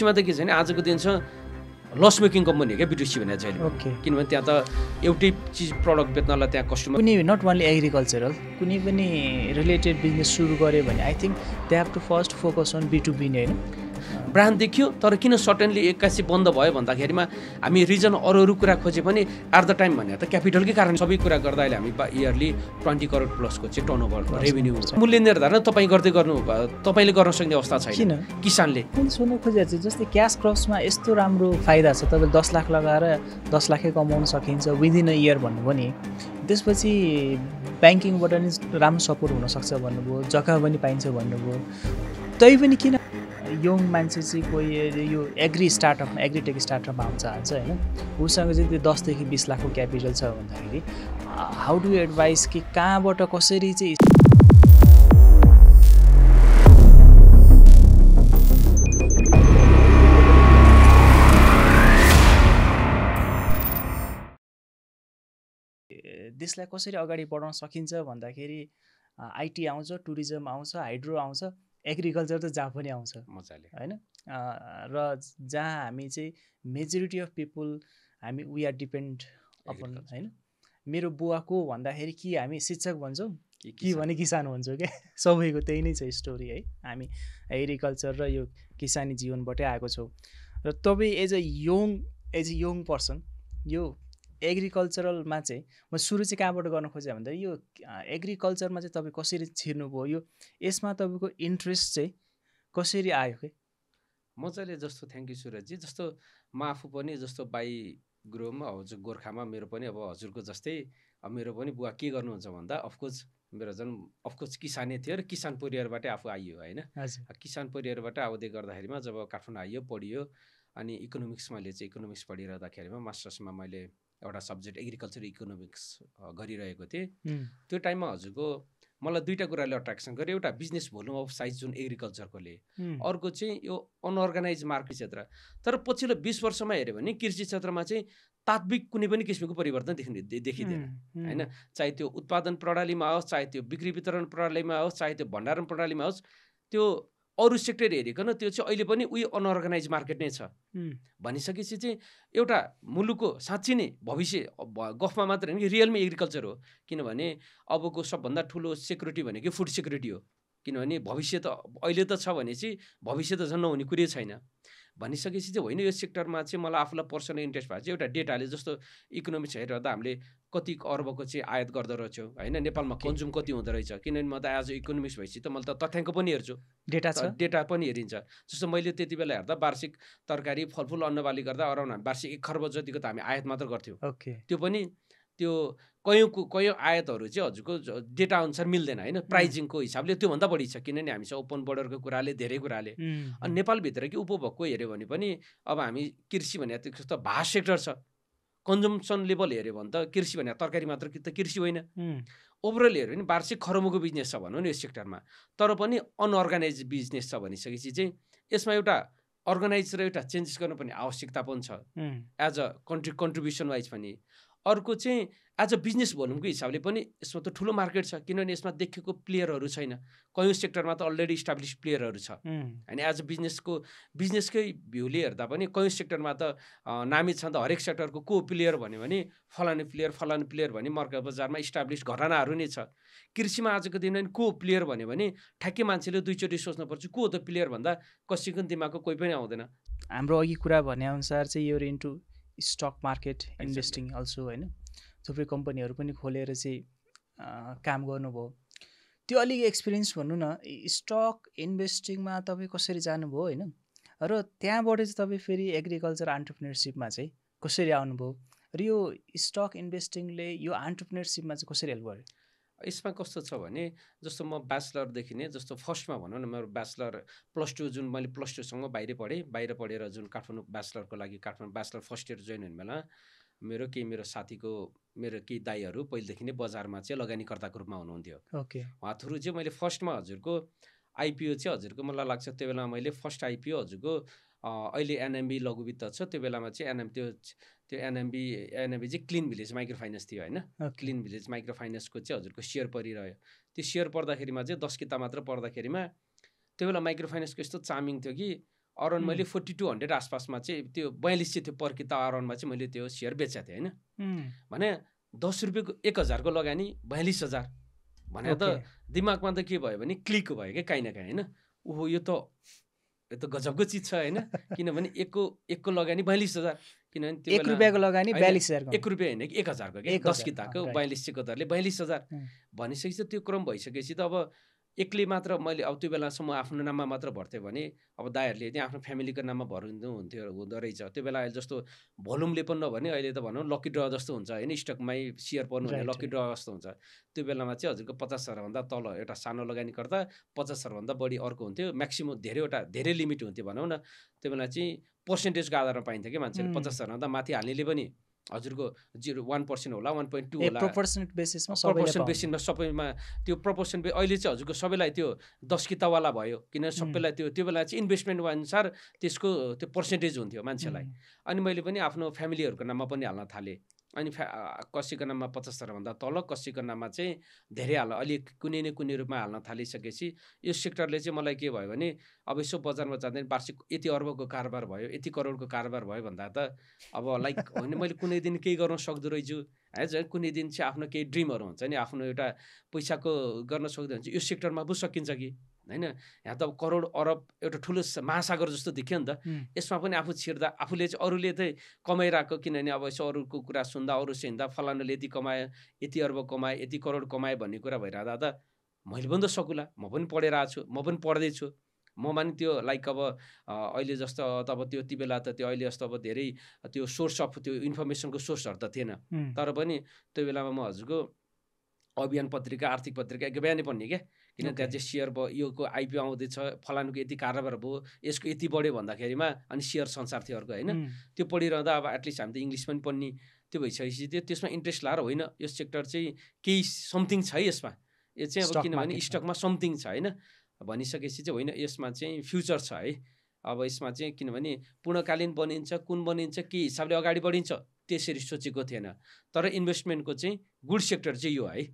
B2C मा त के छ भने आजको दिन छ लस मेकिङ कम्पनी क्या B2C भने चाहिँ ओके किनभने त्यहाँ त एउटै चिज प्रडक्ट बेच्नलाई त्यहाँ कस्टमर कुनै नट ओन्ली एग्रिकल्चरल कुनै पनि रिलेटेड बिजनेस सुरु गऱ्यो भने I think they have to first focus on B2B नै होइन ब्रान्ड देखियो तर किन सडनली 81 बन्द भयो भन्दाखेरिमा हामी रिजन अरू कुरा खोजे पनि एट द टाइम भने त क्यापिटलकै कारण सबै कुरा गर्दा अहिले हामी इयरली 20 करोड प्लसको चाहिँ टर्नओभर रेभेन्यू मूल्य निर्धारण तपाईँ गर्दै गर्नु तपाईँले गर्न सक्ने अवस्था छैन किन किसानले मैले सुन्नु खोजेको छु जस्तै क्यास क्रप्समा यस्तो राम्रो फाइदा छ तपाईँले 10 लाख लगाएर 10 लाखै कमाउन सकिन्छ विदिन अ इयर भन्नुभयो नि त्यसपछि ब्याङ्किङबाट नि राम्रो सपोर्ट हुनसक्छ भन्नुभयो जग्गा पनि पाइन्छ भन्नुभयो तै पनि किन यङ मान्छे चाहिँ कोही यो एग्रिटेक स्टार्टअपमा आउँछ हाल्छ होइन उसँग चाहिँ त्यो 10 देखि 20 लाखको क्यापिटल छ भन्दाखेरि हाउ डु एडभाइस कि कहाँबाट कसरी चाहिँ देशलाई कसरी अगाडि बढाउन सकिन्छ भन्दाखेरि आइटी आउँछ टुरिज्म आउँछ हाइड्रो आउँछ एग्रिकल्चर त जहाँ पनि आउँछ मजाले होइन र जहाँ हामी चाहिँ मेजोरिटी अफ पिपुल हामी वी आर डिपेन्ड अपन होइन मेरो बुवा को भन्दाखेरि कि हामी शिक्षक भन्छौँ कि भने किसान भन्छौँ क्या सबैको त्यही नै छ स्टोरी है हामी एग्रिकल्चर र यो किसानी जीवनबाटै आएको छौँ र तपाईँ एज अ यङ पर्सन यो एग्रिकल्चरलमा चाहिँ म सुरु चाहिँ कहाँबाट गर्न खोजेँ भन्दा यो एग्रिकल्चरमा चाहिँ तपाईँ कसरी छिर्नुभयो यो यसमा तपाईँको इन्ट्रेस्ट चाहिँ कसरी आयो कि मजाले जस्तो थ्याङ्क यू सुरजजी जस्तो म आफू पनि जस्तो बाई ग्रोमा हजुर गोर्खामा मेरो पनि अब हजुरको जस्तै अब मेरो पनि बुवा के गर्नुहुन्छ भन्दा अफकोर्स मेरो झन् अफकोर्स किसानै थियो र किसान परिवारबाटै आफू आइयो होइन किसान परिवारबाट आउँदै गर्दाखेरिमा जब काठमाडौँ आइयो पढियो अनि इकोनोमिक्समा चाहिँ इकोनोमिक्स पढिरहँदाखेरिमा मास्टर्समा मैले एउटा सब्जेक्ट एग्रिकल्चर इकोनोमिक्स गरिरहेको थिएँ त्यो टाइममा हजुरको मलाई दुईवटा कुराले अट्र्याक्सन गर्यो एउटा बिजनेस भोल्युम अफ साइज जुन एग्रिकल्चरकोले अर्को चाहिँ यो अनअर्गनाइज मार्केट क्षेत्र तर पछिल्लो 20 वर्षमा हेऱ्यो भने कृषि क्षेत्रमा चाहिँ तात्विक कुनै पनि किसिमको परिवर्तन देखिँदैन होइन चाहे त्यो उत्पादन प्रणालीमा होस् चाहे त्यो बिक्री वितरण प्रणालीमा होस् चाहे त्यो भण्डारण प्रणालीमा होस् त्यो अरू सेक्टर हेरिकन त्यो चाहिँ अहिले पनि उही अनअर्गनाइज मार्केट नै छ भनिसकेपछि चाहिँ एउटा मुलुकको साँच्ची नै भविष्य गफमा मात्र होइन कि रियलमै एग्रिकल्चर हो किनभने अबको सबभन्दा ठुलो सेक्युरिटी भनेको फुड सेक्युरिटी हो किनभने भविष्य त अहिले त छ भने चाहिँ भविष्य त झन् नहुने कुरै छैन भनिसकेपछि चाहिँ होइन यो सेक्टरमा चाहिँ मलाई आफूलाई पर्सनल इन्ट्रेस्ट भएको चाहिँ एउटा डेटाले जस्तो इकोनोमिक्स हेरिरहँदा हामीले कति अर्बको चाहिँ आयात गर्दो रहेछौँ होइन नेपालमा कन्ज्युम कति हुँदो रहेछ किनभने म त एज अ इकोनोमिक्स भएपछि त मैले त तथ्याङ्क पनि हेर्छु डेटा पनि हेरिन्छ जस्तो मैले त्यति बेला हेर्दा वार्षिक तरकारी फलफुल अन्नबाली गर्दा अराउन्ड हामी वार्षिक 1 खर्ब जतिको त हामी आयात मात्र गर्थ्यौँ त्यो पनि त्यो कयौँ आयातहरू चाहिँ हजुरको डेटा अनुसार मिल्दैन होइन प्राइजिङको हिसाबले त्योभन्दा बढी छ किनभने हामीसँग ओपन बोर्डरको कुराले धेरै कुराले अनि नेपालभित्रकै उपभोगको हेऱ्यो भने पनि अब हामी कृषि भने त्यस्तो भास्ट सेक्टर छ कन्जम्सन लेभल हेऱ्यो भने त कृषि भने तरकारी मात्र त कृषि होइन ओभरअल हेऱ्यो भने वार्षिक खरबको बिजनेस छ भनौँ न यो सेक्टरमा तर पनि अनअर्गनाइज बिजनेस छ भनिसकेपछि चाहिँ यसमा एउटा अर्गनाइज र एउटा चेन्जेस गर्नुपर्ने आवश्यकता पनि छ एज अ कन्ट्रिब्युसन वाइज पनि अर्को चाहिँ एज अ बिजनेस भोल्युमको हिसाबले पनि यसमा त ठुलो मार्केट छ किनभने यसमा देखेको प्लेयरहरू छैन कयौँ सेक्टरमा त अलरेडी इस्टाब्लिस प्लेयरहरू छ होइन एज अ बिजनेसकै भ्यूले हेर्दा पनि कयौँ सेक्टरमा त नामी छ त हरेक सेक्टरको को प्लेयर भन्यो भने फलाने प्लेयर भने मार्केट बजारमा इस्टाब्लिस घरानाहरू नै छ कृषिमा आजको दिन को प्लेयर भन्यो भने ठ्याक्कै मान्छेले दुईचोटि सोच्नुपर्छ को त प्लेयर भन्दा कसैको दिमागको कोही पनि आउँदैन हाम्रो अघि कुरा भने अनुसार चाहिँ यो into stock market investing also होइन थुप्रै कम्पनीहरू पनि खोलेर चाहिँ काम गर्नुभयो त्यो अलिक एक्सपिरियन्स भन्नु न स्टक इन्भेस्टिङमा तपाईँ कसरी जानुभयो होइन र त्यहाँबाट चाहिँ तपाईँ फेरि एग्रिकल्चर एन्टरप्रेन्योरसिपमा चाहिँ कसरी आउनुभयो र यो स्टक इन्भेस्टिङले यो एन्टरप्रेन्योरसिपमा चाहिँ कसरी हेल्प गर्यो यसमा कस्तो छ भने जस्तो म ब्याचलरदेखि नै जस्तो फर्स्टमा भनौँ न मेरो ब्याचलर +2 जुन मैले +2सँग बाहिर पढेर जुन काठमाडौँ ब्याचलरको लागि Kathmandu bachelor first year join हुने बेला मेरो साथीको मेरो केही दाईहरू पहिलेदेखि नै बजारमा चाहिँ लगानीकर्ताको रूपमा हुनुहुन्थ्यो उहाँ थ्रु चाहिँ मैले फर्स्टमा हजुरको आइपिओ चाहिँ हजुरको मलाई लाग्छ त्यो बेलामा मैले फर्स्ट आइपिओ हजुरको अहिले एनएमबी लघुवित्त छ त्यो बेलामा चाहिँ त्यो एनएमबी चाहिँ क्लिन भिलेज माइक्रो फाइनेन्स थियो होइन क्लिन भिलेज माइक्रो फाइनेन्सको चाहिँ हजुरको सेयर परिरह्यो त्यो सेयर पर्दाखेरिमा चाहिँ 10 किता मात्र पर्दाखेरिमा त्यो बेला माइक्रो फाइनेन्सको यस्तो चार्मिङ थियो कि अराउन्ड मैले 4200 आसपासमा चाहिँ त्यो 42 चाहिँ त्यो पर किता अराउन्डमा चाहिँ मैले त्यो सेयर बेचेको थिएँ होइन। भने 10 रुपियाँको 1000को लगानी 42,000 भने त दिमागमा त के भयो भने क्लिक भयो क्या काहीँ न काहीँ होइन। ओहो यो त गजबको चिज छ होइन। किनभने एकको लगानी 42,000, किनभने त्यो 1 रुपियाँको लगानी 42,000 1 रुपियाँ होइन कि 1000को के 10 किताको 42 को दरले 42,000 भनिसकेपछि त्यो क्रम भइसकेपछि त अब एक्लै मात्र मैले अब त्यो बेलासम्म आफ्नो नाममा मात्र भर्थेँ भने अब दाइहरूले चाहिँ आफ्नो फ्यामिलीको नाममा हुँदो रहेछ। त्यो बेला अहिले जस्तो भोल्युमले पनि नभने अहिले त भनौँ लकी ड्र जस्तो हुन्छ होइन, स्टकमै सेयर पर्नु भने लकी ड्र जस्तो हुन्छ। त्यो बेलामा चाहिँ हजुरको 50,000 भन्दा तल एउटा सानो लगानीकर्ता, 50,000 भन्दा बढी अर्को हुन्थ्यो। म्याक्सिमम् धेरै लिमिट हुन्थ्यो भनौँ न। त्यो बेला चाहिँ पर्सेन्टेजको आधारमा पाइन्थ्यो कि मान्छेले 50,000 भन्दा माथि हाल्नेले पनि हजुरको 1% होला 1.2 होला प्रोपोर्सनल बेसिसमा सबैमा त्यो प्रोपोर्सन। अहिले चाहिँ हजुरको सबैलाई त्यो 10 कितावाला भयो, किनभने सबैलाई त्यो बेला चाहिँ इन्भेस्टमेन्ट अनुसार त्यसको त्यो पर्सेन्टेज हुन्थ्यो मान्छेलाई। अनि मैले पनि आफ्नो फ्यामिलीहरूको नाममा पनि हाल्न थालेँ। अनि कसैको नाममा 50,000 भन्दा तल, कसैको नाममा चाहिँ धेरै अलिक कुनै न कुनै रूपमा हाल्न थालिसकेपछि यो सेक्टरले चाहिँ मलाई के भयो भने अब यसो बजारमा जाँदैन वार्षिक यति अर्बको कारोबार भयो, यति करोडको कारोबार भयो भन्दा त अब लाइक होइन मैले कुनै दिन केही गर्न सक्दो रहेछु है। झन् कुनै दिन चाहिँ आफ्नो केही ड्रिमहरू हुन्छ नि, आफ्नो एउटा पैसाको गर्न सक्दो हुन्छ, यो सेक्टरमा पो सकिन्छ कि होइन। यहाँ त अब करोड अरब एउटा ठुलो महासागर जस्तो देखियो नि त। यसमा पनि आफू छिर्दा आफूले चाहिँ अरूले चाहिँ कमाइरहेको, किनभने अब यसो अरूको कुरा सुन्दा अरू हिँड्दा फलानुले यति कमायो, यति अर्ब कमायो, यति करोड कमायो भन्ने कुरा भइरहँदा त मैले पनि त सकुला, म पनि पढेर आएको छु, म पनि पढ्दैछु। ममा नि त्यो लाइक अब अहिले जस्तो अब त्यो बेला त त्यो अहिले जस्तो अब धेरै त्यो सोर्स अफ त्यो इन्फर्मेसनको सोर्सहरू त थिएन। तर पनि त्यो बेलामा म हजुरको अभियान पत्रिका, आर्थिक पत्रिका एक बिहानै पढ्ने क्या। किन त्यहाँ चाहिँ सेयर भयो, योको आइपिओ आउँदैछ, फलानुको यति कारोबार भयो, यसको यति बढ्यो भन्दाखेरिमा अनि सेयर संसार थियो अर्को होइन। त्यो पढिरहँदा अब एटलिस्ट हामी त इङ्ग्लिस पनि पढ्ने त्यो भइसकेपछि त्यसमा इन्ट्रेस्ट लाएर होइन यो सेक्टर चाहिँ केही समथिङ छ है यसमा, यो चाहिँ अब किनभने स्टकमा समथिङ छ होइन भनिसकेपछि चाहिँ होइन यसमा चाहिँ फ्युचर छ है। अब यसमा चाहिँ किनभने पूर्णकालीन बनिन्छ, कुन बनिन्छ, के हिसाबले अगाडि बढिन्छ त्यसरी सोचेको थिएन। तर इन्भेस्टमेन्टको चाहिँ गुड सेक्टर चाहिँ यो है।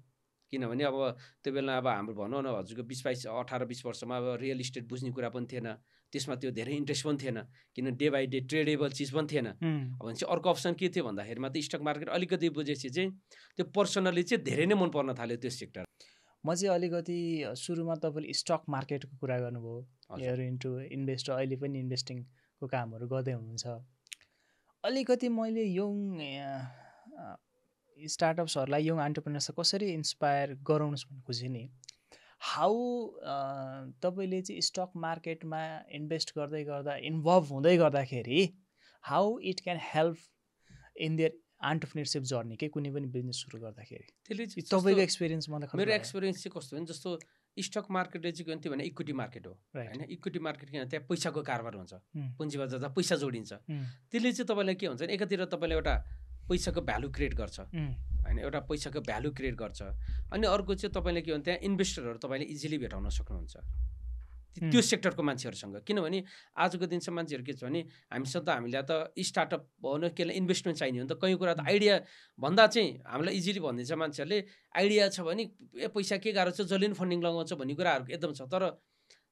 किनभने अब त्यो बेला अब हाम्रो भनौँ न हजुरको 18-20 वर्षमा अब रियल इस्टेट बुझ्ने कुरा पनि थिएन, त्यसमा त्यो धेरै इन्ट्रेस्ट पनि थिएन, किन डे बाई डे ट्रेडेबल चिज पनि थिएन। अब भने चाहिँ अर्को अप्सन के थियो भन्दाखेरिमा त स्टक मार्केट अलिकति बुझेपछि चाहिँ त्यो पर्सनली चाहिँ धेरै नै मन पर्न थाल्यो त्यो सेक्टर। म चाहिँ अलिकति सुरुमा तपाईँले स्टक मार्केटको कुरा गर्नुभयो, यहरू इन्टु इन्भेस्टर, अहिले पनि इन्भेस्टिङको कामहरू गर्दै हुनुहुन्छ। अलिकति मैले यङ स्टार्टअप्सहरूलाई, यङ एन्टरप्रेनर्सलाई कसरी इन्सपायर गराउनुहोस् भन्ने खोजेँ नि। हाउ तपाईँले चाहिँ स्टक मार्केटमा इन्भेस्ट गर्दै गर्दा, इन्भल्भ हुँदै गर्दाखेरि how it can help in their entrepreneurship journey के कुनै पनि बिजनेस सुरु गर्दाखेरि? त्यसले चाहिँ तपाईँको एक्सपिरियन्स मलाई मेरो एक्सपिरियन्स चाहिँ कस्तो भने जस्तो स्टक मार्केटले चाहिँ के भन्थ्यो भने इक्विटी मार्केट हो होइन। इक्विटी मार्केट किन त्यहाँ पैसाको कारोबार हुन्छ, पुँजी बजार जहाँ पैसा जोडिन्छ। त्यसले चाहिँ तपाईँलाई के हुन्छ भने एकातिर तपाईँले एउटा पैसाको भ्यालु क्रिएट गर्छ होइन, एउटा पैसाको भ्यालु क्रिएट गर्छ। अनि अर्को चाहिँ तपाईँले के भन्छ त्यहाँ इन्भेस्टरहरू तपाईँले इजिली भेटाउन सक्नुहुन्छ त्यो सेक्टरको मान्छेहरूसँग। किनभने आजको दिनसम्म मान्छेहरू के छ भने हामीसँग त हामीलाई त स्टार्टअप भनौँ केलाई इन्भेस्टमेन्ट चाहिने हो नि त। कहीँ कुरा त आइडिया भन्दा चाहिँ हामीलाई इजिली भनिदिन्छ मान्छेहरूले, आइडिया छ भने पैसा के गाह्रो छ, जसले पनि फन्डिङ लगाउँछ भन्ने कुराहरू एकदम छ। तर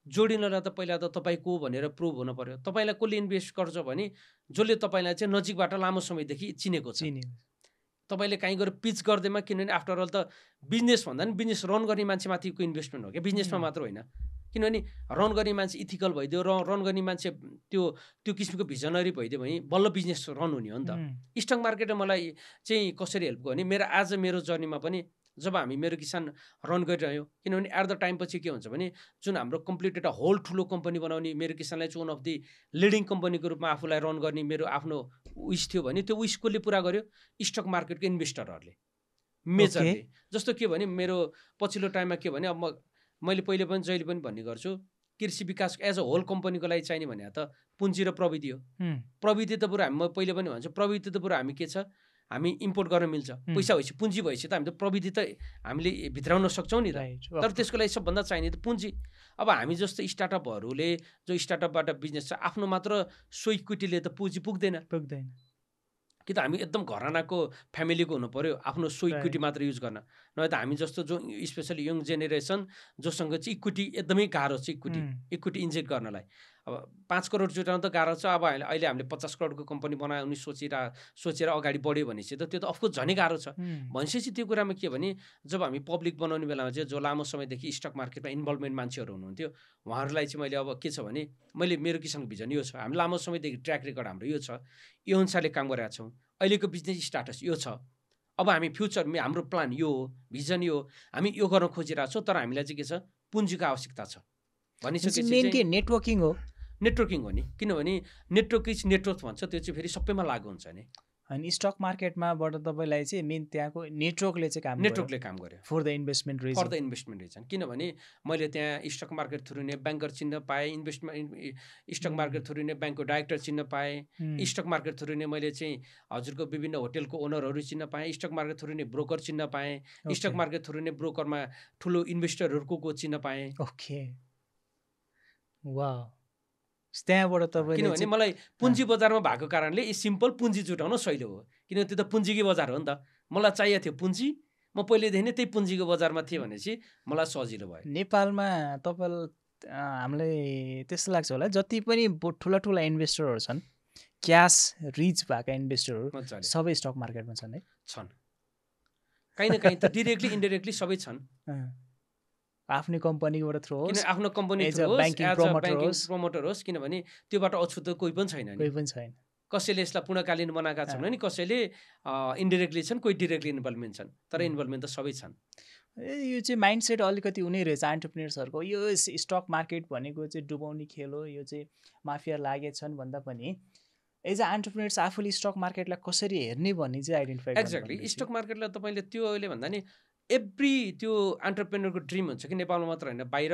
जोडिनलाई त पहिला त तपाईँ को भनेर प्रुभ हुनु पर्यो। तपाईँलाई कसले इन्भेस्ट गर्छ भने जसले तपाईँलाई चाहिँ नजिकबाट लामो समयदेखि चिनेको छ। तपाईँले कहीँ गएर पिच गर्दैमा, किनभने आफ्टर अल त बिजनेस भन्दा पनि बिजनेस रन गर्ने मान्छेमाथिको इन्भेस्टमेन्ट हो क्या, बिजनेसमा मात्र होइन। किनभने रन गर्ने मान्छे इथिकल भइदियो, रन गर्ने मान्छे त्यो किसिमको भिजनरी भइदियो भने बल्ल बिजनेस रन हुने हो नि त। स्टक मार्केटले मलाई चाहिँ कसरी हेल्प गर्यो भने मेरो जर्नीमा पनि जब हामी मेरो किसान रन गरिरह्यो, किनभने एट द टाइम पछि के हुन्छ भने जुन हाम्रो कम्प्लिट एउटा होल ठुलो कम्पनी बनाउने, मेरो किसानलाई चाहिँ वान अफ दि लिडिङ कम्पनीको रूपमा आफूलाई रन गर्ने मेरो आफ्नो विस थियो भने त्यो विस कसले पुरा गर्यो? स्टक मार्केटको इन्भेस्टरहरूले मेजरली। जस्तो के भने मेरो पछिल्लो टाइममा के भने अब मैले पहिले पनि जहिले पनि भन्ने गर्छु, कृषि विकास एज अ होल कम्पनीको लागि चाहिने भने त पुँजी र प्रविधि हो। प्रविधि त बरु हामी पहिले पनि भन्छु, प्रविधि त बरु हामी के छ हामी इम्पोर्ट गर्न मिल्छ। पैसा भएपछि पुँजी भएपछि त हामी त प्रविधि त हामीले भित्राउन सक्छौँ नि त। तर त्यसको लागि सबभन्दा चाहिने त पुँजी। अब हामी जस्तो स्टार्टअपहरूले जो स्टार्टअपबाट बिजनेस छ आफ्नो मात्र सो इक्विटीले त पुँजी पुग्दैन कि त हामी एकदम घरानाको फ्यामिलीको हुनु पर्यो आफ्नो सो इक्विटी मात्र युज गर्न। नभए त हामी जस्तो जो स्पेसली यङ जेनेरेसन जोसँग चाहिँ इक्विटी एकदमै गाह्रो छ, इक्विटी इन्जेक्ट गर्नलाई। अब 5 करोड जुटाउनु त गाह्रो छ। अब अहिले हामीले 50 करोडको कम्पनी बनाउने सोचेर अगाडि बढ्यो भनेपछि त त्यो त अफकोर्स झनै गाह्रो छ। भनेपछि त्यो कुरामा के भने जब हामी पब्लिक बनाउने बेलामा चाहिँ जो लामो समयदेखि स्टक मार्केटमा इन्भल्भमेन्ट मान्छेहरू हुनुहुन्थ्यो उहाँहरूलाई चाहिँ मैले अब के छ भने मैले मेरो किसानको भिजन यो छ, हामी लामो समयदेखि ट्र्याक रेकर्ड हाम्रो यो छ, यो अनुसारले काम गरेका छौँ, अहिलेको बिजनेस स्टाटस यो छ, अब हामी फ्युचरमा हाम्रो प्लान यो हो, भिजन यो हो, हामी यो गर्न खोजिरहेको छौँ, तर हामीलाई चाहिँ के छ पुँजीको आवश्यकता छ भनिसकेपछि मेन के नेटवर्किङ हो। नेटवर्किङ हो नि, किनभने नेटवर्क इज नेटवर्क भन्छ, त्यो चाहिँ फेरि सबैमा लागु हुन्छ नि। अनि स्टक मार्केटमाबाट तपाईँलाई चाहिँ मेन त्यहाँको नेटवर्कले चाहिँ काम गर्यो फर द इन्भेस्टमेन्ट रिजन। किनभने मैले त्यहाँ स्टक मार्केट थ्रु नै ब्याङ्कर चिन्न पाएँ, स्टक मार्केट थ्रु नै ब्याङ्कको डाइरेक्टर चिन्न पाएँ, स्टक मार्केट थ्रु नै मैले चाहिँ हजुरको विभिन्न होटेलको ओनरहरू चिन्न पाएँ, स्टक मार्केट थ्रु नै ब्रोकर चिन्न पाएँ, स्टक मार्केट थ्रु नै ब्रोकरमा ठुलो इन्भेस्टरहरूको चिन्न पाएँ। ओके, वाह। त्यहाँबाट तपाईले किनभने मलाई पुँजी बजारमा भएको कारणले यी सिम्पल पुँजी जुटाउन सहिलो हो, किनभने त्यो त पुँजीकै बजार हो नि त। मलाई चाहिएको थियो पुँजी, म पहिलेदेखि नै त्यही पुँजीको बजारमा थिएँ भनेपछि मलाई सजिलो भयो। नेपालमा तपाईँलाई हामीलाई त्यस्तो लाग्छ होला जति पनि ठुला ठुला इन्भेस्टरहरू छन्, क्यास रिच भएका इन्भेस्टरहरू सबै स्टक मार्केटमा छन् है? छन्, काहीँ न काहीँ त डिरेक्टली इन्डिरेक्टली सबै छन्। आफ्नै कम्पनीबाट थ्रु होस्, आफ्नो कम्पनी थ्रु होस्, ब्याङ्किङ प्रमोटर होस्, किनभने त्योबाट अछुत कोही पनि छैन नि। कसैले यसलाई पूर्णकालीन बनाएका छन् नि, कसैले इन्डिरेक्टली छन्, कोही डिरेक्टली इन्भल्भमेन्ट छन्, तर इन्भल्भमेन्ट त सबै छन्। यो चाहिँ माइन्डसेट अलिकति हुने रहेछ एन्टरप्रेन्योर्सहरूको। यो स्टक मार्केट भनेको चाहिँ डुबाउने खेल हो, यो चाहिँ माफिया लागेछन् भन्दा पनि एज अ एन्टरप्रेन्योर्स आफूले स्टक मार्केटलाई कसरी हेर्ने भन्ने चाहिँ आइडेन्टिफाई गर्नु। एक्ज्याक्टली, स्टक मार्केटलाई तपाईँले त्यो अहिले भन्दा नि एभ्री त्यो एन्टरप्रेन्योरको ड्रिम हुन्छ कि नेपालमा मात्र होइन, बाहिर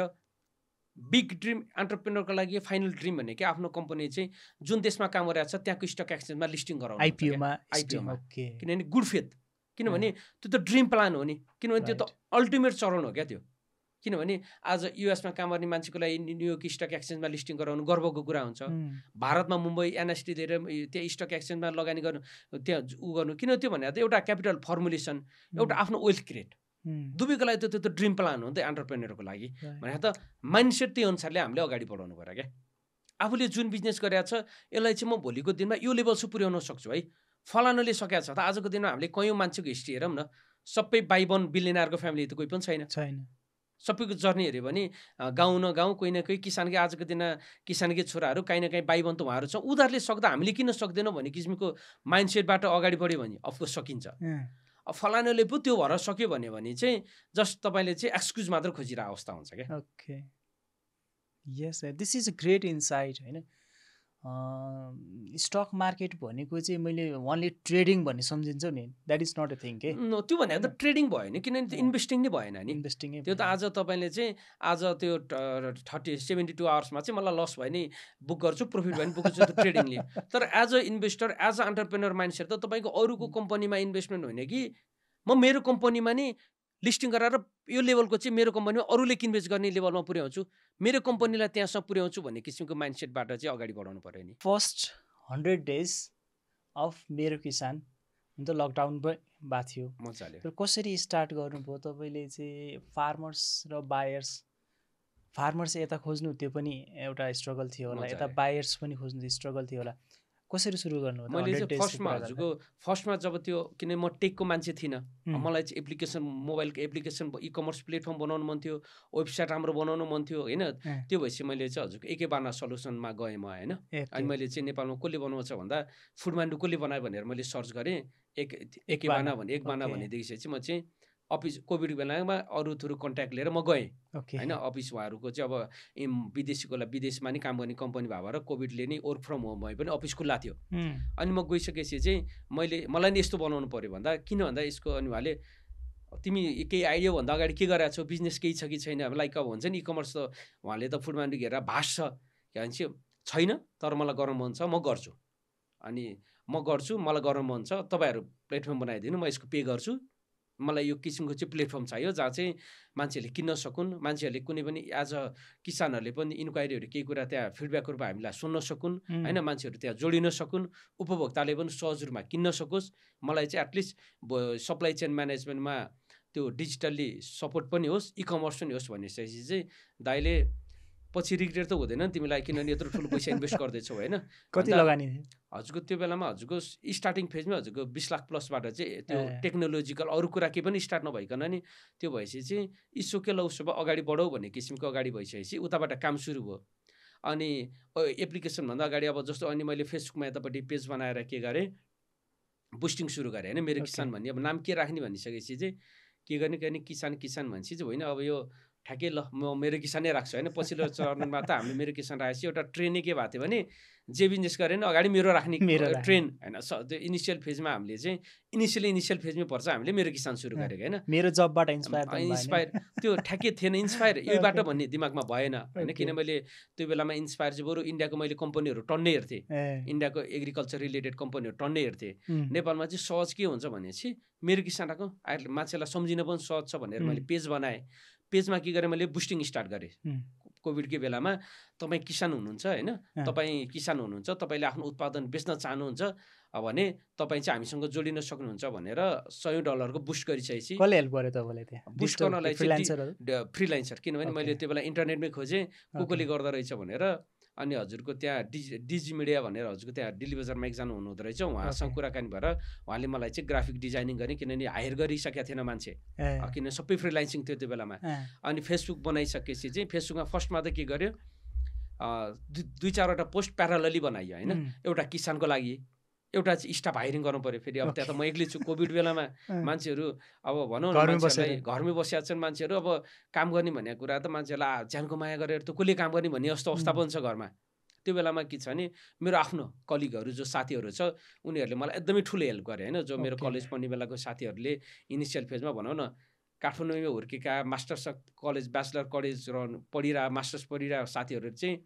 बिग ड्रिम एन्टरप्रेन्योरको लागि फाइनल ड्रिम भन्ने कि आफ्नो कम्पनी चाहिँ जुन देशमा काम गरिरहेको छ त्यहाँको स्टक एक्सचेन्जमा लिस्टिङ गराउनु, आइपिओमा। किनभने गुड फेथ, किनभने त्यो त ड्रिम प्लान हो नि, किनभने त्यो त अल्टिमेट चरण हो क्या त्यो। किनभने आज युएसमा काम गर्ने मान्छेको लागि न्युयोर्क स्टक एक्सचेन्जमा लिस्टिङ गराउनु गर्वको कुरा हुन्छ। भारतमा मुम्बई एनएसटी दिएर त्यहाँ स्टक एक्सचेन्जमा लगानी गर्नु, त्यहाँ गर्नु, किन त्यो भने त एउटा क्यापिटल फर्मुलेसन, एउटा आफ्नो वेल्थ क्रिएट, दुवैको लागि त्यो त ड्रिम प्लान हो नि त एन्टरप्रेन्योरको लागि। भने त माइन्डसेट त्यही अनुसारले हामीले अगाडि बढाउनु पऱ्यो क्या। आफूले जुन बिजनेस गरेको छ यसलाई चाहिँ म भोलिको दिनमा यो लेभलसम्म पुर्याउन सक्छु है, फलानाले सकेको छ त आजको दिनमा हामीले कयौँ मान्छेको हिस्ट्री हेरौँ न, सबै 52 बिलियनरको फ्यामिली त कोही पनि छैन। सबैको जर्नी हेऱ्यो भने गाउँ न गाउँ कोही न कोही किसानकै आजको दिनमा किसानकै छोराहरू काहीँ न काहीँ 52 त उहाँहरू छ। उनीहरूले सक्दा हामीले किन सक्दैनौँ भन्ने किसिमको माइन्डसेटबाट अगाडि बढ्यो भने अफकोर्स सकिन्छ। अब फलानाले पो त्यो भएर सक्यो भने चाहिँ जस्ट तपाईँले चाहिँ एक्सक्युज मात्र खोजिरहेको अवस्था हुन्छ क्या। Okay, yes, this is a great insight होइन। स्टक मार्केट भनेको चाहिँ मैले ओन्ली ट्रेडिङ भन्ने सम्झिन्छु नि, that is not a thing के। त्यो भनेको त ट्रेडिङ भयो नि, किनभने त्यो इन्भेस्टिङ नै भएन नि। त्यो त आज तपाईँले चाहिँ आज त्यो 72 आवर्समा चाहिँ मलाई लस भयो नि बुक गर्छु, प्रफिट भयो नि बुक गर्छु, ट्रेडिङले। तर as a investor, as a entrepreneur mindset त तपाईँको अरूको कम्पनीमा इन्भेस्टमेन्ट होइन कि म मेरो कम्पनीमा नि लिस्टिङ गराएर यो लेभलको चाहिँ मेरो कम्पनीमा अरूले इन्भेस्ट गर्ने लेभलमा पुर्याउँछु, मेरो कम्पनीलाई त्यहाँसम्म पुर्याउँछु भन्ने किसिमको माइन्डसेटबाट चाहिँ अगाडि बढाउनु पऱ्यो नि। फर्स्ट 100 डेज अफ मेरो किसान अन्त लकडाउन भएको थियो मजाले, तर कसरी स्टार्ट गर्नुभयो तपाईँले चाहिँ? फार्मर्स र बायर्स, फार्मर्स यता खोज्नु त्यो पनि एउटा स्ट्रगल थियो होला, यता बायर्स पनि खोज्नु स्ट्रगल थियो होला, कसरी सुरु गर्नु? मैले चाहिँ फर्स्टमा जब त्यो, किन म टेकको मान्छे थिइनँ, मलाई चाहिँ एप्लिकेसन, मोबाइलको एप्लिकेसन, इ कमर्स प्लेटफर्म बनाउनु मन थियो, वेबसाइट राम्रो बनाउनु मन थियो होइन। त्यो भएपछि मैले चाहिँ हजुरको एकेबाना सल्युसनमा गएँ म होइन। अनि मैले चाहिँ नेपालमा कसले बनाउँछ भन्दा फुडमान्डु कसले बनायो भनेर मैले सर्च गरेँ, एकबाना भनेदेखि चाहिँ म चाहिँ अफिस कोभिड बेलामा अरू थ्रु कन्ट्याक्ट लिएर म गएँ होइन। अफिस उहाँहरूको चाहिँ अब विदेशीकोलाई विदेशमा नि काम गर्ने कम्पनी भएर कोभिडले नि वर्क फ्रम होम भए पनि अफिस खुल्ला थियो। अनि म गइसकेपछि चाहिँ मलाई नि यस्तो बनाउनु पऱ्यो भन्दा, किन भन्दा यसको अनि उहाँले तिमी केही आइडिया भन्दा अगाडि के गरेको छौ, बिजनेस केही छ कि छैन, लाइक अब हुन्छ नि इ कमर्स त उहाँले त फुडमान्डु घेरेर भाष छ के भन्छ छैन, तर मलाई गर्न मन छ, म गर्छु। अनि म गर्छु, मलाई गर्न मन छ, तपाईँहरू प्लेटफर्म बनाइदिनु, म यसको पे गर्छु, मलाई यो किसिमको चाहिँ प्लेटफर्म चाहियो जहाँ चाहिँ मान्छेहरूले किन्न सकुन्, मान्छेहरूले कुनै पनि एज अ किसानहरूले पनि इन्क्वायरीहरू केही कुरा त्यहाँ फिडब्याकहरू हामीलाई सुन्न सकुन् होइन, मान्छेहरू त्यहाँ जोडिन सकुन्, उपभोक्ताले पनि सहज रूपमा किन्न सकोस्। मलाई चाहिँ एटलिस्ट सप्लाई चेन म्यानेजमेन्टमा त्यो डिजिटल्ली सपोर्ट पनि होस्, इ कमर्स पनि होस् भनेपछि चाहिँ दाइले पछि रिग्रेट त हुँदैन नि तिमीलाई, किनभने यत्रो ठुलो पैसा इन्भेस्ट गर्दैछौ होइन। कति लगानी हजुरको त्यो बेलामा हजुरको स्टार्टिङ फेजमा हजुरको 20 लाख प्लसबाट चाहिँ त्यो टेक्नोलोजिकल अरू कुरा केही पनि स्टार्ट नभइकन नि त्यो भएपछि चाहिँ इसोके ल उसो भए अगाडि बढौँ भन्ने किसिमको अगाडि भइसकेपछि उताबाट काम सुरु भयो। अनि एप्लिकेसनभन्दा अगाडि अब जस्तो अनि मैले फेसबुकमा यतापट्टि पेज बनाएर के गरेँ, बुस्टिङ सुरु गरेँ होइन। मेरो किसान भन्ने अब नाम के राख्ने भनिसकेपछि चाहिँ के गर्ने किसान भनेपछि चाहिँ होइन अब यो ठ्याक्कै ल म मेरो किसानै राख्छु होइन। पछिल्लो चरणमा त हामीले मेरो किसान राखेपछि एउटा ट्रेनै के भएको थियो भने जे बिजनेस गरेँ नि अगाडि मेरो राख्ने ट्रेन होइन। त्यो इनिसियल फेजमा हामीले चाहिँ इनिसियल फेजमै पर्छ हामीले मेरो किसान सुरु गरेको होइन। मेरो जबबाट इन्सपायर त्यो ठ्याक्कै थिएन, इन्सपायर यहीबाट भन्ने दिमागमा भएन होइन। किन मैले त्यो बेलामा इन्सपायर चाहिँ बरु इन्डियाको मैले कम्पनीहरू टन्नै हेर्थेँ, इन्डियाको एग्रिकल्चर रिलेटेड कम्पनीहरू टन्नै हेर्थेँ। नेपालमा चाहिँ सहज के हुन्छ भनेपछि मेरो किसान राख्नु मान्छेलाई सम्झिन पनि सहज छ भनेर मैले पेज बनाएँ। पेजमा के गरेँ मैले बुस्टिङ स्टार्ट गरेँ कोभिडकै बेलामा। तपाईँ किसान हुनुहुन्छ होइन, तपाईँले आफ्नो उत्पादन बेच्न चाहनुहुन्छ भने तपाईँ चाहिँ हामीसँग जोडिन सक्नुहुन्छ भनेर $100 बुस्ट गरिसकेपछि कसले हेल्प गर्यो तपाईँलाई त्यहाँ बुस्ट गर्नलाई चाहिँ फ्रिलान्सर, किनभने मैले त्यो बेला इन्टरनेटमै खोजेँ को गर्दो रहेछ भनेर। अनि हजुरको त्यहाँ डिजी मिडिया भनेर हजुरको त्यहाँ दिल्ली बजारमा एकजना हुनुहुँदो रहेछ, उहाँसँग कुराकानी भएर उहाँले मलाई चाहिँ ग्राफिक डिजाइनिङ गरेँ, किनभने हायर गरिसकेको थिएन मान्छे, किनभने सबै फ्रिलान्सिङ थियो त्यो बेलामा। अनि फेसबुक बनाइसकेपछि चाहिँ फेसबुकमा फर्स्टमा त के गर्यो 2-4वटा पोस्ट प्यारालली बनाइयो होइन। एउटा किसानको लागि एउटा चाहिँ स्टाफ हायरिङ गर्नु पऱ्यो। फेरि अब त्यहाँ त म एक्लै छु कोभिड बेलामा, मान्छेहरू अब भनौँ न मान्छेहरूलाई घरमै बसिया छन् मान्छेहरू, अब काम गर्ने भन्ने कुरा त मान्छेहरूलाई ज्यानको माया गरेर त कसले काम गर्ने भन्ने जस्तो अवस्था पनि छ घरमा। त्यो बेलामा के छ भने मेरो आफ्नो कलिगहरू जो साथीहरू छ उनीहरूले मलाई एकदमै ठुलो हेल्प गरे होइन। जो मेरो कलेज पढ्ने बेलाको साथीहरूले इनिसियल फेजमा भनौँ न काठमाडौँमा हुर्केका मास्टर्स कलेज ब्याचलर कलेज पढिरहेको मास्टर्स पढिरहेको साथीहरू चाहिँ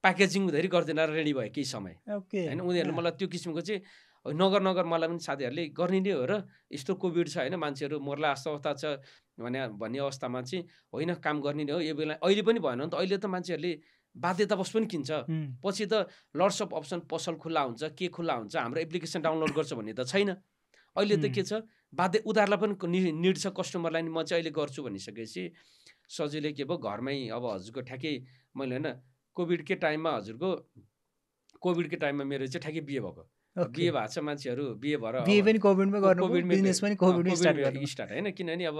प्याकेजिङ धेरै गर्दैन रेडी भयो केही समय होइन। उनीहरूले मलाई त्यो किसिमको चाहिँ नगर मलाई पनि साथीहरूले गर्ने नै हो र यस्तो कोभिड छ होइन, मान्छेहरू मर्ला जस्तो अवस्था छ भन्ने अवस्थामा चाहिँ होइन काम गर्ने नै हो यो बेला। अहिले पनि भएन नि त, अहिले त मान्छेहरूले बाध्यतावश पनि किन्छ। पछि त लट्स अफ अप्सन पसल खुल्ला हुन्छ, के खुल्ला हुन्छ, हाम्रो एप्लिकेसन डाउनलोड गर्छ भन्ने त छैन। अहिले त के छ उधारलाई पनि निड छ कस्टमरलाई, म चाहिँ अहिले गर्छु भनिसकेपछि सजिलै के भयो घरमै। अब हजुरको ठ्याक्कै मैले होइन कोभिडकै टाइममा मेरो चाहिँ ठ्याक्कै बिहे भएको छ मान्छेहरू बिहे भएर स्टार्ट होइन। किनभने अब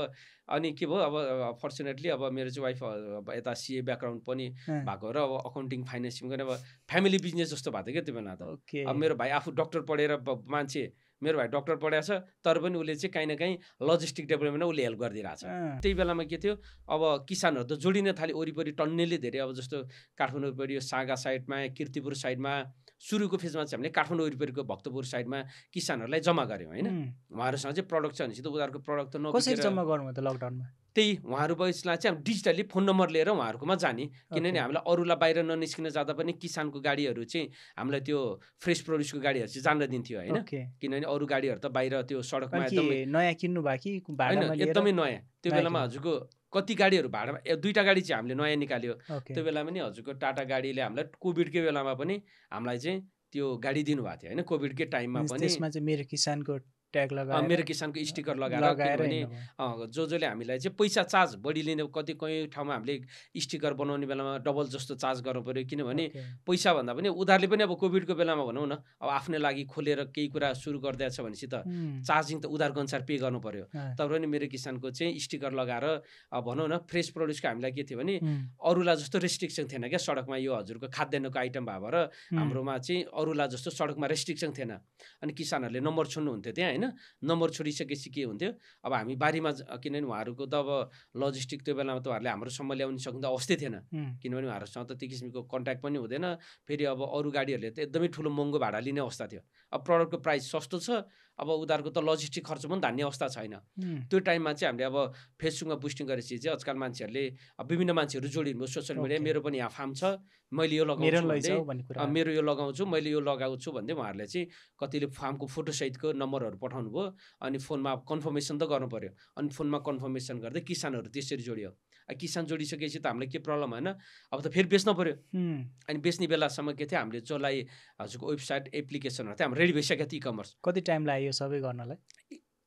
अनि के भयो अब फर्चुनेटली अब मेरो चाहिँ वाइफ अब यता सिए ब्याकग्राउन्ड पनि भएको र अब अकाउन्टिङ फाइनेन्सिङ पनि अब फ्यामिली बिजनेस जस्तो भएको थियो क्या त्यो बेला त। अब मेरो भाइ आफू डक्टर पढेर मान्छे, मेरो भाइ डक्टर पढाएको छ तर पनि उसले चाहिँ काहीँ न काहीँ लजिस्टिक डेभलपमेन्टमा उसले हेल्प गरिदिरहेको छ। त्यही बेलामा के थियो अब किसानहरू त जोडिन थाल्यो वरिपरि टन्नेले धेरै। अब जस्तो काठमाडौँ वरिपरि सागा साइडमा, किर्तिपुर साइडमा, सुरुको फेजमा चाहिँ हामीले काठमाडौँ वरिपरिको भक्तपुर साइडमा किसानहरूलाई जम्मा गऱ्यौँ होइन। उहाँहरूसँग चाहिँ प्रडक्ट छ भनेपछि त उनीहरूको प्रडक्ट त कसरी जम्मा गर्नु त लकडाउनमा? त्यही उहाँहरू बैचलाई चाहिँ डिजिटली फोन नम्बर लिएर उहाँहरूकोमा जाने, किनभने हामीलाई अरूलाई बाहिर ननिस्किन जाँदा पनि किसानको गाडीहरू चाहिँ हामीलाई त्यो फ्रेस प्रोड्युसको गाडीहरू चाहिँ जान दिन्थ्यो होइन। किनभने अरू गाडीहरू त बाहिर त्यो सडकमा नयाँ किन्नु भयो कि एकदमै नयाँ। त्यो बेलामा हजुरको कति गाडीहरू भाडामा 2टा गाडी चाहिँ हामीले नयाँ निकाल्यो त्यो बेलामा नि। हजुरको टाटा गाडीले हामीलाई कोभिडकै बेलामा पनि हामीलाई चाहिँ त्यो गाडी दिनुभएको थियो होइन। कोभिडकै टाइममा पनि त्यसमा चाहिँ मेरो किसानको ट्याग लगाएर मेरो किसानको स्टिकर लगाएर जसले हामीलाई चाहिँ पैसा चार्ज बढी लिने, कति ठाउँमा हामीले स्टिकर बनाउने बेलामा डबल जस्तो चार्ज गर्नु पऱ्यो। किनभने पैसा भन्दा पनि उधारले पनि अब कोभिडको बेलामा भनौँ न अब आफ्नो लागि खोलेर केही कुरा सुरु गरिदिएछ भनेपछि त चार्जिङ त उधारको अनुसार पे गर्नु पऱ्यो। तर पनि मेरो किसानको चाहिँ स्टिकर लगाएर भनौँ न फ्रेस प्रोड्युसको हामीलाई के थियो भने अरूलाई जस्तो रेस्ट्रिक्सन थिएन क्या सडकमा। यो हजुरको खाद्यान्नको आइटम भएर हाम्रोमा चाहिँ अरूलाई जस्तो सडकमा रेस्ट्रिक्सन थिएन। अनि किसानहरूले नम्बर छोड्नु हुन्थ्यो त्यहाँ होइन। नम्बर छोडिसकेपछि के हुन्थ्यो अब हामी बारीमा, किनभने उहाँहरूको त अब लजिस्टिक त्यो बेलामा त उहाँहरूले हाम्रोसम्म ल्याउन सक्ने अवस्थै थिएन, किनभने उहाँहरूसँग त त्यो किसिमको कन्ट्याक्ट पनि हुँदैन। फेरि अब अरू गाडीहरूले त एकदमै ठुलो महँगो भाडा लिने अवस्था थियो। अब प्रडक्टको प्राइस सस्तो छ, अब उनीहरूको त लजिस्टिक खर्च पनि धान्ने अवस्था छैन। त्यो टाइममा चाहिँ हामीले अब फेसबुकमा बुस्टिङ गरेपछि चाहिँ आजकल मान्छेहरूले विभिन्न मान्छेहरू जोडिनु सोसियल मिडिया। मेरो पनि यहाँ फार्म छ, मैले यो लगाउँछु, मेरो यो लगाउँछु, मैले यो लगाउँछु भन्दै उहाँहरूले चाहिँ कतिले फार्मको फोटोसहितको नम्बरहरू पठाउनु भयो। अनि फोनमा कन्फर्मेसन त गर्नु पऱ्यो। अनि फोनमा कन्फर्मेसन गर्दै किसानहरू त्यसरी जोडियो। किसान जोडिसकेपछि त हामीलाई के प्रब्लम होइन, अब त फेरि बेच्नु पऱ्यो। अनि बेच्ने बेलासम्म के थियो हामीले जसलाई हजुरको वेबसाइट एप्लिकेसनहरू थियो हाम्रो रेडी भइसकेको थियो। इ-कमर्स कति टाइम लाग्यो सबै गर्नलाई?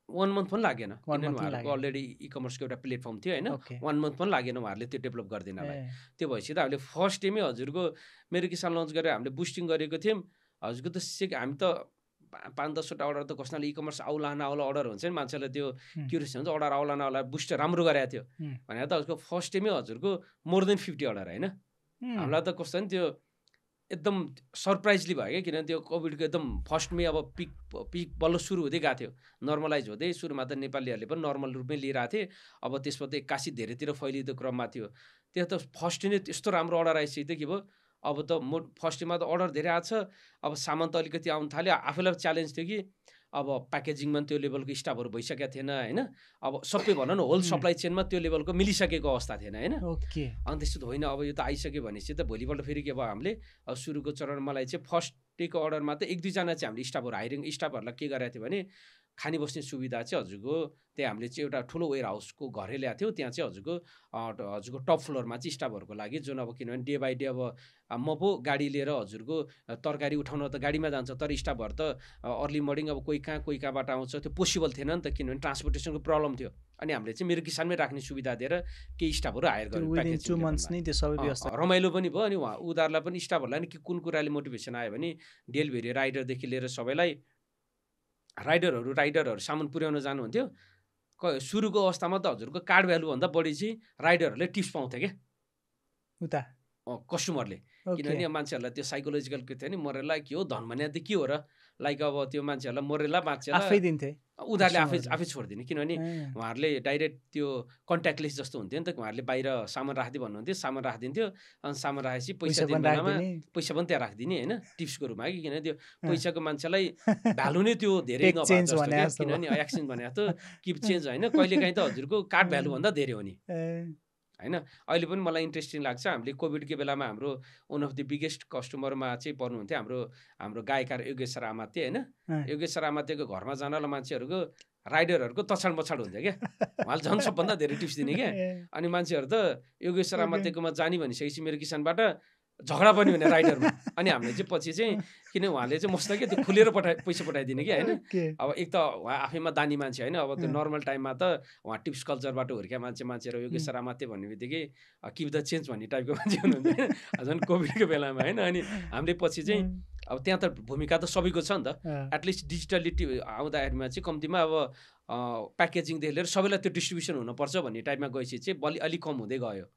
1 मन्थ पनि लागेन, 1 किनभने month पनि उहाँहरूको लागेन। अलरेडी इकमर्सको एउटा प्लेटफर्म थियो होइन। ओके 1 मन्थ पनि लागेन उहाँहरूले त्यो डेभलप गरिदिनलाई। ए त्यो भएपछि त हामीले फर्स्ट टाइमै हजुरको मेरो किसान लन्च गरेर हामीले बुस्टिङ गरेको थियौँ। हजुरको त हामी त 5-10वटा अर्डर त कसैले इकमर्स आउला नआउला अर्डर हुन्छ नि, मान्छेलाई त्यो क्युरियस हुन्छ अर्डर आउला नआउला बुस्ट राम्रो गरेको थियो भनेर त हजुरको फर्स्ट टाइमै हजुरको मोर देन 50 अर्डर होइन। हामीलाई त कस्तो नि त्यो एकदम सरप्राइजली भयो क्या, किनभने त्यो कोभिडको एकदम फर्स्टमै अब पिक बल्ल सुरु हुँदै गएको थियो, नर्मलाइज हुँदै। सुरुमा त नेपालीहरूले पनि नर्मल रूपमै लिइरहेको थिए, अब त्यसमा त एक्कासी धेरैतिर फैलिँदो क्रममा थियो। त्यो त फर्स्ट नै त्यस्तो राम्रो अर्डर आइसक्यो के भयो, अब त फर्स्टमा त अर्डर धेरै आएको छ, अब सामान त अलिकति आउनु थाल्यो। आफूलाई च्यालेन्ज थियो कि अब प्याकेजिङमा त्यो लेभलको स्टाफहरू भइसकेको थिएन होइन, अब सबै भनौँ न होल सप्लाई चेनमा त्यो लेभलको मिलिसकेको अवस्था थिएन होइन। ओके अनि त्यस्तो त होइन, अब यो त आइसक्यो भनेपछि त भोलिपल्ट फेरि के भयो, हामीले सुरुको चरणमा मलाई चाहिँ फर्स्ट डेको अर्डरमा त 1-2जना चाहिँ हामीले स्टाफहरूलाई के गरेको थियो भने खाने बस्ने सुविधा चाहिँ हजुरको त्यहाँ हामीले चाहिँ एउटा ठुलो वेयर हाउसको घरै ल्याएको थियौँ। त्यहाँ चाहिँ हजुरको टप फ्लोरमा चाहिँ स्टाफहरूको लागि, जुन अब किनभने डे बाई डे अब म पो गाडी लिएर हजुरको तरकारी उठाउन त गाडीमा जान्छ, तर स्टाफहरू त अर्ली मर्निङ अब कोही कहाँबाट आउँछ, त्यो पोसिबल थिएन नि त, किनभने ट्रान्सपोर्टेसनको प्रब्लम थियो। अनि हामीले चाहिँ मेरो किसानमै राख्ने सुविधा दिएर केही स्टाफहरू हायर गऱ्यौँ। रमाइलो पनि भयो। अनि उनीहरूलाई पनि स्टाफहरूलाई नि कुन कुराले मोटिभेसन आयो भने डेलिभरी राइडरदेखि लिएर सबैलाई राइडरहरू सामान पुर्याउन जानुहुन्थ्यो। सुरुको अवस्थामा त हजुरको कार्ड भ्यालुभन्दा बढी चाहिँ राइडरहरूले टिप्स पाउँथ्यो क्या उता कस्टमरले, किनभने मान्छेहरूलाई त्यो साइकोलोजिकल के थियो नि, मरेला के हो धन भने त के हो र, लाइक अब त्यो मान्छेहरूलाई मरेला बाँचेला आफै दिन्थे, उनीहरूले आफै छोडिदिने, किनभने उहाँहरूले डाइरेक्ट त्यो कन्ट्याक्टलेस जस्तो हुन्थ्यो नि त। उहाँहरूले बाहिर सामान राखिदियो भन्नुहुन्थ्यो, सामान राखिदिन्थ्यो, अनि सामान राखेपछि पैसा दिने बेलामा पैसा पनि त्यहाँ राखिदिने होइन, टिप्सको रूपमा कि, किनभने त्यो पैसाको मान्छेलाई भ्यालु नै त्यो धेरै नभएको जस्तो, किनभने एक्सचेन्ज भनेको त किप चेन्ज होइन, कहिलेकाहीँ त हजुरको कार्ड भ्यालुभन्दा धेरै हो नि होइन। अहिले पनि मलाई इन्ट्रेस्टिङ लाग्छ, हामीले कोभिडको बेलामा हाम्रो वान अफ द बिगेस्ट कस्टमरमा चाहिँ पर्नुहुन्थ्यो हाम्रो गायकार योगेश्वर आमात्य होइन। योगेश्वर आमात्यको घरमा जानलाई मान्छेहरूको राइडरहरूको तछाड बछाड हुन्थ्यो क्या, उहाँले झन् सबभन्दा धेरै टिप्स दिने क्या। अनि मान्छेहरू त योगेश्वर आमात्यकोमा जाने भनिसकेपछि मेरो किसानबाट झगडा पनि हुने राइडरमा। अनि हामीले चाहिँ पछि चाहिँ किन उहाँले चाहिँ मस्त क्या त्यो खुलेर पैसा पठाइदिने क्या होइन। अब एक त उहाँ आफैमा दानी मान्छे होइन, अब त्यो नर्मल टाइममा त उहाँ टिप्स कल्चरबाट हुर्किया मान्छेहरू योगेश्वर आमात्य भन्ने बित्तिकै किप द चेन्ज भन्ने टाइपको मान्छे हुनुहुन्थ्यो झन् कोभिडको बेलामा होइन। अनि हामीले पछि चाहिँ अब त्यहाँ त भूमिका त सबैको छ नि त, एटलिस्ट डिजिटलिटी आउँदाखेरिमा चाहिँ कम्तीमा अब प्याकेजिङदेखि लिएर सबैलाई त्यो डिस्ट्रिब्युसन हुनुपर्छ भन्ने टाइपमा गएपछि चाहिँ अलिक कम हुँदै गयो।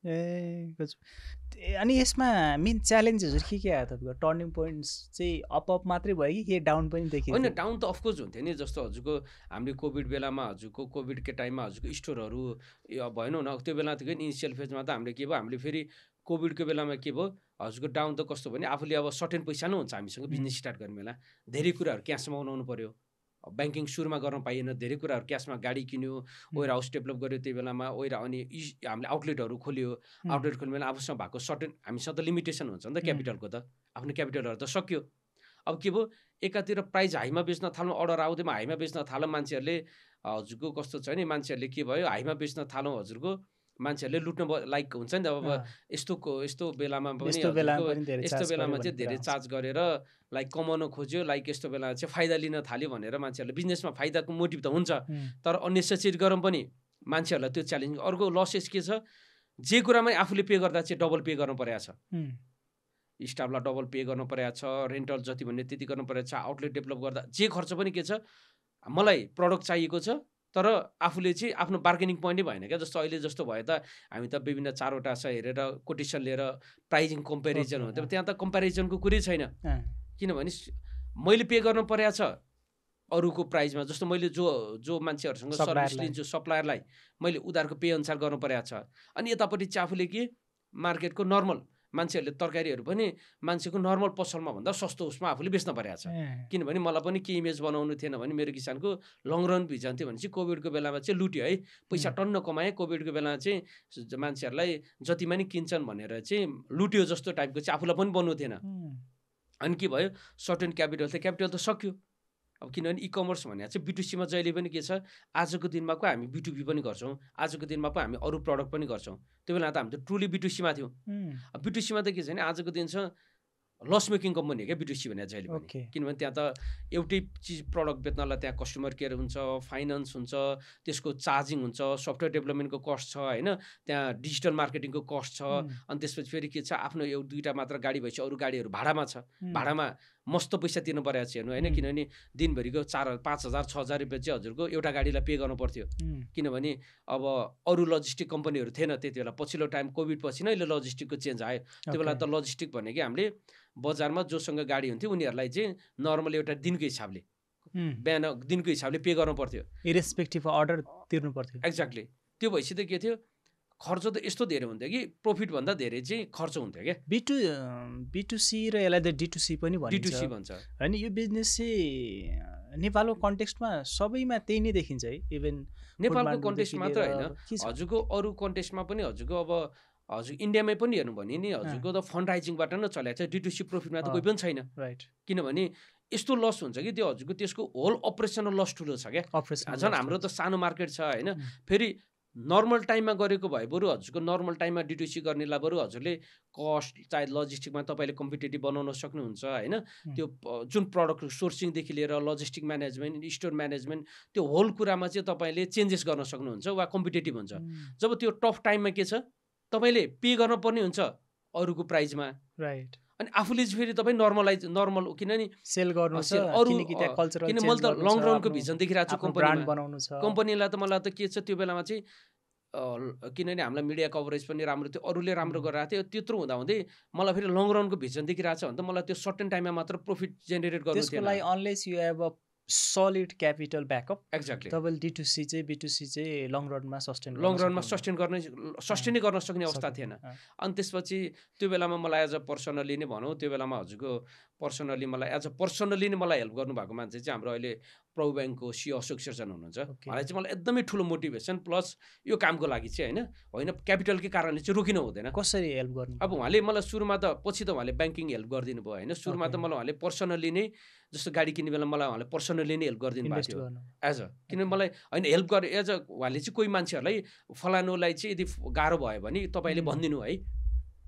अनि यसमा मेन च्यालेन्जेसहरू के आयो तपाईँको? टर्निङ पोइन्ट्स चाहिँ अप मात्रै भयो कि के डाउन पनि देखियो? होइन, डाउन त अफकोर्स हुन्थ्यो नि। जस्तो हजुरको हामीले कोभिड बेलामा हजुरको कोभिडको टाइममा हजुरको स्टोरहरू भएन न, त्यो बेला त इनिसियल फेजमा त हामीले के भयो, हामीले फेरि कोभिडको बेलामा के भयो हजुरको डाउन त कस्तो भने आफूले अब सर्टेन पैसा नै हुन्छ हामीसँग बिजनेस स्टार्ट गर्ने बेला, धेरै कुराहरू क्यासमा बनाउनु पऱ्यो। ब्याङ्किङ सुरुमा गर्न पाइएन, धेरै कुराहरू क्यासमा गाडी किन्यो, वेयर हाउस डेभलप गर्यो त्यो बेलामा अनि हामीले आउटलेटहरू खोल्यो। आउटलेट खोल्ने बेला आफूसँग भएको सर्टेन हामीसँग त लिमिटेसन हुन्छ नि त क्यापिटलको, त आफ्नो क्यापिटलहरू त सक्यो। अब के भयो एकातिर प्राइस हाईमा बेच्न थाल्नु, अर्डर आउँदैमा हाईमा बेच्न थाल्यो मान्छेहरूले। हजुरको कस्तो छ नि, मान्छेहरूले के भयो हाईमा बेच्न थाल्यो, हजुरको मान्छेहरूले लुट्न लाइक हुन्छ नि त। अब यस्तो बेलामा पनि यस्तो बेलामा चाहिँ धेरै चार्ज गरेर लाइक कमाउन खोज्यो, लाइक यस्तो बेला चाहिँ फाइदा लिन थाल्यो भनेर मान्छेहरूले बिजनेसमा फाइदाको मोटिभ त हुन्छ, तर अननेसेसरी गरौँ पनि मान्छेहरूलाई त्यो च्यालेन्ज। अर्को लसेस के छ, जे कुरामा आफूले पे गर्दा चाहिँ डबल पे गर्नु परेको छ, स्टाफलाई डबल पे गर्नु परेको छ, रेन्टल जति भन्ने त्यति गर्नु परेको छ, आउटलेट डेभलप गर्दा जे खर्च पनि के छ, मलाई प्रडक्ट चाहिएको छ तर आफूले चाहिँ आफ्नो बार्गेनिङ पोइन्टै भएन क्या। जस्तो अहिले जस्तो भयो त हामी त विभिन्न 4वटा छ हेरेर कोटेसन लिएर प्राइजिङ कम्पेरिजन हुन्थ्यो, त्यहाँ त कम्पेरिजनको कुरै छैन, किनभने मैले पे गर्नु परेको छ अरूको प्राइजमा। जस्तो मैले जो मान्छेहरूसँग सर्भिस लिन्छु सप्लायरलाई मैले उनीहरूको पे अनुसार गर्नु परेको छ। अनि यतापट्टि चाहिँ आफूले के मार्केटको नर्मल मान्छेहरूले तरकारीहरू पनि मान्छेको नर्मल पसलमा भन्दा सस्तो उसमा आफूले बेच्न परेको छ, किनभने मलाई पनि के इमेज बनाउनु थिएन भने मेरो किसानको लङ रन भिजन थियो भने चाहिँ कोभिडको बेलामा चाहिँ लुट्यो है, पैसा टन्न कमाएँ। कोभिडको बेलामा चाहिँ मान्छेहरूलाई जतिमा नि किन्छन् भनेर चाहिँ लुट्यो जस्तो टाइपको चाहिँ आफूलाई पनि बन्नु थिएन। अनि के भयो सर्टेन क्यापिटल त सक्यो। अब किनभने इकमर्स भनेको चाहिँ B2C जहिले पनि के छ, आजको दिनमा को हामी B2B पनि गर्छौँ, आजको दिनमा पो हामी अरू प्रडक्ट पनि गर्छौँ। त्यो बेला त हामी त ट्रुली B2C थियौँ। B2C त के छ भने आजको दिन छ लस मेकिङ कम्पनी हो क्या B2C भने जहिले पनि। Okay. किनभने त्यहाँ त एउटै चिज प्रडक्ट बेच्नलाई त्यहाँ कस्टमर केयर हुन्छ, फाइनेन्स हुन्छ, त्यसको चार्जिङ हुन्छ, सफ्टवेयर डेभलपमेन्टको कस्ट छ होइन, त्यहाँ डिजिटल मार्केटिङको कस्ट छ, अनि त्यसपछि फेरि के छ आफ्नो एउटा दुईवटा मात्र गाडी भएपछि अरू गाडीहरू भाडामा छ, भाडामा मस्त पैसा तिर्नु परेको छ हेर्नु होइन, किनभने दिनभरिको 4,000 5,000 6,000 रुपियाँ चाहिँ हजुरको एउटा गाडीलाई पे गर्नु पर्थ्यो। किनभने अब अरू लजिस्टिक कम्पनीहरू थिएन त्यति बेला, पछिल्लो टाइम कोभिड पछि नै अहिले लजिस्टिकको चेन्ज आयो। त्यो बेला त लजिस्टिक भनेको हामीले बजारमा जोसँग गाडी हुन्थ्यो उनीहरूलाई चाहिँ नर्मल एउटा दिनको हिसाबले बिहान दिनको हिसाबले पे गर्नु पर्थ्यो, इरेस्पेक्टिभ अर्डर तिर्नु पर्थ्यो। एक्ज्याक्टली। त्यो भएपछि त के थियो खर्च त यस्तो धेरै हुन्थ्यो कि प्रफिटभन्दा धेरै चाहिँ खर्च हुन्थ्यो क्या। B2C र यसलाई त D2C पनि भन्छ। D2C भन्छ होइन, यो बिजनेस चाहिँ नेपालको कन्टेक्स्टमा सबैमा त्यही नै देखिन्छ है। इभन नेपालको कन्टेक्स्ट मात्र होइन, हजुरको अरू कन्टेक्स्टमा पनि हजुरको अब हजुर इन्डियामै पनि हेर्नु भने नि हजुरको त फन्ड राइजिङबाट नै चलेको छ। D2C प्रफिटमा त कोही पनि छैन, राइट। किनभने यस्तो लस हुन्छ कि त्यो हजुरको त्यसको होल अपरेसनल लस ठुलो छ क्या। झन् हाम्रो त सानो मार्केट छ होइन, फेरि नर्मल टाइममा गरेको भए बरु हजुरको नर्मल टाइममा D2C गर्नेलाई बरु हजुरले कस्ट चाहे लजिस्टिकमा तपाईँले कम्पिटेटिभ बनाउन सक्नुहुन्छ होइन। त्यो जुन प्रडक्ट सोर्सिङदेखि लिएर लजिस्टिक म्यानेजमेन्ट, स्टोर म्यानेजमेन्ट, त्यो होल कुरामा चाहिँ तपाईँले चेन्जेस गर्न सक्नुहुन्छ वा कम्पिटेटिभ हुन्छ। जब त्यो टफ टाइममा के छ तपाईँले पे गर्न पर्ने हुन्छ अरूको प्राइजमा, राइट। अनि आफूले चाहिँ फेरि तपाईँ नर्मल किनभने सेल गर्नु छ, अरू किन मैले त लङ रनको भिजन देखिरहेको छु कम्पनीलाई त मलाई त के छ त्यो बेलामा चाहिँ किनभने हामीलाई मिडिया कभरेज पनि राम्रो थियो, अरूले राम्रो गरिरहेको थियो, त्यत्रो हुँदाहुँदै मलाई फेरि लङ रनको भिजन देखिरहेको छ भने त मलाई त्यो सर्टेन टाइममा मात्र प्रफिट जेनेरेट गर्नु थियो। त्यसको लागि unless you have a solid capital backup, exactly तपाईँले D2C चाहिँ B2C चाहिँ लङ रनमा सस्टेनै गर्न सक्ने अवस्था थिएन। अनि त्यसपछि त्यो बेलामा मलाई एज अ पर्सनली नै भनौँ, त्यो बेलामा हजुरको पर्सनली मलाई एज अ पर्सनली नै मलाई हेल्प गर्नुभएको मान्छे चाहिँ हाम्रो अहिले प्रभु ब्याङ्कको CEO अशोक शेरचन हुनुहुन्छ। उहाँलाई चाहिँ मलाई एकदमै ठुलो मोटिभेसन प्लस यो कामको लागि चाहिँ होइन क्यापिटलकै कारणले चाहिँ रोकिनु हुँदैन। कसरी हेल्प गर्नु? अब उहाँले मलाई सुरुमा त पछि त उहाँले ब्याङ्किङ हेल्प गरिदिनु भयो होइन, सुरुमा त मलाई उहाँले पर्सनली नै जस्तो गाडी किन्ने बेला मलाई उहाँले पर्सनली नै हेल्प गरिदिनु भएको थियो एज अ, किनभने मलाई होइन हेल्प गरे एज अ उहाँले चाहिँ कोही मान्छेहरूलाई फलानुलाई चाहिँ यदि गाह्रो भयो भने तपाईँले भनिदिनु है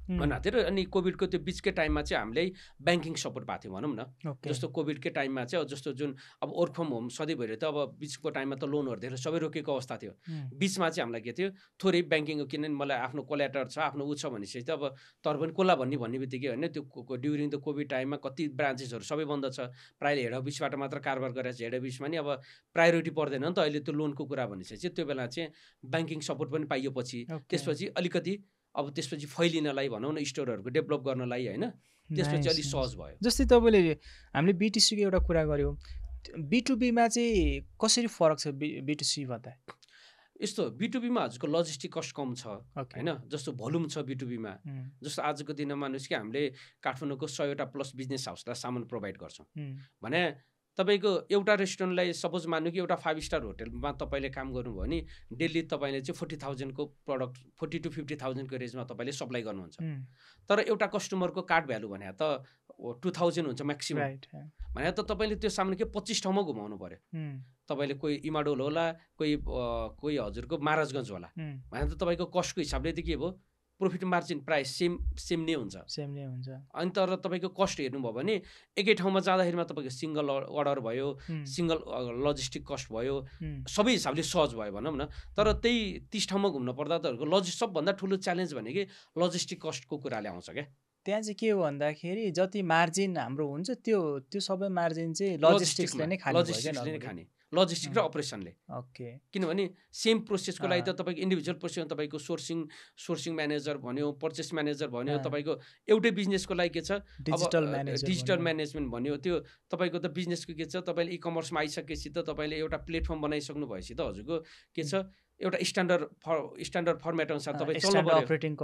भन्नु थियो। अनि कोभिडको त्यो बिचकै टाइममा चाहिँ हामीलाई ब्याङ्किङ सपोर्ट भएको थियो भनौँ न। जस्तो कोभिडकै टाइममा चाहिँ जस्तो जुन अब वर्क फ्रम होम सधैँ भइरहेको थियो, अब बिचको टाइममा त लोनहरू धेरै सबै रोकेको अवस्था थियो, बिचमा चाहिँ हामीलाई के थियो थोरै ब्याङ्किङ, किनभने मलाई आफ्नो कोल्याटर छ आफ्नो ऊ छ भनेपछि त अब तर पनि कसलाई भन्ने बित्तिकै होइन त्यो ड्युरिङ द कोभिड टाइममा कति ब्रान्चेसहरू सबै बन्द छ, प्रायःले हेड अफिसबाट मात्र कारोबार गरेको छ, हेड अफिसमा नि अब प्रायोरिटी पर्दैन नि त अहिले त्यो लोनको कुरा भनेपछि त्यो बेला चाहिँ ब्याङ्किङ सपोर्ट पनि पाइयो पछि। त्यसपछि अलिकति अब त्यसपछि फैलिनलाई भनौँ न स्टोरहरूको डेभलप गर्नलाई होइन, त्यसपछि अलिक सहज भयो। जस्तै तपाईँले हामीले B2C को एउटा कुरा गऱ्यौँ, B2B मा चाहिँ कसरी फरक छ B2C भन्दा? यस्तो B2B मा हजुरको लजिस्टिक कस्ट कम छ होइन, जस्तो भोल्युम छ B2B मा। जस्तो आजको दिनमा मान्नुहोस् कि हामीले काठमाडौँको 100वटा प्लस बिजनेस हाउसलाई सामान प्रोभाइड गर्छौँ भने तपाईँको एउटा रेस्टुरेन्टलाई सपोज मान्नु कि एउटा 5 स्टार होटलमा तपाईँले काम गर्नुभयो भने डेली तपाईँले चाहिँ 40,000 को प्रडक्ट 40 to 50,000 को रेन्जमा तपाईँले सप्लाई गर्नुहुन्छ। तर एउटा कस्टमरको कार्ड भ्यालु भने त 2,000 हुन्छ म्याक्सिमम, भने त तपाईँले त्यो सामान के 25 ठाउँमा घुमाउनु पर्यो। तपाईँले कोही इमाडोल होला, कोही हजुरको महाराजगञ्ज होला, भने त तपाईँको कस्टको हिसाबले त के भयो प्रफिट मार्जिन प्राइस सेम नै हुन्छ। अनि तर तपाईँको कस्ट हेर्नुभयो भने एकै ठाउँमा जाँदाखेरिमा तपाईँको सिङ्गल अर्डर भयो, सिङ्गल लजिस्टिक कस्ट भयो, सबै हिसाबले सहज भयो भनौँ न। तर त्यही 30 ठाउँमा घुम्न पर्दा त सबभन्दा ठुलो च्यालेन्ज भनेकै लजिस्टिक कस्टको कुराले आउँछ क्या। त्यहाँ चाहिँ के हो भन्दाखेरि जति मार्जिन हाम्रो हुन्छ त्यो सबै मार्जिन चाहिँ लजिस्टिक्सले नै खाने, लजिस्टिक र अपरेसनले। किनभने सेम प्रोसेसको लागि त तपाईँको इन्डिभिजुअल प्रोसेसमा तपाईँको सोर्सिङ म्यानेजर भन्यो, पर्चेस म्यानेजर भन्यो, तपाईँको एउटै बिजनेसको लागि के छ डिजिटल म्यानेजमेन्ट भन्यो, त्यो तपाईँको त बिजनेसको के छ तपाईँले ई-कमर्समा आइसकेपछि त तपाईँले एउटा प्लेटफर्म बनाइसक्नु भएपछि त हजुरको के छ एउटा स्ट्यान्डर्ड फर्मेट अनुसार तपाईँ चल्नु पर्यो, अपरेटिङ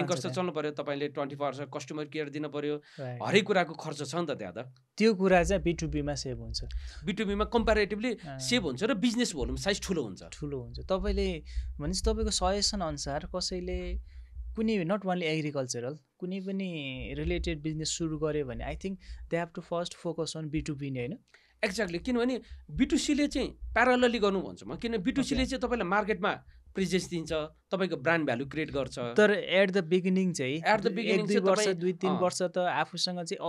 कस्ट चल्नु पर्यो, तपाईँले 24 आवर्स कस्टमर केयर दिनु पर्यो, हरेक कुराको खर्च छ नि त त्यहाँ त। त्यो कुरा चाहिँ B2B मा सेभ हुन्छ, B2B मा कम्प्यारेटिभली सेभ हुन्छ र बिजनेस भोल्युम साइज ठुलो हुन्छ। तपाईँले भनेपछि तपाईँको सजेसन अनुसार कसैले कुनै नट ओन्ली एग्रिकल्चरल कुनै पनि रिलेटेड बिजनेस सुरु गर्यो भने I think they have to first focus on B2B नै होइन? एक्ज्याक्टली, किनभने B2C ले चाहिँ प्यारालली गर्नु भन्छु म, किनभने B2C ले चाहिँ तपाईँलाई मार्केटमा प्रेजेन्स दिन्छ, तपाईँको ब्रान्ड भ्यालु क्रिएट गर्छ। तर एट द बिगिनिङ चाहिँ एट द बिगिनिङ 2 वर्ष 2-3 वर्ष त आफूसँग चाहिँ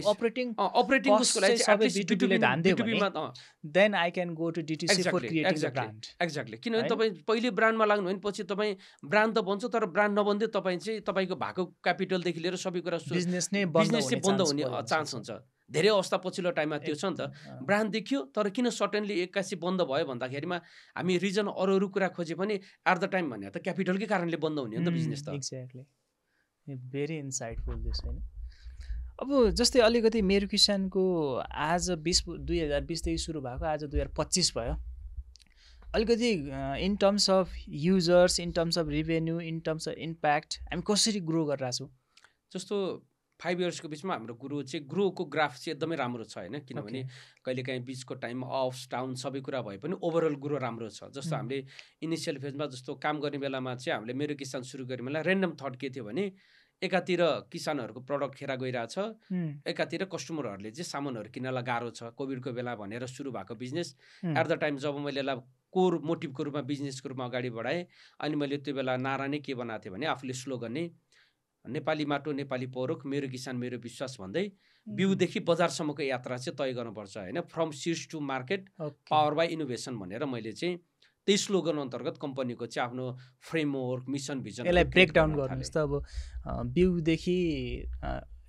अपरेटिङ उसको लागि चाहिँ सबै B2B ध्यान दियो भने then I can go to DTC for creating the brand. Exactly, किनभने तपाईँ पहिले ब्रान्डमा लाग्नु भने पछि तपाईँ ब्रान्ड त बन्छ, तर ब्रान्ड नबन्दै तपाईँ चाहिँ तपाईँको भएको क्यापिटलदेखि लिएर सबै कुरा बिजनेस नै बन्द हुने चान्स हुन्छ। धेरै अवस्था पछिल्लो टाइममा त्यो छ नि त, ब्रान्ड देखियो तर किन सडनली 81 बन्द भयो भन्दाखेरिमा हामी रिजन अरू कुरा खोजे पनि एट द टाइम भने त क्यापिटलकै कारणले बन्द हुने हो नि त बिजनेस त। एक्ज्याक्टली, भेरी इन्साइटफुल दिस होइन। अब जस्तै अलिकति मेरो किसानको आज 2020 देखि सुरु भएको आज 2025 भयो, अलिकति in terms of users, in terms of revenue, in terms of impact हामी कसरी ग्रो गरिरहेको छौँ? जस्तो 5 इयर्सको बिचमा हाम्रो ग्रोको ग्राफ चाहिँ एकदमै राम्रो छ होइन, किनभने कहिलेकाहीँ बिचको टाइममा अप्स डाउन सबै कुरा भए पनि ओभरअल ग्रो राम्रो छ। जस्तो हामीले इनिसियल फेजमा जस्तो काम गर्ने बेलामा चाहिँ हामीले मेरो किसान सुरु गर्ने बेला ऱ्यान्डम थट के थियो भने एकातिर किसानहरूको प्रडक्ट खेर गइरहेछ, एकातिर कस्टमरहरूले चाहिँ सामानहरू किन्नलाई गाह्रो छ। कोभिडको बेला भनेर सुरु भएको बिजनेस एट द टाइम जब मैले यसलाई कोर मोटिभको रूपमा बिजनेसको रूपमा अगाडि बढाएँ, अनि मैले त्यो बेला नारा नै के बनाएको थिएँ भने आफूले स्लोगन नै नेपाली माटो नेपाली पौरुख मेरो किसान मेरो विश्वास भन्दै बिउदेखि बजारसम्मको यात्रा चाहिँ तय गर्नुपर्छ होइन, from seeds to market power by innovation भनेर मैले चाहिँ त्यही स्लोगन अन्तर्गत कम्पनीको चाहिँ आफ्नो फ्रेमवर्क मिसन भिजन यसलाई ब्रेक डाउन गर्नुहोस् त। अब बिउदेखि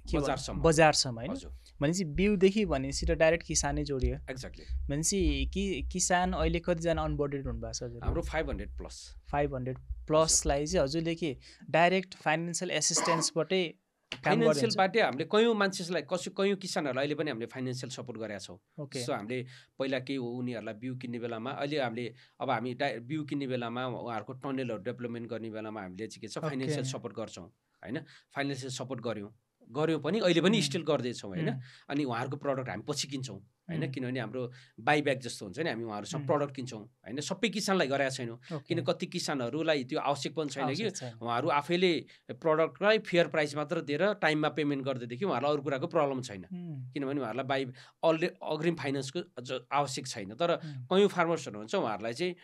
बजारसम्म होइन भनेपछि बिउदेखि भनेपछि त डाइरेक्ट किसानै जोडियो। एक्ज्याक्टली, भनेपछि किसान अहिले कतिजना अनबोर्डेड हुनुभएको छ हजुर? हाम्रो 500+। 500+लाई चाहिँ हजुरले के डाइरेक्ट फाइनेन्सियल एसिस्टेन्सबाटै फाइनेन्सियलबाटै हामीले कयौँ मान्छेलाई कयौँ किसानहरूलाई अहिले पनि हामीले फाइनेन्सियल सपोर्ट गरेका छौँ। सो हामीले पहिला केही हो उनीहरूलाई बिउ किन्ने बेलामा अहिले हामीले अब हामी बिउ किन्ने बेलामा उहाँहरूको टनेलहरू डेभलपमेन्ट गर्ने बेलामा हामीले चाहिँ के छ फाइनेन्सियल सपोर्ट गर्छौँ होइन, फाइनेन्सियल सपोर्ट गऱ्यौँ पनि अहिले पनि स्टिल गर्दैछौँ होइन। अनि उहाँहरूको प्रडक्ट हामी पछि किन्छौँ होइन, किनभने हाम्रो बाइब्याक जस्तो हुन्छ नि, हामी उहाँहरूसँग प्रडक्ट किन्छौँ होइन। सबै किसानलाई गरेका छैनौँ, किन कति किसानहरूलाई त्यो आवश्यक पनि छैन कि उहाँहरू आफैले प्रडक्टलाई फेयर प्राइस मात्र दिएर टाइममा पेमेन्ट गर्दैदेखि उहाँहरूलाई अरू कुराको प्रब्लम छैन, किनभने उहाँहरूलाई अग्रिम फाइनेन्सको आवश्यक छैन। तर कयौँ फार्मर्सहरू हुन्छ उहाँहरूलाई चाहिँ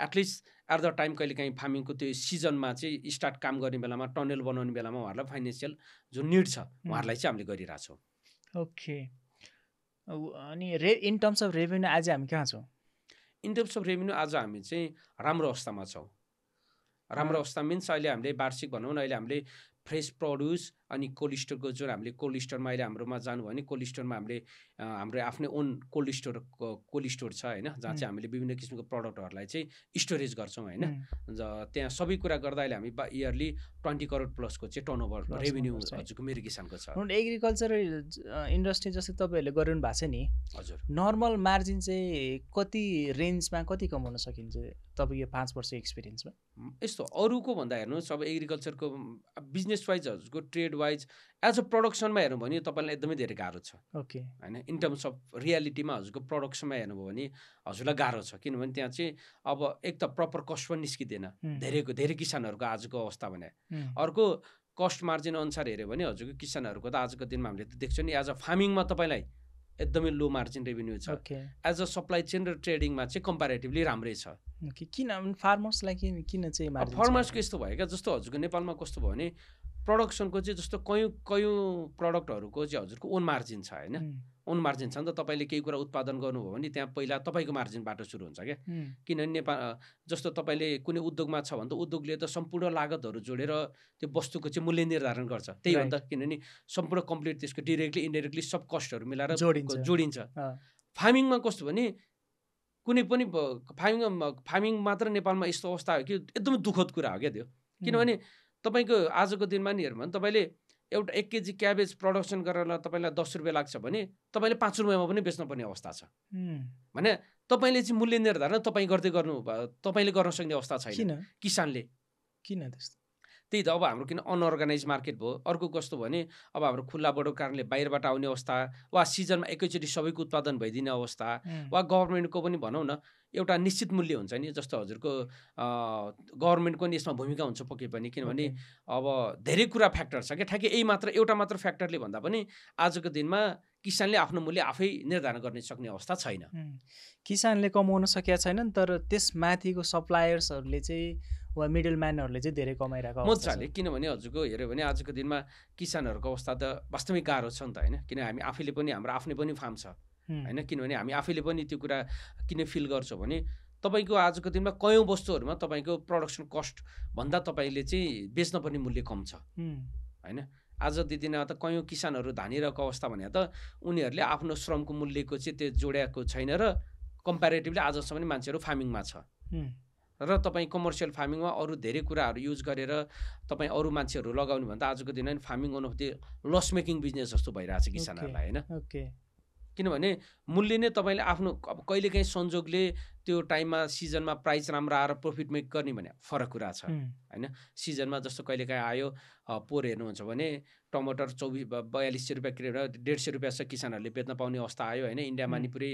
एटलिस्ट एट द टाइम कहिलेकाहीँ फार्मिङको त्यो सिजनमा चाहिँ स्टार्ट काम गर्ने बेलामा टनेल बनाउने बेलामा उहाँहरूलाई फाइनेन्सियल जो निड छ उहाँहरूलाई चाहिँ हामीले गरिरहेछौँ। ओके, अनि इन टर्म्स अफ रेभेन्यू आज हामी कहाँ छौँ? इन टर्म्स अफ रेभेन्यू आज हामी चाहिँ राम्रो अवस्थामा छौँ। राम्रो अवस्था मिन्स अहिले हामीले वार्षिक भनौँ न, अहिले हामीले फ्रेस प्रड्युस अनि कोल्ड स्टोरको जुन हामीले कोल्ड स्टोरमा अहिले हाम्रोमा जानुभयो भने कोल्ड स्टोरमा हामीले हाम्रो आफ्नै ओन कोल्ड स्टोर छ होइन, जहाँ चाहिँ हामीले विभिन्न किसिमको प्रडक्टहरूलाई चाहिँ स्टोरेज गर्छौँ होइन। त्यहाँ सबै कुरा गर्दा अहिले हामी इयरली 20 करोड प्लसको चाहिँ टर्नओभर रेभेन्यू हजुरको मेरो किसानको छ। एग्रिकल्चर इन्डस्ट्री जस्तै तपाईँहरूले गरिरहनु भएको छ नि हजुर, नर्मल मार्जिन चाहिँ कति रेन्जमा कति कमाउन सकिन्छ तपाईँको 5 वर्ष एक्सपिरियन्समा? यस्तो अरूको भन्दा हेर्नुहोस्, अब एग्रिकल्चरको बिजनेस वाइज हजुरको ट्रेड वाइज एज अ प्रडक्सनमा हेर्नु भने तपाईँलाई एकदमै धेरै गाह्रो छ। ओके होइन, इन टर्म्स अफ रियालिटीमा हजुरको प्रडक्सनमा हेर्नुभयो भने हजुरलाई गाह्रो छ, किनभने त्यहाँ चाहिँ अब एक त प्रपर कस्ट पनि निस्किँदैन धेरै किसानहरूको आजको अवस्था भने। अर्को कस्ट मार्जिन अनुसार हेऱ्यो भने हजुरको किसानहरूको त आजको दिनमा हामीले त देख्छौँ नि एज अ फार्मिङमा तपाईँलाई एकदमै लो मार्जिन रेभेन्यू छ, एज अ सप्लाई चेन र ट्रेडिङमा चाहिँ कम्पेरेटिभली राम्रै छ। किन फार्मर्सलाई किन चाहिँ फार्मर्सको यस्तो भयो क्या, जस्तो हजुरको नेपालमा कस्तो भयो भने प्रडक्सनको चाहिँ जस्तो कयौँ प्रडक्टहरूको चाहिँ हजुरको ओन मार्जिन छ होइन, ओन मार्जिन छ नि त। तपाईँले केही कुरा उत्पादन गर्नुभयो भने त्यहाँ पहिला तपाईँको मार्जिनबाट सुरु हुन्छ क्या, किनभने नेपाल जस्तो तपाईँले कुनै उद्योगमा छ भने त उद्योगले त सम्पूर्ण लागतहरू जोडेर त्यो वस्तुको चाहिँ मूल्य निर्धारण गर्छ, त्यही हो नि त, किनभने सम्पूर्ण कम्प्लिट त्यसको डिरेक्टली इन्डाइरेक्टली सब कस्टहरू मिलाएर जोडिन्छ। फार्मिङमा कस्तो भने कुनै पनि फार्मिङ मात्र नेपालमा यस्तो अवस्था हो कि एकदमै दुःखद कुरा हो क्या त्यो, किनभने तपाईँको आजको दिनमा नि हेर्नु भने तपाईँले एउटा 1 केजी क्याबेज प्रडक्सन गरेर तपाईँलाई 10 रुपियाँ लाग्छ भने तपाईँले 5 रुपियाँमा पनि बेच्नुपर्ने अवस्था छ भने तपाईँले चाहिँ मूल्य निर्धारण तपाईँले गर्न सक्ने अवस्था छैन किसानले। किन त्यस्तो? त्यही त, अब हाम्रो किन अनअर्गनाइज मार्केट भयो। अर्को कस्तो भने अब हाम्रो खुल्ला बढोको कारणले बाहिरबाट आउने अवस्था वा सिजनमा एकैचोटि सबैको उत्पादन भइदिने अवस्था वा गभर्मेन्टको पनि भनौँ न एउटा निश्चित मूल्य हुन्छ नि, जस्तो हजुरको गभर्मेन्टको नि यसमा भूमिका हुन्छ पक्कै पनि, किनभने अब धेरै कुरा फ्याक्टर छ क्या, ठ्याक्कै एउटा मात्र फ्याक्टरले भन्दा पनि आजको दिनमा किसानले आफ्नो मूल्य आफै निर्धारण गर्न सक्ने अवस्था छैन। किसानले कमाउन सकेका छैनन्, तर त्यसमाथिको सप्लायर्सहरूले चाहिँ वा मिडल म्यानहरूले चाहिँ धेरै कमाइरहेको अवस्था मजाले। किनभने हजुरको हेऱ्यो भने आजको दिनमा किसानहरूको अवस्था त वास्तविक गाह्रो छ नि त होइन। किन हामी आफैले पनि हाम्रो आफ्नै पनि फार्म छ होइन। किनभने हामी आफैले पनि त्यो कुरा किन फिल गर्छौँ भने तपाईँको आजको दिनमा कयौँ वस्तुहरूमा तपाईँको प्रोडक्सन कस्ट भन्दा तपाईँले चाहिँ बेच्नुपर्ने मूल्य कम छ होइन। आजको दिनमा त कयौँ किसानहरू धानिरहेको अवस्था भने त उनीहरूले आफ्नो श्रमको मूल्यको चाहिँ त्यो जोड्याएको छैन र कम्पेरिटिभली आजसम्म मान्छेहरू फार्मिङमा छ र तपाईँ कमर्सियल फार्मिङमा अरू धेरै कुराहरू युज गरेर तपाईँ अरू मान्छेहरू लगाउने भन्दा आजको दिनमा फार्मिङ गर्नु त्यो लस मेकिङ बिजनेस जस्तो भइरहेछ किसानहरूलाई होइन। किनभने मूल्य नै तपाईँले आफ्नो अब कहिलेकाहीँ संजोगले त्यो टाइममा सिजनमा प्राइस राम्रो आएर प्रफिट मेक गर्ने भने फरक कुरा छ होइन। सिजनमा जस्तो कहिलेकाहीँ आयो पोहोर हेर्नुहुन्छ भने टमाटर 42 रुपियाँ किलो 150 रुपियाँ किसानहरूले बेच्न पाउने अवस्था आयो होइन। इन्डियामा नि पुरै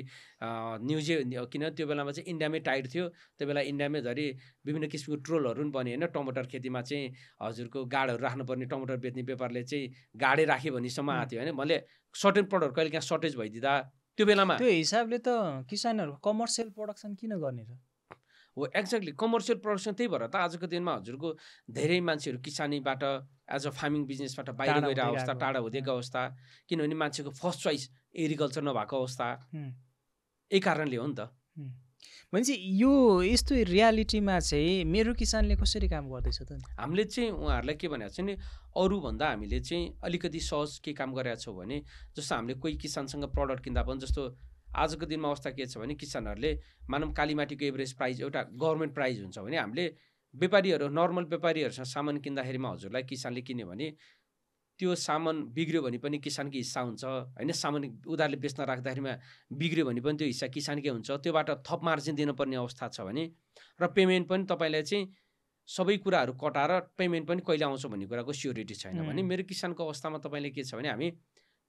न्युजै किन त्यो बेलामा चाहिँ इन्डियामै टाइट थियो। त्यो बेला इन्डियामै धरि विभिन्न किसिमको ट्रोलहरू पनि बने होइन। टमाटर खेतीमा चाहिँ हजुरको गाडहरू राख्नुपर्ने टमाटर बेच्ने व्यापारले चाहिँ गाडै राख्यो भनेसम्म आएको थियो होइन। मैले सर्टेन प्रडक्ट कहिले काहीँ सर्टेज भइदिँदा त्यो बेलामा त्यो हिसाबले त किसानहरू कमर्सियल प्रोडक्सन किन गर्ने त हो। एक्ज्याक्टली कमर्सियल प्रोडक्सन त्यही भएर त आजको दिनमा हजुरको धेरै मान्छेहरू किसानीबाट एज अ फार्मिङ बिजनेसबाट बाहिर गइरहेको अवस्था, टाढा हुँदैको अवस्था। किनभने मान्छेको फर्स्ट चोइस एग्रिकल्चर नभएको अवस्था यही कारणले हो नि त। भनेपछि यो यस्तो रियालिटीमा चाहिँ मेरो किसानले कसरी काम गर्दैछ त? हामीले चाहिँ उहाँहरूलाई के भनेको छ नि, अरूभन्दा हामीले चाहिँ अलिकति सहज के काम गरेका छौँ भने जस्तो हामीले कोही किसानसँग प्रडक्ट किन्दा पनि जस्तो आजको दिनमा अवस्था के छ भने किसानहरूले मानव कालीमाटीको एभरेज प्राइस एउटा गभर्मेन्ट प्राइस हुन्छ भने हामीले व्यापारीहरू नर्मल व्यापारीहरूसँग सामान किन्दाखेरिमा हजुरलाई किसानले किन्यो भने त्यो सामान बिग्रियो भने पनि किसानकै हिस्सा हुन्छ होइन। सामान उधारले बेच्न राख्दाखेरिमा बिग्रियो भने पनि त्यो हिस्सा किसानकै हुन्छ। त्योबाट थप मार्जिन दिनुपर्ने अवस्था छ भने र पेमेन्ट पनि तपाईँलाई चाहिँ सबै कुराहरू कटाएर पेमेन्ट पनि कहिले आउँछ भन्ने कुराको स्योरिटी छैन भने मेरो किसानको अवस्थामा तपाईँले के छ भने हामी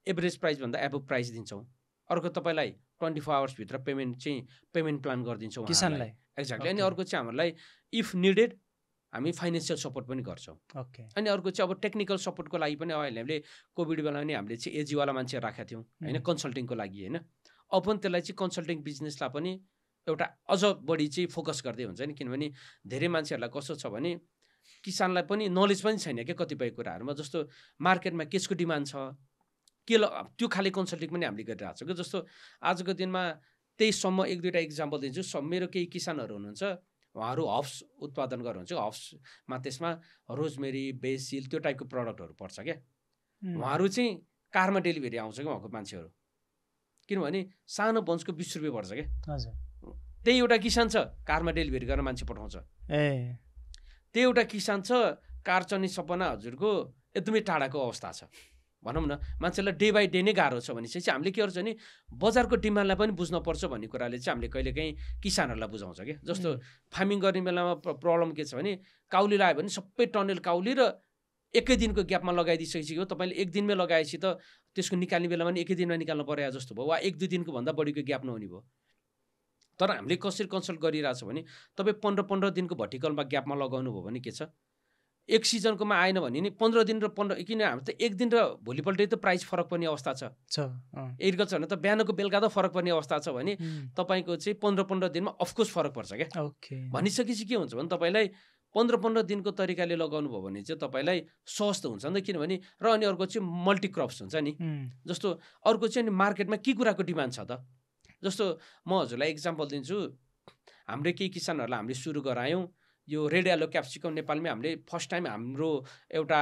एभरेज प्राइसभन्दा एबभ प्राइस दिन्छौँ। अर्को तपाईँलाई 24 आवर्सभित्र पेमेन्ट प्लान गरिदिन्छौँ किसानलाई। एक्ज्याक्टली। अनि अर्को चाहिँ हामीलाई इफ निडेड हामी फाइनेन्सियल सपोर्ट पनि गर्छौँ। अनि अर्को चाहिँ अब टेक्निकल सपोर्टको लागि पनि अहिले हामीले कोभिड बेलामा नि हामीले चाहिँ एजीवाला मान्छेहरू राखेका थियौँ होइन कन्सल्टिङको लागि होइन। अब पनि त्यसलाई चाहिँ कन्सल्टिङ बिजनेसलाई पनि एउटा अझ बढी चाहिँ फोकस गर्दै हुन्छ नि। किनभने धेरै मान्छेहरूलाई कस्तो छ भने किसानलाई पनि नलेज पनि छैन क्या कतिपय कुराहरूमा। जस्तो मार्केटमा केसको डिमान्ड छ के त्यो खाले कन्सल्टिङ पनि हामीले गरिरहेको छौँ कि। जस्तो आजको दिनमा त्यहीसम्म एक दुईवटा इक्जाम्पल दिन्छु। मेरो केही किसानहरू हुनुहुन्छ उहाँहरू हब्स उत्पादन गर्नुहुन्छ। हब्समा त्यसमा रोजमेरी बेसिल त्यो टाइपको प्रडक्टहरू पर्छ क्या। उहाँहरू चाहिँ कारमा डेलिभरी आउँछ क्या उहाँको मान्छेहरू। किनभने सानो बन्चको 20 रुपियाँ पर्छ क्या। त्यही एउटा किसान छ कारमा डेलिभरी गर्न मान्छे पठाउँछ। त्यही एउटा किसान छ कार चल्ने सपना हजुरको एकदमै टाढाको अवस्था छ भनौँ न। मान्छेलाई डे बाई डे नै गाह्रो छ भने चाहिँ हामीले के गर्छ भने बजारको डिमान्डलाई पनि बुझ्नुपर्छ भन्ने कुराले चाहिँ हामीले कहिलेकाहीँ किसानहरूलाई बुझाउँछ क्या। जस्तो फार्मिङ गर्ने बेलामा प्रब्लम के छ भने काउली लगायो भने सबै टनेल काउली र एकै दिनको ग्यापमा लगाइदिइसकेपछि हो। तपाईँले एक दिनमै लगाएपछि त त्यसको निकाल्ने बेलामा पनि एकै दिनमा निकाल्नु पर्यो जस्तो भयो वा 1-2 दिनको भन्दा बढीको ग्याप नहुने भयो। तर हामीले कसरी कन्सल्ट गरिरहेछ भने तपाईँ 15-15 दिनको भर्टिकलमा ग्यापमा लगाउनु भयो भने के छ एक सिजनकोमा आएन भने नि 15 दिन र 15 किन हामी त एक दिन र भोलिपल्टै त प्राइस फरक पर्ने अवस्था छ। एग्रिकल्चर भने त बिहानको बेलुका त फरक पर्ने अवस्था छ भने तपाईँको चाहिँ 15-15 दिनमा अफकोर्स फरक पर्छ क्या। भनिसकेपछि के हुन्छ भने तपाईँलाई 15-15 दिनको तरिकाले लगाउनु भयो भने चाहिँ तपाईँलाई सहज त हुन्छ नि त। किनभने र अनि अर्को चाहिँ मल्टिक्रप्स हुन्छ नि। जस्तो अर्को चाहिँ नि मार्केटमा के कुराको डिमान्ड छ त। जस्तो म हजुरलाई इक्जाम्पल दिन्छु। हाम्रो केही किसानहरूलाई हामीले सुरु गरायौँ यो रेड येलो क्याप्सिकम। नेपालमै हामीले फर्स्ट टाइम हाम्रो एउटा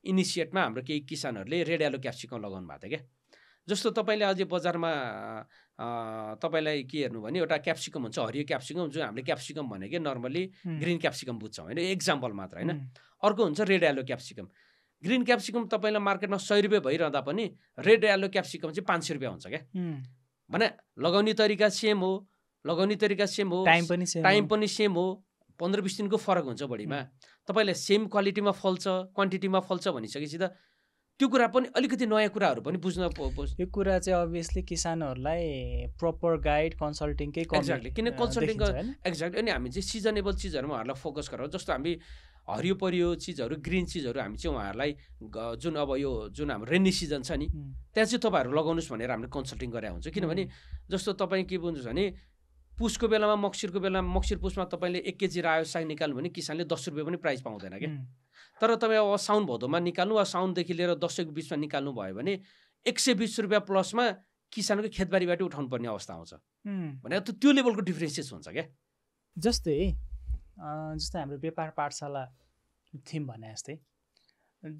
इनिसिएटमा हाम्रो केही किसानहरूले रेड येलो क्याप्सिकम लगाउनु भएको थियो क्या। जस्तो तपाईँले अझै बजारमा तपाईँलाई के हेर्नु भने एउटा क्याप्सिकम हुन्छ हरियो क्याप्सिकम जुन हामीले क्याप्सिकम भनेको नर्मली ग्रिन क्याप्सिकम बुझ्छौँ होइन। एक्जाम्पल मात्र होइन। अर्को हुन्छ red yellow capsicum. Green capsicum तपाईँलाई मार्केटमा 100 रुपियाँ भइरहँदा पनि रेड येलो क्याप्सिकम चाहिँ 500 रुपियाँ हुन्छ क्या। भने लगाउने तरिका सेम हो, लगाउने तरिका सेम हो, टाइम पनि सेम हो। 15-20 दिनको फरक हुन्छ बढीमा। तपाईँलाई सेम क्वालिटीमा फल्छ क्वान्टिटीमा फल्छ भनिसकेपछि त त्यो कुरा पनि अलिकति नयाँ कुराहरू पनि बुझ्न यो कुरा चाहिँ अभियसली किसानहरूलाई प्रपर गाइड कन्सल्टिङकै एक्ज्याक्टली। किन कन्सल्टिङको एक्ज्याक्टली। अनि हामी चाहिँ सिजनेबल चिजहरूमा उहाँहरूलाई फोकस गरौँ। जस्तो हामी हरियो परियो चिजहरू ग्रिन चिजहरू हामी चाहिँ उहाँहरूलाई जुन अब यो जुन हाम्रो रेनी सिजन छ नि त्यहाँ चाहिँ तपाईँहरू लगाउनुहोस् भनेर हामीले कन्सल्टिङ गरे हुन्छ। किनभने जस्तो तपाईँ के बुझ्नुहोस् भने पुसको बेलामा मक्सिरको बेलामा मक्सिर पुसमा तपाईँले 1 केजी रायो साग निकाल्नु भने किसानले 10 रुपियाँ पनि प्राइस पाउँदैन क्या। तर तपाईँ अब साउन भदौमा निकाल्नु वा साउनदेखि लिएर दसैँको बिचमा निकाल्नु भयो भने 120 रुपियाँ प्लसमा किसानको खेतबारीबाट उठाउनु पर्ने अवस्था आउँछ भने त्यो लेभलको डिफ्रेन्सेस हुन्छ क्या। जस्तै हाम्रो व्यापार पाठशाला थिम भने जस्तै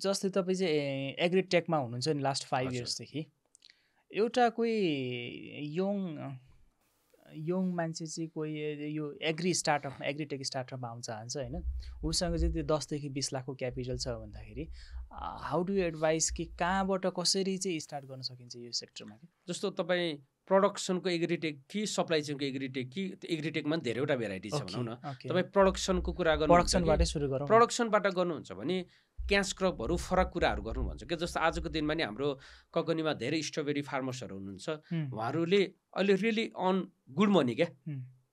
जस्तै तपाईँ चाहिँ एग्रिटेकमा हुनुहुन्छ नि लास्ट 5 इयर्सदेखि एउटा कोही यङ मान्छे चाहिँ कोही यो एग्रिटेक स्टार्टअपमा आउन चाहन्छ होइन, उसँग चाहिँ त्यो 10 देखि 20 लाखको क्यापिटल छ भन्दाखेरि हाउ डु एडभाइस कि कहाँबाट कसरी चाहिँ स्टार्ट गर्न सकिन्छ यो सेक्टरमा? जस्तो तपाईँ प्रोडक्सनको एग्रिटेक कि सप्लाई चेनको एग्रिटेक कि एग्रिटेकमा धेरैवटा भेराइटी छ भनौँ न। तपाईँ प्रोडक्सनको कुरा गर्नु प्रोडक्सनबाटै सुरु गरौँ। प्रोडक्सनबाट गर्नुहुन्छ भने क्यास क्रपहरू फरक कुराहरू गर्नु भन्छ कि जस्तो आजको दिनमा नि हाम्रो ककनीमा धेरै स्ट्रबेरी फार्मर्सहरू हुनुहुन्छ, उहाँहरूले अहिले रियली अन गुड मनी क्या।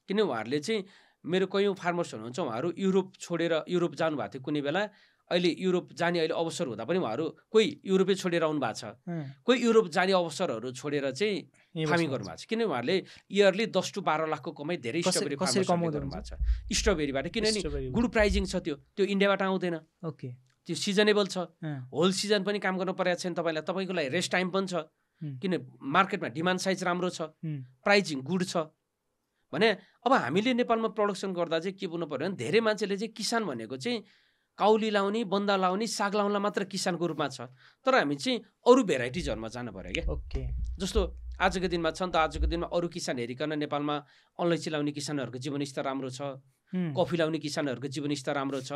किन उहाँहरूले चाहिँ मेरो कयौँ फार्मर्स हुनुहुन्छ, उहाँहरू युरोप छोडेर युरोप जानुभएको थियो कुनै बेला, अहिले युरोप जाने अहिले अवसर हुँदा पनि उहाँहरू कोही युरोपै छोडेर आउनु भएको छ, कोही युरोप जाने अवसरहरू छोडेर चाहिँ फार्मिङ गर्नुभएको छ। किन उहाँहरूले इयरली 10 to 12 लाखको कमाइ धेरै स्ट्रबेरी फार्मर्सहरूले गर्नुभएको छ स्ट्रबेरीबाट। किनभने गुड प्राइजिङ छ, त्यो इन्डियाबाट आउँदैन, त्यो सिजनेबल छ, होल सिजन पनि काम गर्नु परेको छैन तपाईँलाई, तपाईँको लागि रेस्ट टाइम पनि छ, किन मार्केटमा डिमान्ड साइज राम्रो छ, प्राइजिङ गुड छ भने। अब हामीले नेपालमा प्रोडक्सन गर्दा चाहिँ के बुझ्नु पऱ्यो भने धेरै मान्छेले चाहिँ किसान भनेको चाहिँ काउली लाउने, बन्दा लाउने, साग लाउनलाई मात्र किसानको रूपमा छ, तर हामी चाहिँ अरू भेराइटिजहरूमा जानु पऱ्यो क्या। जस्तो आजको दिनमा छ नि त, आजको दिनमा अरू किसान हेरिकन नेपालमा अलैँची लाउने किसानहरूको जीवनस्तर राम्रो छ, कफी लाउने किसानहरूको जीवनस्तर राम्रो छ,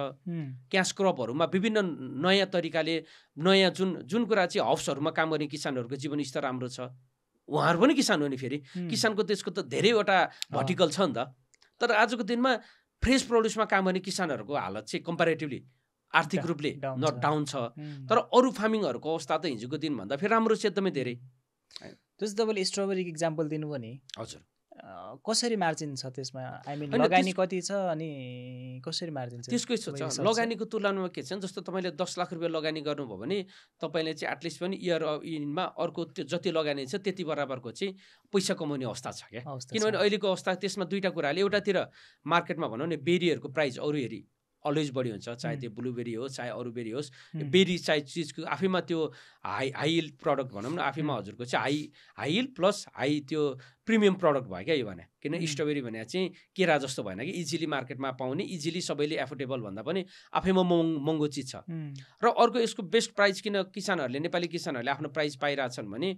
क्यास क्रपहरूमा विभिन्न नयाँ तरिकाले नयाँ जुन कुरा चाहिँ हब्सहरूमा काम गर्ने किसानहरूको जीवनस्तर राम्रो छ। उहाँहरू पनि किसान हो नि, फेरि किसानको त्यसको त धेरैवटा भर्टिकल छ नि त। तर आजको दिनमा फ्रेस प्रोड्युसमा काम गर्ने किसानहरूको हालत चाहिँ कम्पेरेटिभली आर्थिक रूपले नट डाउन छ, तर अरू फार्मिङहरूको अवस्था त हिजोको दिनभन्दा फेरि राम्रो छ एकदमै धेरै। जस्तो तपाईँले स्ट्रबेरीको इक्जाम्पल दिनुभयो नि, हजुर कसरी मार्जिन छ त्यसमा? आई मिन लगानी कति छ अनि कसरी मार्जिन छ त्यसकै छ? लगानीको तुलनामा के छ, जस्तो तपाईँले 10 लाख रुपियाँ लगानी गर्नुभयो भने तपाईँले चाहिँ एटलिस्ट पनि इयर इनमा अर्को त्यो जति लगानी छ त्यति बराबरको चाहिँ पैसा कमाउने अवस्था छ क्या। किनभने अहिलेको अवस्था त्यसमा दुईवटा कुराले, एउटातिर मार्केटमा भनौँ न बेरीहरूको प्राइस अरू हेरी अलवेज बढी हुन्छ, चाहे त्यो ब्लुबेरी होस् चाहे अरू बेरी होस्, बेरी चाहे चिजको आफैमा त्यो हाई हिल प्रडक्ट भनौँ न, आफैमा हजुरको चाहिँ हाई हिल प्लस हाई त्यो प्रिमियम प्रडक्ट भयो क्या यो भने। किन स्ट्रबेरी भने चाहिँ केरा जस्तो भएन कि इजिली मार्केटमा पाउने, इजिली सबैले एफोर्डेबल भन्दा पनि आफैमा महँगो चिज छ। र अर्को यसको बेस्ट प्राइस किन किसानहरूले, नेपाली किसानहरूले आफ्नो प्राइस पाइरहेछन् भने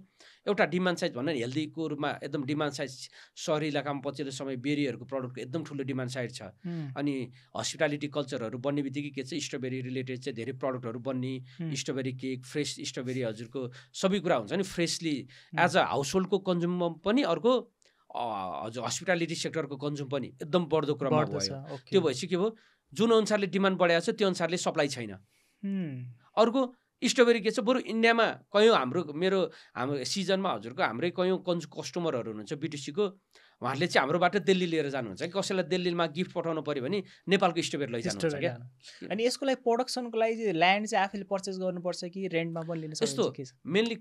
एउटा डिमान्ड साइज भनौँ न हेल्दीको रूपमा एकदम डिमान्ड साइज, सहरी इलाकामा पछिल्लो समय बेरीहरूको प्रडक्टको एकदम ठुलो डिमान्ड साइड छ। अनि हस्पिटालिटी कल्चरहरू बन्ने बित्तिकै के छ, स्ट्रबेरी रिलेटेड चाहिँ धेरै प्रडक्टहरू बन्ने, स्ट्रबेरी केक, फ्रेस स्ट्रबेरी हजुरको सबै कुरा हुन्छ नि freshly as a house HoldCo कन्ज्युममा पनि, अर्को हजुर हस्पिटालिटी सेक्टरको कन्ज्युम पनि एकदम बढ्दो क्रममा भयो। त्यो भएपछि के भयो, जुन अनुसारले डिमान्ड बढाएको छ त्यो अनुसारले सप्लाई छैन। अर्को स्ट्रबेरी के छ, बरु इन्डियामा कयौँ हाम्रो सिजनमा हजुरको हाम्रै कयौँ कस्टमरहरू हुनुहुन्छ B2C को, उहाँहरूले चाहिँ हाम्रोबाट दिल्ली लिएर जानुहुन्छ कि कसैलाई दिल्लीमा गिफ्ट पठाउनु पऱ्यो भने नेपालको स्ट्रबेरी लैजानुहुन्छ क्या। अनि यसको लागि प्रोडक्सनको लागि चाहिँ ल्यान्ड चाहिँ आफैले पर्चेस गर्नुपर्छ कि रेन्टमा पनि लिन सक्छ? यस्तो मेनली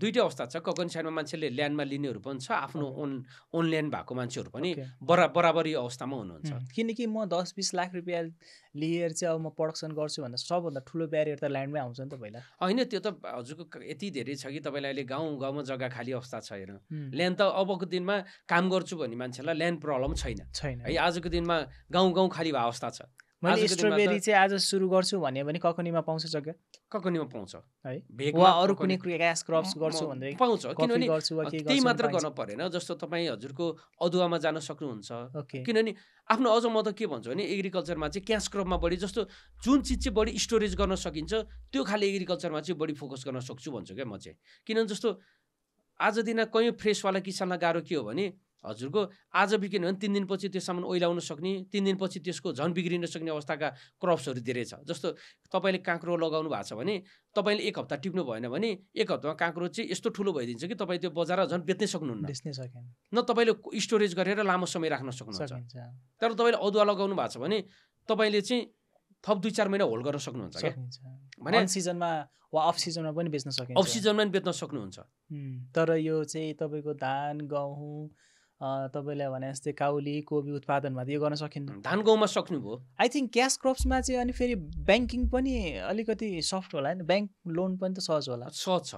दुईटै अवस्था छ। ककन साइडमा मान्छेले ल्यान्डमा लिनेहरू पनि छ, आफ्नो ओन ल्यान्ड भएको मान्छेहरू पनि बराबरी अवस्थामा हुनुहुन्छ। किनकि म 10-20 लाख रुपियाँ लिएर चाहिँ अब म प्रोडक्सन गर्छु भन्दा सबभन्दा ठुलो ब्यारियर त ल्यान्डमै आउँछ नि त पहिला। होइन त्यो त हजुरको यति धेरै छ कि तपाईँलाई अहिले गाउँमा जग्गा खाली अवस्था छ हेर्नु। ल्यान्ड त अबको दिनमा काम गर्छु भन्ने मान्छेलाई ल्यान्ड प्रब्लम छैन है। आजको दिनमा गाउँ खाली भएको अवस्था छ। मैले स्ट्रबेरी चाहिँ आज सुरु गर्छु भन्यो भने ककनीमा पाउँछ जग्गा? ककनीमा पाउँछ है, वा अरू कुनै क्यास क्रप्स गर्छु भन्दै पाउँछ। किनभने त्यही मात्र गर्न परेन। जस्तो तपाईँ हजुरको अदुवामा जान सक्नुहुन्छ। किनभने आफ्नो अझ म त के भन्छु भने एग्रिकल्चरमा चाहिँ क्यास क्रपमा बढी, जस्तो जुन चिज चाहिँ बढी स्टोरेज गर्न सकिन्छ त्यो खाले एग्रिकल्चरमा चाहिँ बढी फोकस गर्न सक्छु भन्छु क्या म चाहिँ। किनभने जस्तो आज दिन कयौँ फ्रेसवाला किसानलाई गाह्रो के हो भने हजुरको आज बिग्रिनु भने 3 दिनपछि त्यो सामान ओइलाउन सक्ने, 3 दिनपछि त्यसको झन् बिग्रिन सक्ने अवस्थाका क्रप्सहरू धेरै छ। जस्तो तपाईँले काँक्रो लगाउनु भएको छ भने तपाईँले 1 हप्ता टिप्नु भएन भने 1 हप्तामा काँक्रो चाहिँ यस्तो ठुलो भइदिन्छ कि तपाईँ त्यो बजारमा झन् बेच्नै सक्नुहुन्न, न तपाईँले स्टोरेज गरेर लामो समय राख्न सक्नुहुन्छ। तर तपाईँले अदुवा लगाउनु भएको छ भने तपाईँले चाहिँ थप 2-4 महिना होल्ड गर्न सक्नुहुन्छ क्या भने अन सिजनमा वा अफ सिजनमा पनि बेच्न सकिन्छ अफ सिजनमा पनि बेच्न सक्नुहुन्छ तर यो चाहिँ तपाईँको धान गहुँ तपाईँले भने जस्तै काउली कोबी उत्पादनमा त यो गर्न सकिन्न धान गहुँमा सक्नुभयो आई थिङ्क क्यास क्रप्समा चाहिँ अनि फेरि ब्याङ्किङ पनि अलिकति सफ्ट होला होइन ब्याङ्क लोन पनि त सहज होला सहज छ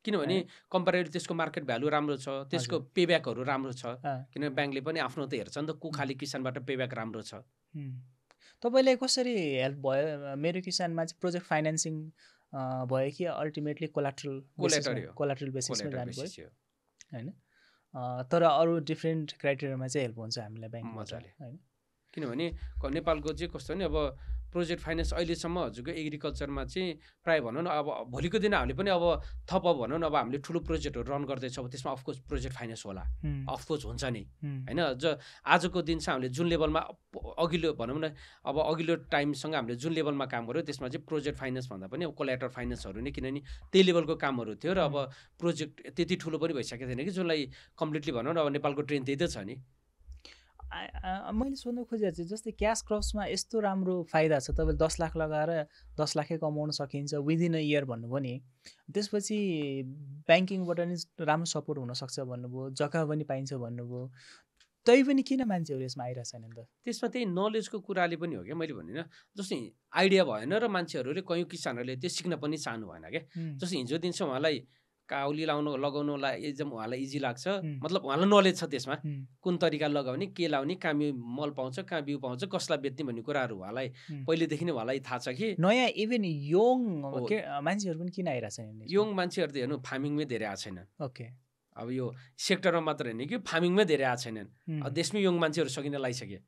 किनभने कम्पेरिटिभ त्यसको मार्केट भ्यालु राम्रो छ त्यसको पेब्याकहरू राम्रो छ किनभने ब्याङ्कले पनि आफ्नो त हेर्छ नि त को खाली किसानबाट पेब्याक राम्रो छ तपाईँलाई कसरी हेल्प भयो मेरो किसानमा चाहिँ प्रोजेक्ट फाइनेन्सिङ भयो कि अल्टिमेटली कोलाट्रल बेसिसमा जानुभयो होइन तर अरू डिफ्रेन्ट क्राइटेरियामा चाहिँ हेल्प हुन्छ हामीलाई ब्याङ्क मजाले होइन किनभने नेपालको चाहिँ कस्तो भने अब प्रोजेक्ट फाइनेन्स अहिलेसम्म हजुरको एग्रिकल्चरमा चाहिँ प्रायः भनौँ न अब भोलिको दिन हामीले पनि अब थप अब भनौँ न अब हामीले ठुलो प्रोजेक्टहरू रन गर्दैछौँ त्यसमा अफकोर्स प्रोजेक्ट फाइनेन्स होला अफकोर्स हुन्छ नि होइन आजको दिन चाहिँ हामीले जुन लेभलमा अघिल्लो भनौँ न अब अघिल्लो टाइमसँग हामीले जुन लेभलमा काम गऱ्यौँ त्यसमा चाहिँ प्रोजेक्ट फाइनेन्स भन्दा पनि अब कोल्याटरल फाइनेन्सहरू नै किनभने त्यही लेभलको कामहरू थियो र अब प्रोजेक्ट त्यति ठुलो पनि भइसकेको थिएन कि जसलाई कम्प्लिटली भनौँ न अब नेपालको ट्रेन त्यही त छ नि मैले सोध्नु खोजेको चाहिँ जस्तै क्यास क्रप्समा यस्तो राम्रो फाइदा छ तपाईँले 10 लाख लगाएर 10 लाखै कमाउन सकिन्छ विदिन अ इयर भन्नुभयो नि त्यसपछि ब्याङ्किङबाट नि राम्रो सपोर्ट हुनसक्छ भन्नुभयो जग्गा पनि पाइन्छ भन्नुभयो तै पनि किन मान्छेहरू यसमा आइरहेको छैन त त्यसमा त्यही नलेजको कुराले पनि हो क्या मैले भने जस्तै आइडिया भएन र मान्छेहरूले कयौँ किसानहरूले त्यो सिक्न पनि चाहनु भएन क्या जस्तै हिजो दिनसम्म उहाँलाई काउली लगाउनुलाई एकदम उहाँलाई इजी लाग्छ मतलब उहाँलाई नलेज छ त्यसमा कुन तरिका लगाउने के लाउने कहाँ मल पाउँछ कहाँ बिउ पाउँछ कसलाई बेच्ने भन्ने कुराहरू उहाँलाई पहिलेदेखि नै उहाँलाई थाहा छ कि नयाँ इभन यङ मान्छेहरू पनि किन आइरहेको छैन यङ मान्छेहरू त हेर्नु फार्मिङमै धेरै आएको छैनन् ओके अब यो सेक्टरमा मात्र होइन कि फार्मिङमै धेरै आएको छैनन् अब देशमै यङ मान्छेहरू सकिन लागिसके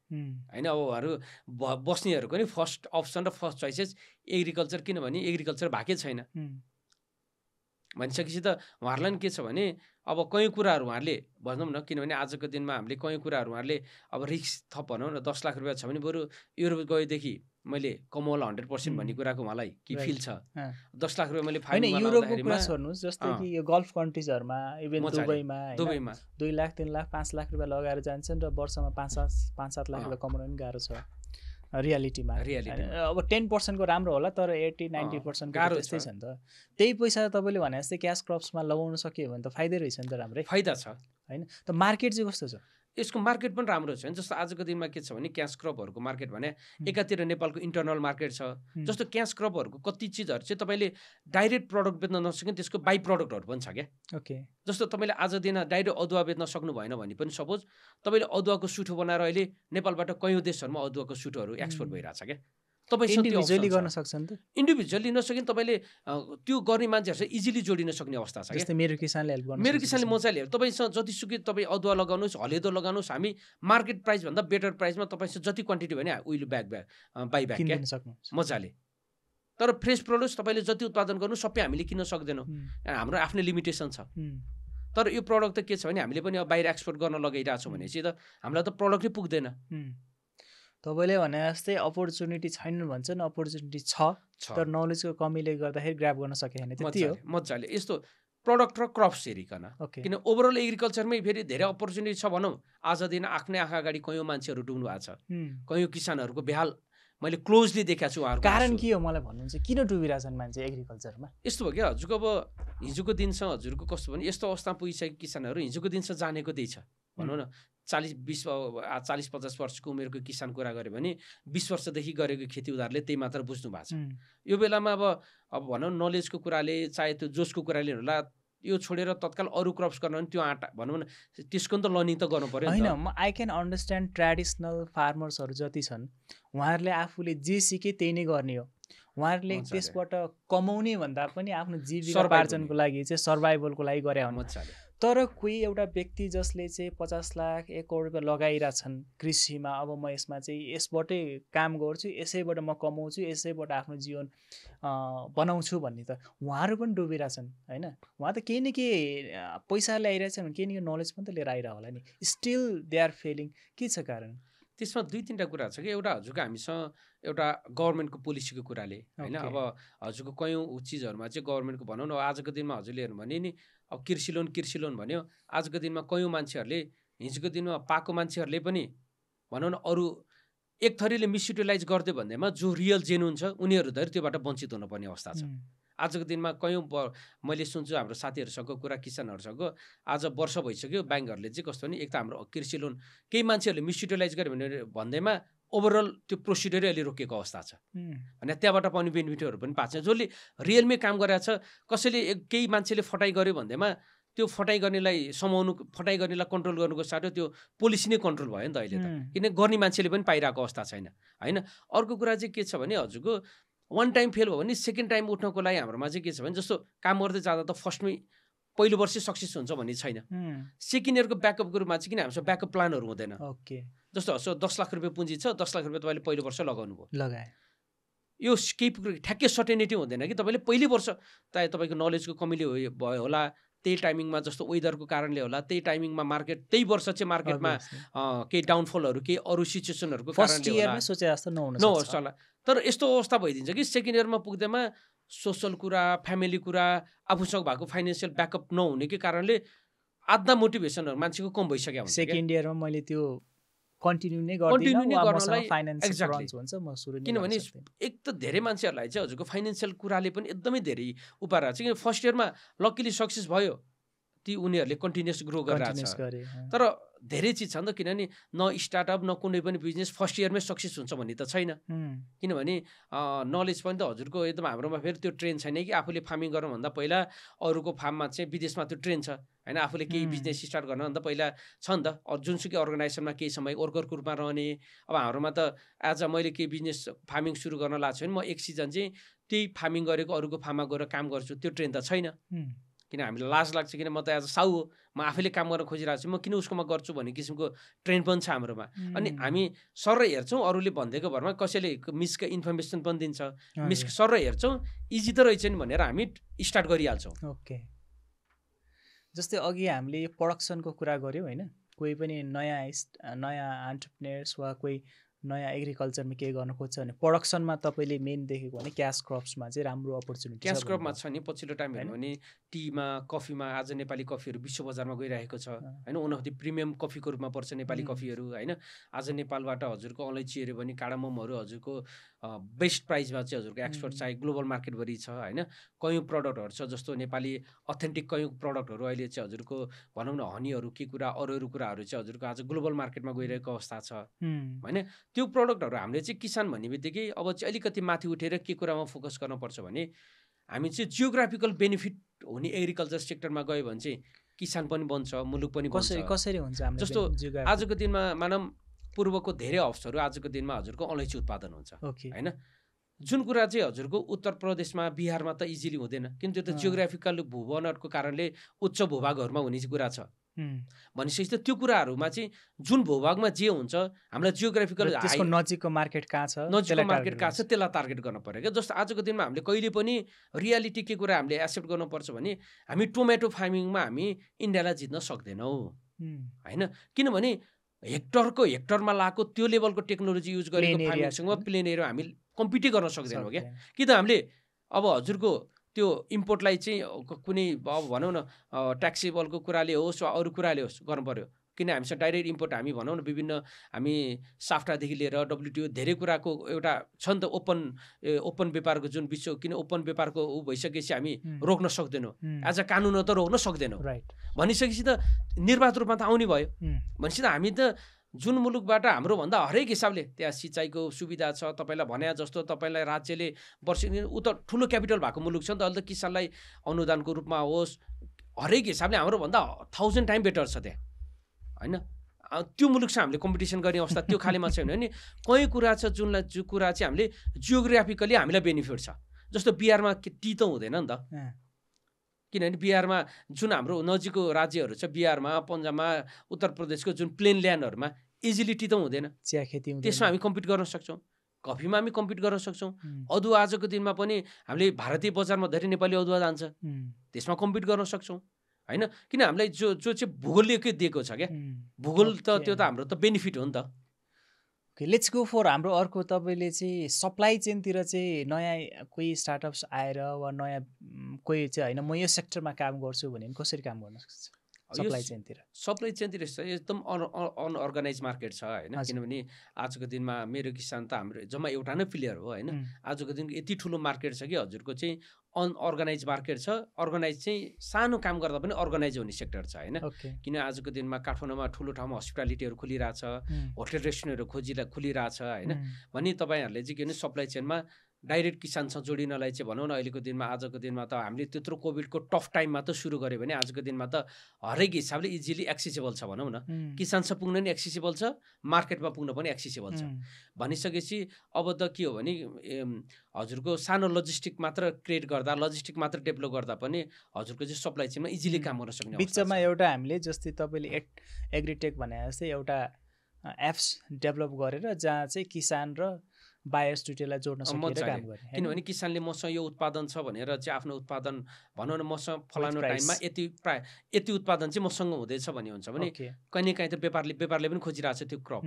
होइन अब उहाँहरू बस्नेहरूको नि फर्स्ट अप्सन र फर्स्ट चोइसेस एग्रिकल्चर किनभने एग्रिकल्चर भएकै छैन भनिसकेपछि त उहाँहरूलाई पनि के छ भने अब कयौँ कुराहरू उहाँहरूले भनौँ न किनभने आजको दिनमा हामीले कयौँ कुराहरू उहाँहरूले अब रिस्क थप भनौँ न 10 लाख रुपियाँ छ भने बरु युरोप गएदेखि मैले कमाउला 100% भन्ने कुराको उहाँलाई के फिल छ 10 लाख रुपियाँ मैले फाइनमा युरोपको कुरा गर्नुहोस् जस्तै कि यो गल्फ कन्ट्रिजहरूमा इभन दुबईमा 2 लाख 3 लाख 5 लाख रुपियाँ लगाएर जान्छन् र वर्षमा 5-7 लाख रुपियाँ कमाउन पनि गाह्रो छ रियालिटीमा अब 10% को राम्रो होला तर 80-90% गाह्रो त्यस्तै छ नि त त्यही पैसा तपाईँले भने जस्तै क्यास क्रप्समा लगाउन सक्यो भने त फाइदै रहेछ नि त राम्रै फाइदा छ होइन त मार्केट चाहिँ कस्तो छ यसको मार्केट पनि राम्रो छ जस्तो आजको दिनमा के छ भने क्यास क्रपहरूको मार्केट भने एकातिर नेपालको इन्टरनल मार्केट छ जस्तो क्यास क्रपहरूको कति चिजहरू चाहिँ तपाईँले डाइरेक्ट प्रडक्ट बेच्न नसक्ने त्यसको बाई प्रडक्टहरू पनि छ क्या ओके जस्तो तपाईँले आज दिन डाइरेक्ट अदुवा बेच्न सक्नु भएन भने पनि सपोज तपाईँले अदुवाको सुठो बनाएर अहिले नेपालबाट कयौँ देशहरूमा अदुवाको सुठोहरू एक्सपोर्ट भइरहेछ क्या इन्डिभिजुअली गर्न सक्छ नि त इन्डिभिजुअली नसकिन तपाईँले त्यो गर्ने मान्छेहरूसँग इजिली जोडिन सक्ने अवस्था छ जस्तै मेरो किसानले हेल्प गर्नु मेरो किसानले मजाले हेल्प तपाईँसँग जतिसुकै तपाईँ अदुवा लगाउनुहोस् हलेदो लगाउनुहोस् हामी मार्केट प्राइसभन्दा बेटर प्राइसमा तपाईँसँग जति क्वान्टिटी भने विल बाई ब्याक किन्न सक्नुहुन्छ मजाले तर फ्रेस प्रडक्ट्स तपाईँले जति उत्पादन गर्नु सबै हामीले किन्न सक्दैनौँ हाम्रो आफ्नै लिमिटेसन छ तर यो प्रडक्ट त के छ भने हामीले पनि अब बाहिर एक्सपोर्ट गर्न लगाइरहेको छौँ भनेपछि त हामीलाई त प्रडक्टै पुग्दैन तपाईँले भने जस्तै अपर्च्युनिटी छैन भन्छन् अपर्च्युनिटी छ तर नलेजको कमीले गर्दाखेरि ग्राब गर्न सकेन त्यति हो मजाले यस्तो प्रडक्ट र क्रप्स हेरिकन किन ओभरअल एग्रिकल्चरमै फेरि धेरै अपर्च्युनिटी छ भनौँ आज दिन आफ्नै आँखा अगाडि कयौँ मान्छेहरू डुब्नु भएको छ कयौँ किसानहरूको बेहाल मैले क्लोजली देखाएको छु उहाँहरूको कारण के हो मलाई भन्नुहुन्छ किन डुबिरहेछन् मान्छे एग्रिकल्चरमा यस्तो भयो क्या हजुरको अब हिजोको दिनसँग हजुरको कस्तो भने यस्तो अवस्थामा पुगिसकेको किसानहरू हिजोको दिनसँग जानेको त्यही छ भनौँ न 40-50 वर्षको उमेरको किसान कुरा गऱ्यो भने 20 वर्षदेखि गरेको खेती उधारले त्यही मात्र बुझ्नु भएको छ यो बेलामा अब भनौँ नलेजको कुराले चाहे त्यो जोसको कुराले होला यो छोडेर तत्काल अरू क्रप्स गर्न पनि त्यो आँटा भनौँ न त्यसको त लर्निङ त गर्नु पर्यो होइन म आई क्यान अन्डरस्ट्यान्ड ट्रेडिसनल फार्मर्सहरू जति छन् उहाँहरूले आफूले जे सिके त्यही नै गर्ने हो उहाँहरूले त्यसबाट कमाउने भन्दा पनि आफ्नो जीविकोपार्जनको लागि चाहिँ सर्भाइभलको लागि गरे हुन् तर कोही एउटा व्यक्ति जसले चाहिँ 50 लाख 1 करोड रुपियाँ लगाइरहेछन् कृषिमा अब म यसमा चाहिँ यसबाटै काम गर्छु यसैबाट म कमाउँछु यसैबाट आफ्नो जीवन बनाउँछु भन्ने त उहाँहरू पनि डुबिरहेछन् होइन उहाँ त केही न केही पैसा ल्याइरहेछन् केही न केही नलेज पनि त लिएर आइरह होला नि स्टिल दे आर फेलिङ के छ कारण त्यसमा 2-3टा कुरा छ कि एउटा हजुरको हामीसँग एउटा गभर्मेन्टको पोलिसीको कुराले होइन अब हजुरको कयौँ चिजहरूमा चाहिँ गभर्मेन्टको भनौँ न आजको दिनमा हजुरले हेर्नु भने नि अब कृषि लोन भन्यो आजको दिनमा कयौँ मान्छेहरूले हिजोको दिनमा पाएको मान्छेहरूले पनि भनौँ न अरू एक थरीले मिसयुटिलाइज गर्दै भन्दैमा जो रियल जेन्युन छ उनीहरू धरि त्योबाट वञ्चित हुनुपर्ने अवस्था छ। आजको दिनमा मैले सुन्छु हाम्रो साथीहरूसँग कुरा, किसानहरूसँग, आज वर्ष भइसक्यो ब्याङ्कहरूले चाहिँ कस्तो भने एक त हाम्रो कृषि लोन केही मान्छेहरूले मिसयुटिलाइज गर्यो भने भन्दैमा ओभरअल त्यो प्रोसिडरै अहिले रोकिएको अवस्था छ। अनि त्यहाँबाट पनि बेनिफिटहरू पनि पाएको छ। जसले रियलमै काम गरेको छ, कसैले केही मान्छेले फटाइ गर्यो भन्दैमा त्यो फटाइ गर्नेलाई कन्ट्रोल गर्नुको साटो त्यो पोलिसी नै कन्ट्रोल भयो नि त अहिले त, किन गर्ने मान्छेले पनि पाइरहेको अवस्था छैन होइन। अर्को कुरा चाहिँ के छ भने हजुरको वान टाइम फेल भयो भने सेकेन्ड टाइम उठ्नको लागि हाम्रोमा चाहिँ के छ भने जस्तो काम गर्दै जाँदा त फर्स्टमै पहिलो वर्षै सक्सेस हुन्छ भन्ने छैन। सेकेन्ड इयरको ब्याकअपको रूपमा चाहिँ किन हामीसँग ब्याकअप प्लानहरू हुँदैन। जस्तो 10 लाख रुपियाँ पुँजी छ, 10 लाख रुपियाँ तपाईँले पहिलो वर्ष लगाउनु भयो, लगाए यो केही ठ्याक्कै सर्टेनिटी हुँदैन कि तपाईँले पहिलो वर्ष तपाईँको नलेजको कमीले भयो होला, त्यही टाइमिङमा जस्तो वेदरको कारणले होला, त्यही टाइमिङमा मार्केट त्यही वर्ष चाहिँ मार्केटमा केही डाउनफलहरू केही अरू सिचुएसनहरूको कारणले नहोस् होला। तर यस्तो अवस्था भइदिन्छ कि सेकेन्ड इयरमा पुग्दैमा सोसल कुरा, फ्यामिली कुरा, आफूसँग भएको फाइनेन्सियल ब्याकअप नहुनेकै कारणले आधा मोटिभेसनहरू मान्छेको कम भइसक्यो हुन्छ। सेकेन्ड इयरमा मैले त्यो कन्टिन्यू नै गर्नलाई किनभने एक त धेरै मान्छेहरूलाई चाहिँ हजुरको फाइनेन्सियल कुराले पनि एकदमै धेरै उपाय छ। किन फर्स्ट इयरमा लकिली सक्सेस भयो, ती उनीहरूले कन्टिन्युस ग्रो गरिरहेको छ। तर धेरै चिज छ नि त, किनभने न स्टार्टअप न कुनै पनि बिजनेस फर्स्ट इयरमै सक्सेस हुन्छ भन्ने त छैन। किनभने नलेज पनि त हजुरको एकदम हाम्रोमा फेरि त्यो ट्रेन्ड छैन कि आफूले फार्मिङ गर्नुभन्दा पहिला अरूको फार्ममा चाहिँ विदेशमा त्यो ट्रेन्ड छ होइन। आफूले केही बिजनेस स्टार्ट गर्नुभन्दा पहिला छ नि त, जुनसुकै अर्गनाइजेसनमा केही समय वर्करको रूपमा रहने। अब हाम्रोमा त आज मैले केही बिजनेस फार्मिङ सुरु गर्न लाग्छु भने म एक सिजन चाहिँ त्यही फार्मिङ गरेको अरूको फार्ममा गएर काम गर्छु, त्यो ट्रेन्ड त छैन। किन हामीलाई लाज लाग्छ, किन म त एज अ साउ हो, म आफैले काम गर्न खोजिरहेको छु, म किन उसकोमा गर्छु भन्ने किसिमको ट्रेन्ड पनि छ हाम्रोमा। अनि हामी सर हेर्छौँ अरूले भनिदिएको भरमा, कसैले मिसको इन्फर्मेसन पनि दिन्छ, सर हेर्छौँ इजी त रहेछ नि भनेर हामी स्टार्ट गरिहाल्छौँ। ओके, जस्तै अघि हामीले यो प्रडक्सनको कुरा गऱ्यौँ होइन, कोही पनि नयाँ एन्टरप्रेन्योर्स वा कोही नयाँ एग्रिकल्चरमा केही गर्न खोज्छ भने प्रडक्सनमा तपाईँले मेन देखेको भने क्यास क्रप्समा चाहिँ राम्रो अपर्च्युनिटी क्यास क्रपमा छ नि। पछिल्लो टाइम हेर्नु भने टीमा, कफीमा आज नेपाली कफीहरू विश्व बजारमा गइरहेको छ होइन। वान अफ द प्रिमियम कफीको रूपमा पर्छ नेपाली कफीहरू होइन। आज नेपालबाट हजुरको अलैँची हेऱ्यो भने कार्डाममहरू हजुरको बेस्ट प्राइसमा चाहिँ हजुरको एक्सपोर्ट चाहिँ ग्लोबल मार्केटभरि छ होइन। कयौँ प्रडक्टहरू छ जस्तो नेपाली अथेन्टिक कयौँ प्रडक्टहरू अहिले चाहिँ हजुरको भनौँ न हनीहरू के कुरा अरू कुराहरू चाहिँ हजुरको आज ग्लोबल मार्केटमा गइरहेको अवस्था छ होइन। त्यो प्रडक्टहरू हामीले चाहिँ किसान भन्ने बित्तिकै अब चाहिँ अलिकति माथि उठेर के कुरामा फोकस गर्नुपर्छ भने हामी चाहिँ जियोग्राफिकल बेनिफिट हुने एग्रिकल्चर सेक्टरमा गयो भने चाहिँ किसान पनि बन्छ, मुलुक पनि बन्छ। कसरी हुन्छ जस्तो आजको दिनमा मानव पूर्वको धेरै हाउसहरू आजको दिनमा हजुरको अलैँची उत्पादन हुन्छ होइन। जुन कुरा चाहिँ हजुरको उत्तर प्रदेशमा बिहारमा त इजिली हुँदैन, किन त्यो त जियोग्राफिकल भूवनहरूको कारणले उच्च भूभागहरूमा हुने कुरा छ। भनेपछि त त्यो कुराहरूमा चाहिँ जुन भूभागमा जे हुन्छ हामीलाई जियोग्राफिकल नजिकको मार्केट कहाँ छ, त्यसलाई टार्गेट गर्नु पर्यो क्या। जस्तो आजको दिनमा हामीले कहिले पनि रियालिटी के कुरा हामीले एक्सेप्ट गर्नुपर्छ भने हामी टोमेटो फार्मिङमा हामी इन्डियालाई जित्न सक्दैनौँ होइन। किनभने हेक्टरमा लगाएको त्यो लेभलको टेक्नोलोजी युज गरेको फार्मिङसँग प्लेन एरिया हामी कम्पिटै गर्न सक्दैनौँ क्या। कि त हामीले अब हजुरको त्यो इम्पोर्टलाई चाहिँ कुनै अब भनौँ न ट्याक्सेबलको कुराले होस् वा अरू कुराले होस् गर्नु पऱ्यो। किन हामीसँग डाइरेक्ट इम्पोर्ट हामी भनौँ न विभिन्न हामी साफ्टादेखि लिएर WTO धेरै कुराको एउटा छ नि त ओपन व्यापारको जुन विश्व, किन ओपन व्यापारको ऊ भइसकेपछि हामी रोक्न सक्दैनौँ, एज अ कानुन त रोक्न सक्दैनौँ। भनिसकेपछि त निर्वाध रूपमा त आउने भयो। भनेपछि त हामी त जुन मुलुकबाट हाम्रोभन्दा हरेक हिसाबले त्यहाँ सिँचाइको सुविधा छ, तपाईँलाई भने जस्तो तपाईँलाई राज्यले वर्ष ऊ त ठुलो क्यापिटल भएको मुलुक छ नि त। अहिले त किसानलाई अनुदानको रूपमा होस् हरेक हिसाबले हाम्रोभन्दा 1000 टाइम बेटर छ त्यहाँ होइन। त्यो मुलुकसँग हामीले कम्पिटिसन गर्ने अवस्था त्यो खालेमा छैन नि। कहीँ कुरा छ जो कुरा चाहिँ हामीले जियोग्राफिकली हामीलाई बेनिफिट छ। जस्तो बिहारमा टी त हुँदैन नि त, किनभने बिहारमा जुन हाम्रो नजिकको राज्यहरू छ, बिहारमा, पन्जाबमा, उत्तर प्रदेशको जुन प्लेन ल्यान्डहरूमा इजिली टी त हुँदैन, चिया खेती हुँदैन। त्यसमा हामी कम्पिट गर्न सक्छौँ। कफीमा हामी कम्पिट गर्न सक्छौँ। अदुवा आजको दिनमा पनि हामीले भारतीय बजारमा धेरै नेपाली अदुवा जान्छ, त्यसमा कम्पिट गर्न सक्छौँ होइन। किन हामीलाई जो चाहिँ भूगोलले दिएको छ क्या, भूगोल त त्यो त हाम्रो त बेनिफिट हो नि त। ओके, लेट्स गो फर हाम्रो अर्को। तपाईँले चाहिँ सप्लाई चेनतिर चाहिँ नयाँ कोही स्टार्टअप्स आएर वा नयाँ कोही चाहिँ होइन म यो सेक्टरमा काम गर्छु भने कसरी काम गर्न सक्छ? सप्लाई चेनतिर एकदम अनअर्गनाइज मार्केट छ होइन। किनभने आजको दिनमा मेरो किसान त हाम्रो जम्मा एउटा नै प्लेयर हो होइन। आजको दिनको यति ठुलो मार्केट छ कि हजुरको चाहिँ अनअर्गनाइज मार्केट छ। अर्गनाइज चाहिँ सानो काम गर्दा पनि अर्गनाइज हुने सेक्टर छ होइन। किन आजको दिनमा काठमाडौँमा ठुलो ठाउँमा हस्पिटालिटीहरू खुलिरहेछ, होटल रेस्टुरेन्टहरू खुलिरहेछ होइन। भने तपाईँहरूले चाहिँ के भने सप्लाई चेनमा डाइरेक्ट किसानसँग जोडिनलाई चाहिँ भनौँ न अहिलेको दिनमा आजको दिनमा त हामीले त्यत्रो कोभिडको टफ टाइममा त सुरु गऱ्यो भने आजको दिनमा त हरेक हिसाबले इजिली एक्सेसिबल छ भनौँ न। किसानसँग पुग्न पनि एक्सेसिबल छ, मार्केटमा पुग्न पनि एक्सेसिबल छ भनिसकेपछि अब त के हो भने हजुरको सानो लजिस्टिक मात्र क्रिएट गर्दा, लजिस्टिक मात्र डेभलप गर्दा पनि हजुरको चाहिँ सप्लाई चेनमा इजिली काम गर्न सक्ने बिचमा एउटा हामीले जस्तै तपाईँले एग्रिटेक भने जस्तै एउटा एप्स डेभलप गरेर जहाँ चाहिँ किसान र बायर्स दुईटैलाई जोड्न सकिएर काम गर्ने। किनभने किसानले मसँग यो उत्पादन छ भनेर चाहिँ आफ्नो उत्पादन भनौँ न मसँग फलानु टाइममा यति उत्पादन चाहिँ मसँग हुँदैछ भन्ने हुन्छ भने कहीँ काहीँ त व्यापारले पनि खोजिरहेछ त्यो क्रप,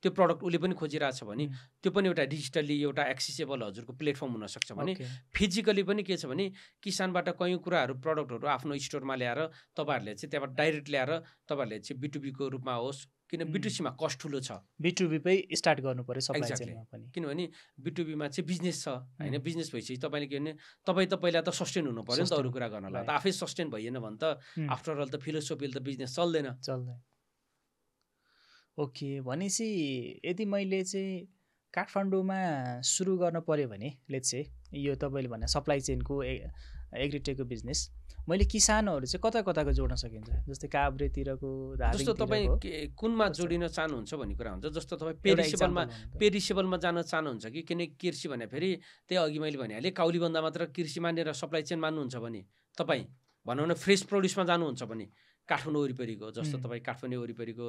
त्यो प्रडक्ट उसले पनि खोजिरहेछ भने त्यो पनि एउटा डिजिटल्ली एउटा एक्सेसिबल हजुरको प्लेटफर्म हुनसक्छ भने फिजिकली पनि के छ भने किसानबाट कयौँ कुराहरू प्रडक्टहरू आफ्नो स्टोरमा ल्याएर तपाईँहरूले चाहिँ त्यहाँबाट डाइरेक्ट ल्याएर तपाईँहरूले चाहिँ B2B को रूपमा होस्, किन B2C मा कस्ट ठुलो छ, B2B स्टार्ट गर्नु पर्यो सप्लाई चेनमा पनि। किनभने B2B मा चाहिँ बिजनेस छ होइन। बिजनेस भइसक्यो तपाईँले के भने तपाईँ त पहिला त सस्टेन हुनु पर्यो नि त अरू कुरा गर्नलाई। त आफै सस्टेन भइएन भने त आफ्टर अल त फिलोसोफीले त बिजनेस चल्दैन। ओके, भनेपछि यदि मैले चाहिँ काठमाडौँमा सुरु गर्न पर्यो भने लेट्स से यो तपाईँले भने सप्लाई चेनको एग्रिटेकको बिजनेस मैले किसानहरू चाहिँ कता कताको जोड्न सकिन्छ? जस्तै काभ्रेतिरको जस्तो तपाईँ कुनमा जोडिन चाहनुहुन्छ भन्ने कुरा हुन्छ। जस्तो तपाईँ पेरिसेबलमा जान चाहनुहुन्छ कि किन कृषि भने फेरि त्यही अघि मैले भनिहालेँ काउलीबन्दा मात्र कृषि मानेर सप्लाई चेन मान्नुहुन्छ भने तपाईँ भनौँ न फ्रेस प्रोड्युसमा जानुहुन्छ भने काठमाडौँ वरिपरिको जस्तो तपाईँ काठमाडौँ वरिपरिको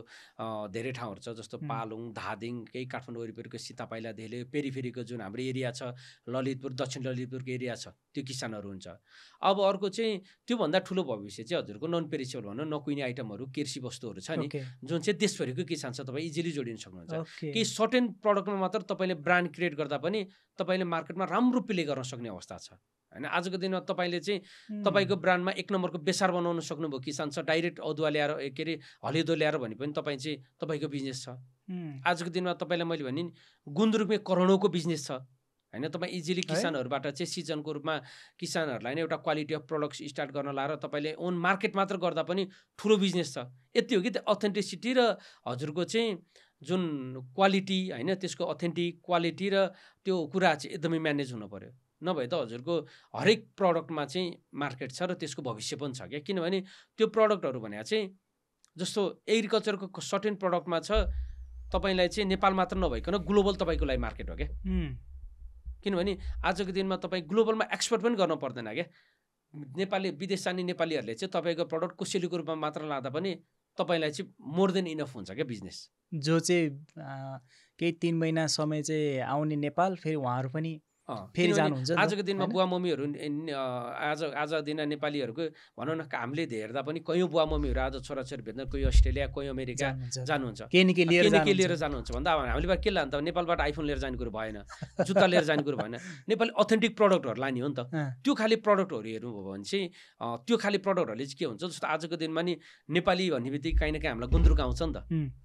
धेरै ठाउँहरू छ जस्तो पालुङ, धादिङ, केही काठमाडौँ वरिपरिको सीतापाइलादेखि पेरिफेरीको जुन हाम्रो एरिया छ ललितपुर, दक्षिण ललितपुरको एरिया छ त्यो किसानहरू हुन्छ। अब अर्को चाहिँ त्योभन्दा ठुलो भविष्य चाहिँ हजुरको नन पेरिसेबल भनौँ नकुहिने आइटमहरू कृषि वस्तुहरू छ नि जुन चाहिँ देशभरिको किसान छ तपाईँ इजिली जोडिन सक्नुहुन्छ। केही सर्टेन प्रडक्टमा मात्र तपाईँले ब्रान्ड क्रिएट गर्दा पनि तपाईँले मार्केटमा राम्रो प्ले गर्न सक्ने अवस्था छ होइन। आजको दिनमा तपाईँले चाहिँ तपाईँको ब्रान्डमा एक नम्बरको बेसार बनाउन सक्नुभयो किसान छ, डाइरेक्ट अदुवा ल्याएर के अरे हलेदो ल्याएर भने पनि तपाईँ चाहिँ तपाईँको बिजनेस छ। आजको दिनमा तपाईँलाई मैले भने गुन्द्रुकमै करोडौँको बिजनेस छ होइन। तपाईँ इजिली किसानहरूबाट चाहिँ सिजनको रूपमा किसानहरूलाई नै एउटा क्वालिटी अफ प्रडक्ट्स स्टार्ट गर्न लाएर तपाईँले ओन मार्केट मात्र गर्दा पनि ठुलो बिजनेस छ। यति हो कि त्यो अथेन्टिसिटी र हजुरको चाहिँ जुन क्वालिटी होइन त्यसको अथेन्टिक क्वालिटी र त्यो कुरा चाहिँ एकदमै म्यानेज हुनु पऱ्यो। नभए त हजुरको हरेक प्रडक्टमा चाहिँ मार्केट छ र त्यसको भविष्य पनि छ क्या। किनभने त्यो प्रडक्टहरू भने चाहिँ जस्तो एग्रिकल्चरको सर्टेन प्रडक्टमा छ तपाईँलाई चाहिँ नेपाल मात्र नभइकन ग्लोबल तपाईँको लागि मार्केट हो क्या। किनभने आजको दिनमा तपाईँ ग्लोबलमा एक्सपोर्ट पनि गर्न पर्दैन क्या। नेपाली विदेश जाने नेपालीहरूले चाहिँ तपाईँको प्रडक्ट कोसेलीको रूपमा मात्र लाँदा पनि तपाईँलाई चाहिँ मोर देन इनफ हुन्छ क्या बिजनेस। जो चाहिँ केही 3 महिना समय चाहिँ आउने नेपाल फेरि उहाँहरू पनि फेरि जानुहुन्छ। आजको दिनमा बुवा मम्मीहरू आज दिन नेपालीहरूको भनौँ न हामीले हेर्दा पनि कयौँ बुवा मम्मीहरू आज छोराछोरी भेट्न कोही अस्ट्रेलिया कोही अमेरिका जानुहुन्छ। के लिएर जानुहुन्छ भन्दा हामीले के लान्छ नेपालबाट आइफोन लिएर जाने कुरो भएन, जुत्ता लिएर जाने कुरो भएन, नेपाली अथेन्टिक प्रडक्टहरू लाने हो नि त। त्यो खाले प्रडक्टहरू हेर्नु भयो भने चाहिँ त्यो खाले प्रडक्टहरूले चाहिँ के हुन्छ जस्तो आजको दिनमा नि नेपाली भन्ने बित्तिकै काहीँ न काहीँ हामीलाई गुन्द्रुक आउँछ नि त,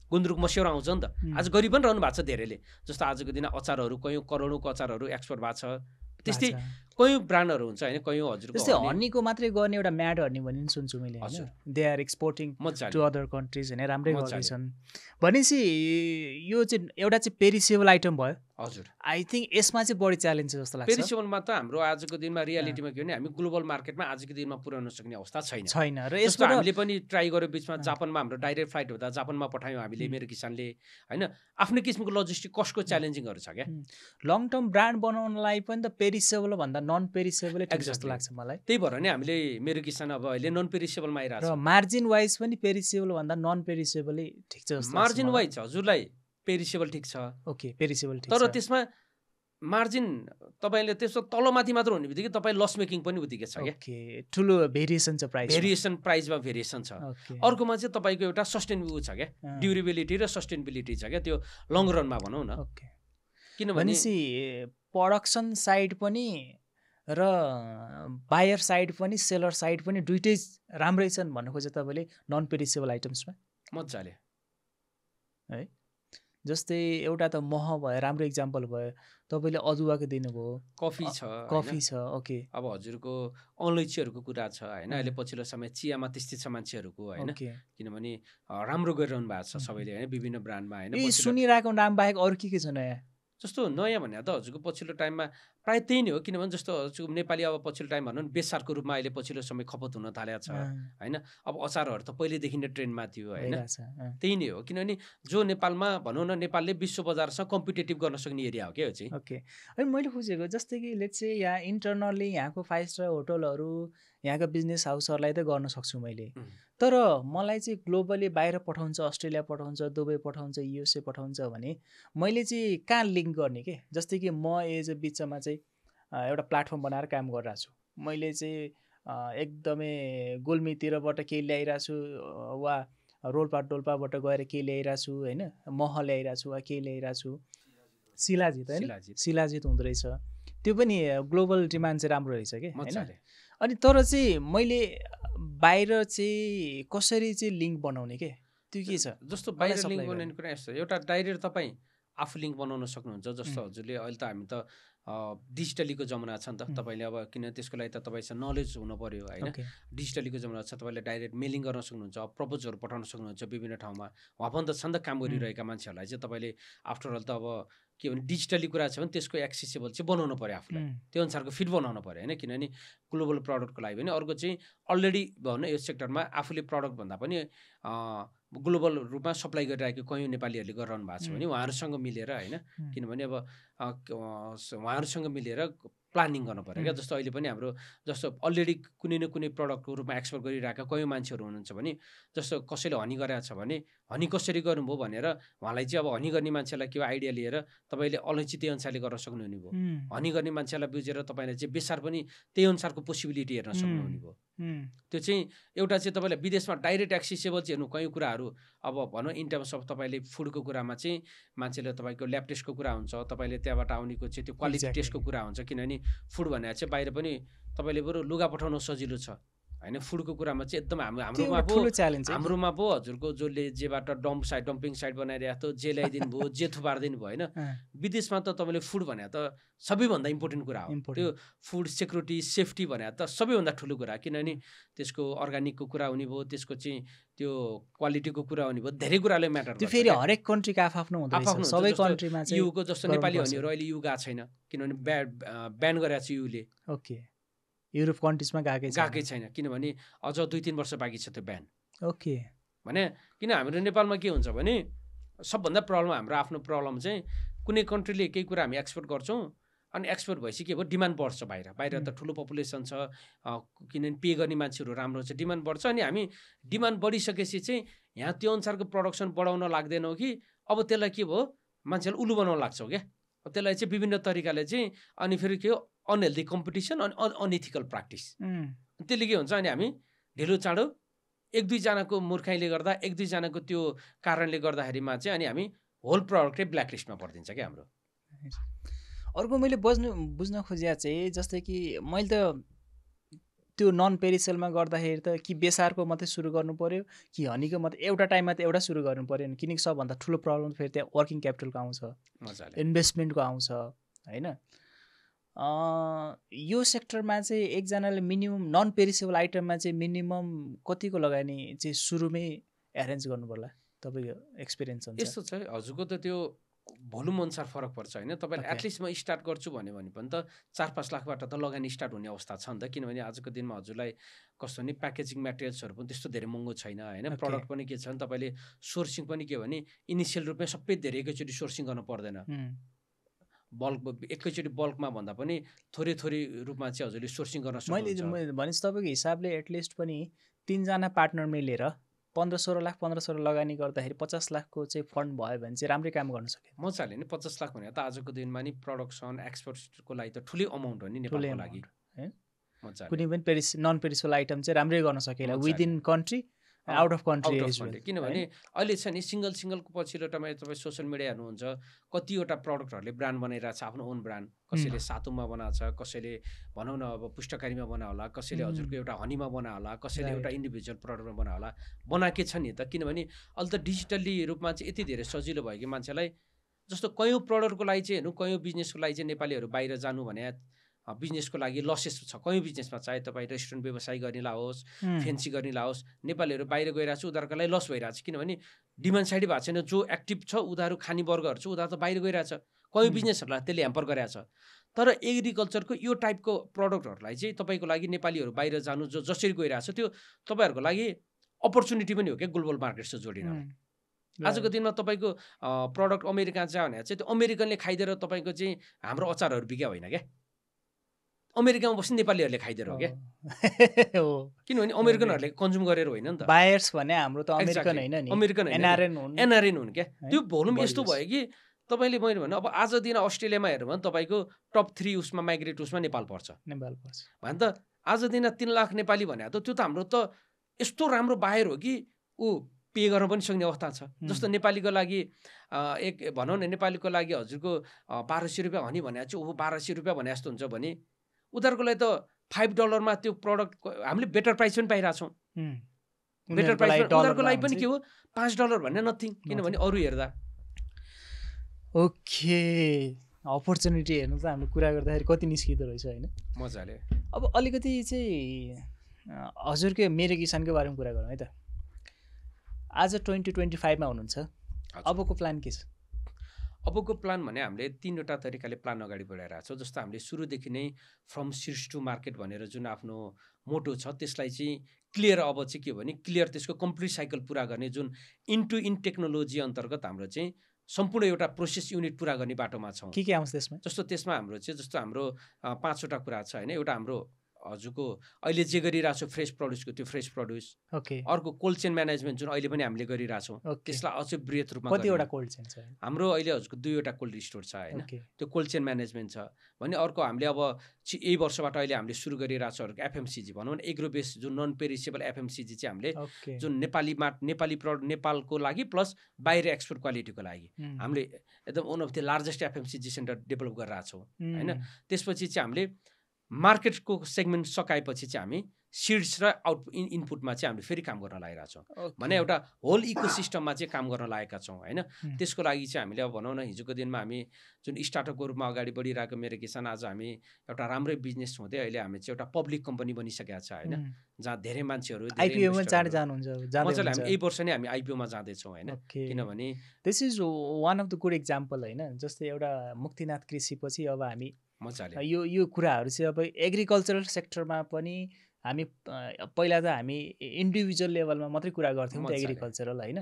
गुन्द्रुक मस्यौर आउँछ नि त। आज गरी पनि रहनु भएको छ धेरैले। जस्तो आजको दिन अचारहरू कयौँ करोडौँको अचारहरू एक्सपोर्ट भएको छ। त्यस्तै कयौँ ब्रान्डहरू हुन्छ होइन। कयौँ हजुरको जस्तै हनीको मात्रै गर्ने एउटा म्याड हनी भन्ने सुन्छु मैले होइन। They are exporting to other countries होइन, राम्रै गर्दैछन्। भनेपछि यो चाहिँ एउटा चाहिँ पेरिसेबल आइटम भयो। हजुर, आई थिङ्क यसमा चाहिँ बढी च्यालेन्ज जस्तो लाग्छ। पेरिसेबलमा त हाम्रो आजको दिनमा रियालिटीमा के भने हामी ग्लोबल मार्केटमा आजको दिनमा पुर्याउन सक्ने अवस्था छैन। र यसको हामीले पनि ट्राई गर्यो बिचमा जापानमा हाम्रो डाइरेक्ट फ्लाइट हुँदा जापानमा पठायौँ हामीले मेरो किसानले होइन। आफ्नै किसिमको लजिस्टिक कस्टको च्यालेन्जिङहरू छ क्या। लङ टर्म ब्रान्ड बनाउनलाई पनि त पेरिसेबल भन्दा नन पेरिसेबल जस्तो लाग्छ मलाई। त्यही भएर नै हामीले मेरो किसान अब अहिले नन पेरिसेबलमा आइरहेको छ। मार्जिन वाइज पनि पेरिसेबल भन्दा नन पेरिसेबलै ठिक छ जस्तो। मार्जिन वाइज हजुरलाई पेरिसेबल ठिक छ। ओके, पेरिसेबल ठिक छ। तर त्यसमा मार्जिन तपाईँले त्यसो तलमाथि मात्र हुने बित्तिकै तपाईँ लस मेकिङ पनि उत्तिकै छ क्या। ओके, ठुलो भेरिएसन छ, प्राइसमा भेरिएसन छ। अर्कोमा चाहिँ तपाईँको एउटा सस्टेनेबल छ क्या, ड्युरेबिलिटी र सस्टेनेबिलिटी छ क्या, त्यो लङ रनमा भनौँ न। ओके, किनभने प्रडक्सन साइड पनि र बायर साइड पनि सेलर साइड पनि दुइटै राम्रै छन् भन्नु खोजे तपाईँले नन पेरिसेबल आइटम्समा मजाले है। जस्तै एउटा त मह भयो, राम्रो इक्जाम्पल भयो, तपाईँले अदुवाको दिनुभयो, कफी छ कफी छ, ओके। अब हजुरको अलैँचीहरूको कुरा छ होइन, अहिले पछिल्लो समय चियामा त्यस्तै छ मान्छेहरूको होइन, किनभने राम्रो गरिरहनु भएको छ सबैले होइन, विभिन्न ब्रान्डमा होइन। सुनिरहेको नाम बाहेक अरू के छ नयाँ? जस्तो नयाँ भने त हजुरको पछिल्लो टाइममा प्रायः त्यही नै हो, किनभने जस्तो हजुरको नेपाली अब पछिल्लो टाइम भनौँ न बेसारको रूपमा अहिले पछिल्लो समय खपत हुन थालेको छ होइन। अब अचारहरू त पहिल्यैदेखि नै ट्रेन्डमा थियो होइन, त्यही नै हो। किनभने जो नेपालमा भनौँ न नेपालले विश्व बजारसँग कम्पिटेटिभ गर्न सक्ने एरिया हो क्या यो चाहिँ। ओके, अनि मैले खोजेको जस्तै कि लेट्स से यहाँ इन्टरनल्ली यहाँको 5 स्टार होटलहरू, यहाँका बिजनेस हाउसहरूलाई त गर्न सक्छु मैले, तर मलाई चाहिँ ग्लोबली बाहिर पठाउँछ, अस्ट्रेलिया पठाउँछ, दुबई पठाउँछ, युएसए पठाउँछ भने मैले चाहिँ कहाँ लिङ्क गर्ने के? जस्तै कि म एज अ बिचमा चाहिँ एउटा प्लेटफर्म बनाएर काम गरिरहेको छु, मैले चाहिँ एकदमै गुल्मीतिरबाट केही ल्याइरहेको छु वा रोल्पा डोल्पाबाट गएर केही ल्याइरहेको छु होइन, मह ल्याइरहेको छु वा केही ल्याइरहेको छु, शिलाजित होइन, शिलाजित हुँदो रहेछ, त्यो पनि ग्लोबल डिमान्ड चाहिँ राम्रो रहेछ कि होइन। अनि तर चाहिँ मैले बाहिर चाहिँ कसरी चाहिँ लिङ्क बनाउने के, त्यो के छ? जस्तो बाहिर लिङ्क बनाउने कुरा यस्तो, एउटा डाइरेक्ट तपाईँ आफू लिङ्क बनाउन सक्नुहुन्छ। जस्तो हजुरले अहिले त हामी त डिजिटलीको जमाना छ नि त, तपाईँले अब किन त्यसको लागि त तपाईँसँग नलेज हुनु पऱ्यो होइन। डिजिटलीको जमाना छ, तपाईँले डाइरेक्ट मेलिङ गर्न सक्नुहुन्छ, प्रपोजहरू पठाउन सक्नुहुन्छ विभिन्न ठाउँमा। उहाँ पनि त छ नि त काम गरिरहेका मान्छेहरूलाई चाहिँ तपाईँले आफ्टर अल त अब के भने डिजिटली कुरा छ भने त्यसको एक्सेसिबल चाहिँ बनाउनु पऱ्यो आफूलाई, त्यो अनुसारको फिट बनाउनु पऱ्यो होइन। किनभने ग्लोबल प्रडक्टको लागि पनि अर्को चाहिँ अलरेडी भनौँ यो सेक्टरमा आफूले प्रडक्ट भन्दा पनि ग्लोबल रूपमा सप्लाई गरिरहेको कयौँ नेपालीहरूले गरिरहनु भएको छ भने उहाँहरूसँग मिलेर होइन, किनभने अब उहाँहरूसँग मिलेर प्लानिङ गर्नु पऱ्यो क्या। जस्तो अहिले पनि हाम्रो जस्तो अलरेडी कुनै न कुनै प्रडक्टको रूपमा एक्सपोर्ट गरिरहेका कयौँ मान्छेहरू हुनुहुन्छ भने, जस्तो कसैले हनी गरेको छ भने हनी कसरी गर्नुभयो भनेर उहाँलाई चाहिँ अब हनी गर्ने मान्छेलाई के आइडिया लिएर तपाईँले अलैँची त्यही अनुसारले गर्न सक्नुहुने भयो। हनी गर्ने मान्छेलाई बुझेर तपाईँले चाहिँ बेसार पनि त्यही अनुसारको पोसिबिलिटी हेर्न सक्नुहुने भयो। त्यो चाहिँ एउटा चाहिँ तपाईँलाई विदेशमा डाइरेक्ट एक्सेसिबल चाहिँ हेर्नु कयौँ कुराहरू। अब भनौँ इन टर्म्स अफ तपाईँले फुडको कुरामा चाहिँ मान्छेले तपाईँको ल्याब टेस्टको कुरा हुन्छ, तपाईँले त्यहाँबाट आउनेको चाहिँ त्यो क्वालिटी टेस्टको कुरा हुन्छ। किनभने फुड भनेर चाहिँ बाहिर पनि तपाईँले बरु लुगा पठाउनु सजिलो छ होइन, फुडको कुरामा चाहिँ एकदम हाम्रोमा पो हजुरको जसले जेबाट डम्पिङ साइट बनाइरहेको थियो, जे ल्याइदिनु भयो, जे थुपारिदिनु भयो होइन। विदेशमा त तपाईँले फुड भने त सबैभन्दा इम्पोर्टेन्ट कुरा हो, त्यो फुड सेक्युरिटी सेफ्टी भने त सबैभन्दा ठुलो कुरा। किनभने त्यसको अर्ग्यानिकको कुरा हुने भयो, त्यसको चाहिँ त्यो क्वालिटीको कुरा हुने भयो, धेरै कुराले म्याटर गर्छ। फेरि हरेक कन्ट्रीको आफ्नो हुन्छ, सबै कन्ट्रीमा चाहिँ युको जस्तो नेपाली हनीहरू अहिले यु गएको छैन, किनभने ब्यान गरेको छ युले। ओके, युरोप कन्ट्रिजमा गएकै छैन, किनभने अझ 2-3 वर्ष बाँकी छ त्यो ब्यान। ओके, भने किन हाम्रो नेपालमा के हुन्छ भने सबभन्दा प्रब्लम हाम्रो आफ्नो प्रब्लम चाहिँ कुनै कन्ट्रीले केही कुरा हामी एक्सपोर्ट गर्छौँ, अनि एक्सपोर्ट भएपछि के भयो डिमान्ड बढ्छ। बाहिर त ठुलो पपुलेसन छ, किनभने पे गर्ने मान्छेहरू राम्रो छ, डिमान्ड बढ्छ। अनि हामी डिमान्ड बढिसकेपछि चाहिँ यहाँ त्यो अनुसारको प्रडक्सन बढाउन लाग्दैनौँ कि अब त्यसलाई के भयो मान्छेले उल्लु बनाउन लाग्छौँ क्या। त्यसलाई चाहिँ विभिन्न तरिकाले चाहिँ अनि फेरि के हो अनहेल्दी कम्पिटिसन अनि अनइथिकल प्र्याक्टिस, त्यसले के हुन्छ अनि हामी ढिलो चाँडो 1-2जनाको मूर्खाइले गर्दा 1-2जनाको त्यो कारणले गर्दाखेरिमा चाहिँ अनि हामी होल प्रडक्टै ब्ल्याक लिस्टमा परिदिन्छ क्या हाम्रो। अर्को मैले बुझ्न खोजिया चाहिँ जस्तै कि मैले त त्यो नन पेरिसेलमा गर्दाखेरि त कि बेसारको मात्रै सुरु गर्नु पऱ्यो कि हनीको मात्रै एउटा टाइममा त एउटा सुरु गर्नु पऱ्यो, किनकि सबभन्दा ठुलो प्रब्लम फेरि त्यहाँ वर्किङ क्यापिटलको आउँछ, इन्भेस्टमेन्टको आउँछ होइन। यो सेक्टरमा चाहिँ एकजनाले मिनिमम नन पेरिसेबल आइटममा चाहिँ मिनिमम कतिको लगानी चाहिँ सुरुमै एरेन्ज गर्नु पर्ला, तपाईँको एक्सपिरियन्स हुन्छ? यस्तो छ हजुरको त त्यो भोल्युम अनुसार फरक पर्छ होइन। तपाईँले एटलिस्ट म स्टार्ट गर्छु भन्यो भने पनि त 4-5 लाखबाट त लगानी स्टार्ट हुने अवस्था छ नि त। किनभने आजको दिनमा हजुरलाई कस्तो भने प्याकेजिङ मेटेरियल्सहरू पनि त्यस्तो धेरै महँगो छैन होइन। प्रडक्ट पनि के छ भने तपाईँले सोर्सिङ पनि के भने इनिसियल रूपमै सबै धेरै एकैचोटि सोर्सिङ गर्नु पर्दैन, बल्क एकैचोटि बल्कमा भन्दा पनि थोरै रूपमा चाहिँ हजुरले सोर्सिङ गर्न सक्नुहुन्छ। मैले भनेपछि तपाईँको हिसाबले एटलिस्ट पनि 3जना पार्टनर मिलेर 15-16 लाख लगानी गर्दाखेरि 50 लाखको चाहिँ फन्ड भयो भने चाहिँ राम्रै काम गर्न सके। मजाले नि 50 लाख भने त आजको दिनमा नि प्रडक्सन एक्सपोर्टको लागि त ठुलै अमाउन्ट हो नि नेपालको लागि। कुनै पनि नन पेरिसेबल आइटम चाहिँ राम्रै गर्न सकेला within country out of country किनभने अहिले छ नि सिङ्गलको पछिल्लो तपाईँ सोसियल मिडिया हेर्नुहुन्छ कतिवटा प्रडक्टहरूले ब्रान्ड बनाइरहेको छ आफ्नो ओन ब्रान्ड कसैले सातुमा बनाएको छ कसैले भनौँ न अब पुष्टकारीमा बना होला कसैले हजुरको एउटा हनीमा बना होला कसैले एउटा इन्डिभिजुअल प्रडक्टमा बना होला बनाएकै छ नि त किनभने अहिले त डिजिटल्ली रूपमा चाहिँ यति धेरै सजिलो भयो कि मान्छेलाई जस्तो कयौँ प्रडक्टको लागि चाहिँ हेर्नु कयौँ बिजनेसको लागि चाहिँ नेपालीहरू बाहिर जानु भने बिजनेसको लागि लसेस छ कयौँ बिजनेसमा चाहे तपाईँ रेस्टुरेन्ट व्यवसाय गर्नेलाई होस् फेन्सी गर्नेलाई होस् नेपालीहरू बाहिर गइरहेको छ उनीहरूको लागि लस भइरहेको छ किनभने डिमान्ड साइडै भएको छैन जो एक्टिभ छ उनीहरू खाने वर्गहरू छ उनीहरू त बाहिर गइरहेछ कयौँ बिजनेसहरूलाई त्यसले ह्याम्पर गरिरहेछ तर एग्रिकल्चरको यो टाइपको प्रडक्टहरूलाई चाहिँ तपाईँको लागि नेपालीहरू बाहिर जानु जो जसरी गइरहेछ त्यो तपाईँहरूको लागि अपर्च्युनिटी पनि हो क्या ग्लोबल मार्केटसँग जोडिन आजको दिनमा तपाईँको प्रडक्ट अमेरिका छ भने चाहिँ त्यो अमेरिकनले खाइदिएर तपाईँको चाहिँ हाम्रो अचारहरू बिक्या होइन क्या अमेरिकामा बस्ने नेपालीहरूले खाइदिएर हो क्या किनभने अमेरिकनहरूले कन्ज्युम गरेर होइन नि त बायर्स भने हाम्रो त अमेरिकन होइन नि अमेरिकन एनआरएन हुन् क्या त्यो भोल्युम यस्तो भयो कि तपाईँले मैले भने अब आज दिन अस्ट्रेलियामा हेऱ्यो भने तपाईँको टप 3 उसमा माइग्रेट उसमा नेपाल पर्छ भने त आज दिन 3 लाख नेपाली भने त त्यो त हाम्रो त यस्तो राम्रो बाहिर हो कि ऊ पे गर्न पनि सक्ने अवस्था छ जस्तो नेपालीको लागि एक भनौँ न नेपालीको लागि हजुरको 1200 रुपियाँ हनी भने चाहिँ ऊ 1200 रुपियाँ भने जस्तो हुन्छ भने उनीहरूको लागि त $5 त्यो प्रडक्ट हामीले बेटर प्राइस पनि पाइरहेछौँ बेटर प्राइस उनीहरूको लागि पनि के हो $5 भन्ने नथिङ किनभने अरू हेर्दा ओके अपर्च्युनिटी हेर्नु त हामीले कुरा गर्दाखेरि कति निस्किँदो रहेछ होइन मजाले अब अलिकति चाहिँ हजुरकै मेरो किसानको बारेमा कुरा गरौँ है त आज 2025 मा हुनुहुन्छ अबको प्लान के छ अबको प्लान भने हामीले 3वटा तरिकाले प्लान अगाडि बढाइरहेको छौँ जस्तो हामीले सुरुदेखि नै फ्रम सीड्स टु मार्केट भनेर जुन आफ्नो मोटो छ त्यसलाई चाहिँ क्लियर अब चाहिँ के हो भने क्लियर त्यसको कम्प्लिट साइकल पुरा गर्ने जुन इन्टु इन टेक्नोलोजी अन्तर्गत हाम्रो चाहिँ सम्पूर्ण एउटा प्रोसेस युनिट पुरा गर्ने बाटोमा छौँ के आउँछ त्यसमा जस्तो त्यसमा हाम्रो चाहिँ जस्तो हाम्रो 5वटा कुरा छ होइन एउटा हाम्रो हजुरको अहिले जे गरिरहेको छु फ्रेस प्रड्युसको त्यो फ्रेस प्रड्युस अर्को कोल्ड चेन म्यानेजमेन्ट जुन अहिले पनि हामीले गरिरहेछौँ त्यसलाई अझै बृहत रूपमा कतिवटा कोल्ड चेन छ हाम्रो अहिले हजुरको 2वटा कोल्ड स्टोर छ होइन त्यो कोल्ड चेन म्यानेजमेन्ट छ भने अर्को हामीले अब यही वर्षबाट अहिले हामीले सुरु गरिरहेको छ एफएमसिजी भनौँ न एग्रो बेस्ड जुन नन पेरिसेबल एफएमसिजी चाहिँ हामीले जुन नेपाली प्रडक्ट नेपालको लागि प्लस बाहिर एक्सपोर्ट क्वालिटीको लागि हामीले एकदम one of the largest FMCG centre develop गरिरहेको छौँ होइन त्यसपछि चाहिँ हामीले मार्केटको सेगमेन्ट सकाएपछि चाहिँ हामी सिड्स र इनपुटमा चाहिँ हामीले फेरि काम गर्न लागिरहेको छौँ भने एउटा होल इकोसिस्टममा चाहिँ काम गर्न लागेका छौँ होइन त्यसको लागि चाहिँ हामीले अब भनौँ न हिजोको दिनमा हामी जुन स्टार्टअपको रूपमा अगाडि बढिरहेको मेरो किसान आज हामी एउटा राम्रै बिजनेस हुँदै अहिले हामी चाहिँ एउटा पब्लिक कम्पनी बनिसकेका छ होइन जहाँ धेरै मान्छेहरू आइपिओमा जानुहुन्छ मजाले हामी यही वर्ष नै हामी आइपिओमा जाँदैछौँ होइन किनभने this is one of the good example होइन जस्तै एउटा मुक्तिनाथ कृषिपछि अब हामी मजाले यो कुराहरू चाहिँ अब एग्रिकल्चरल सेक्टरमा पनि हामी पहिला त हामी इन्डिभिजुअल लेभलमा मात्रै कुरा गर्थ्यौँ त एग्रिकल्चरल होइन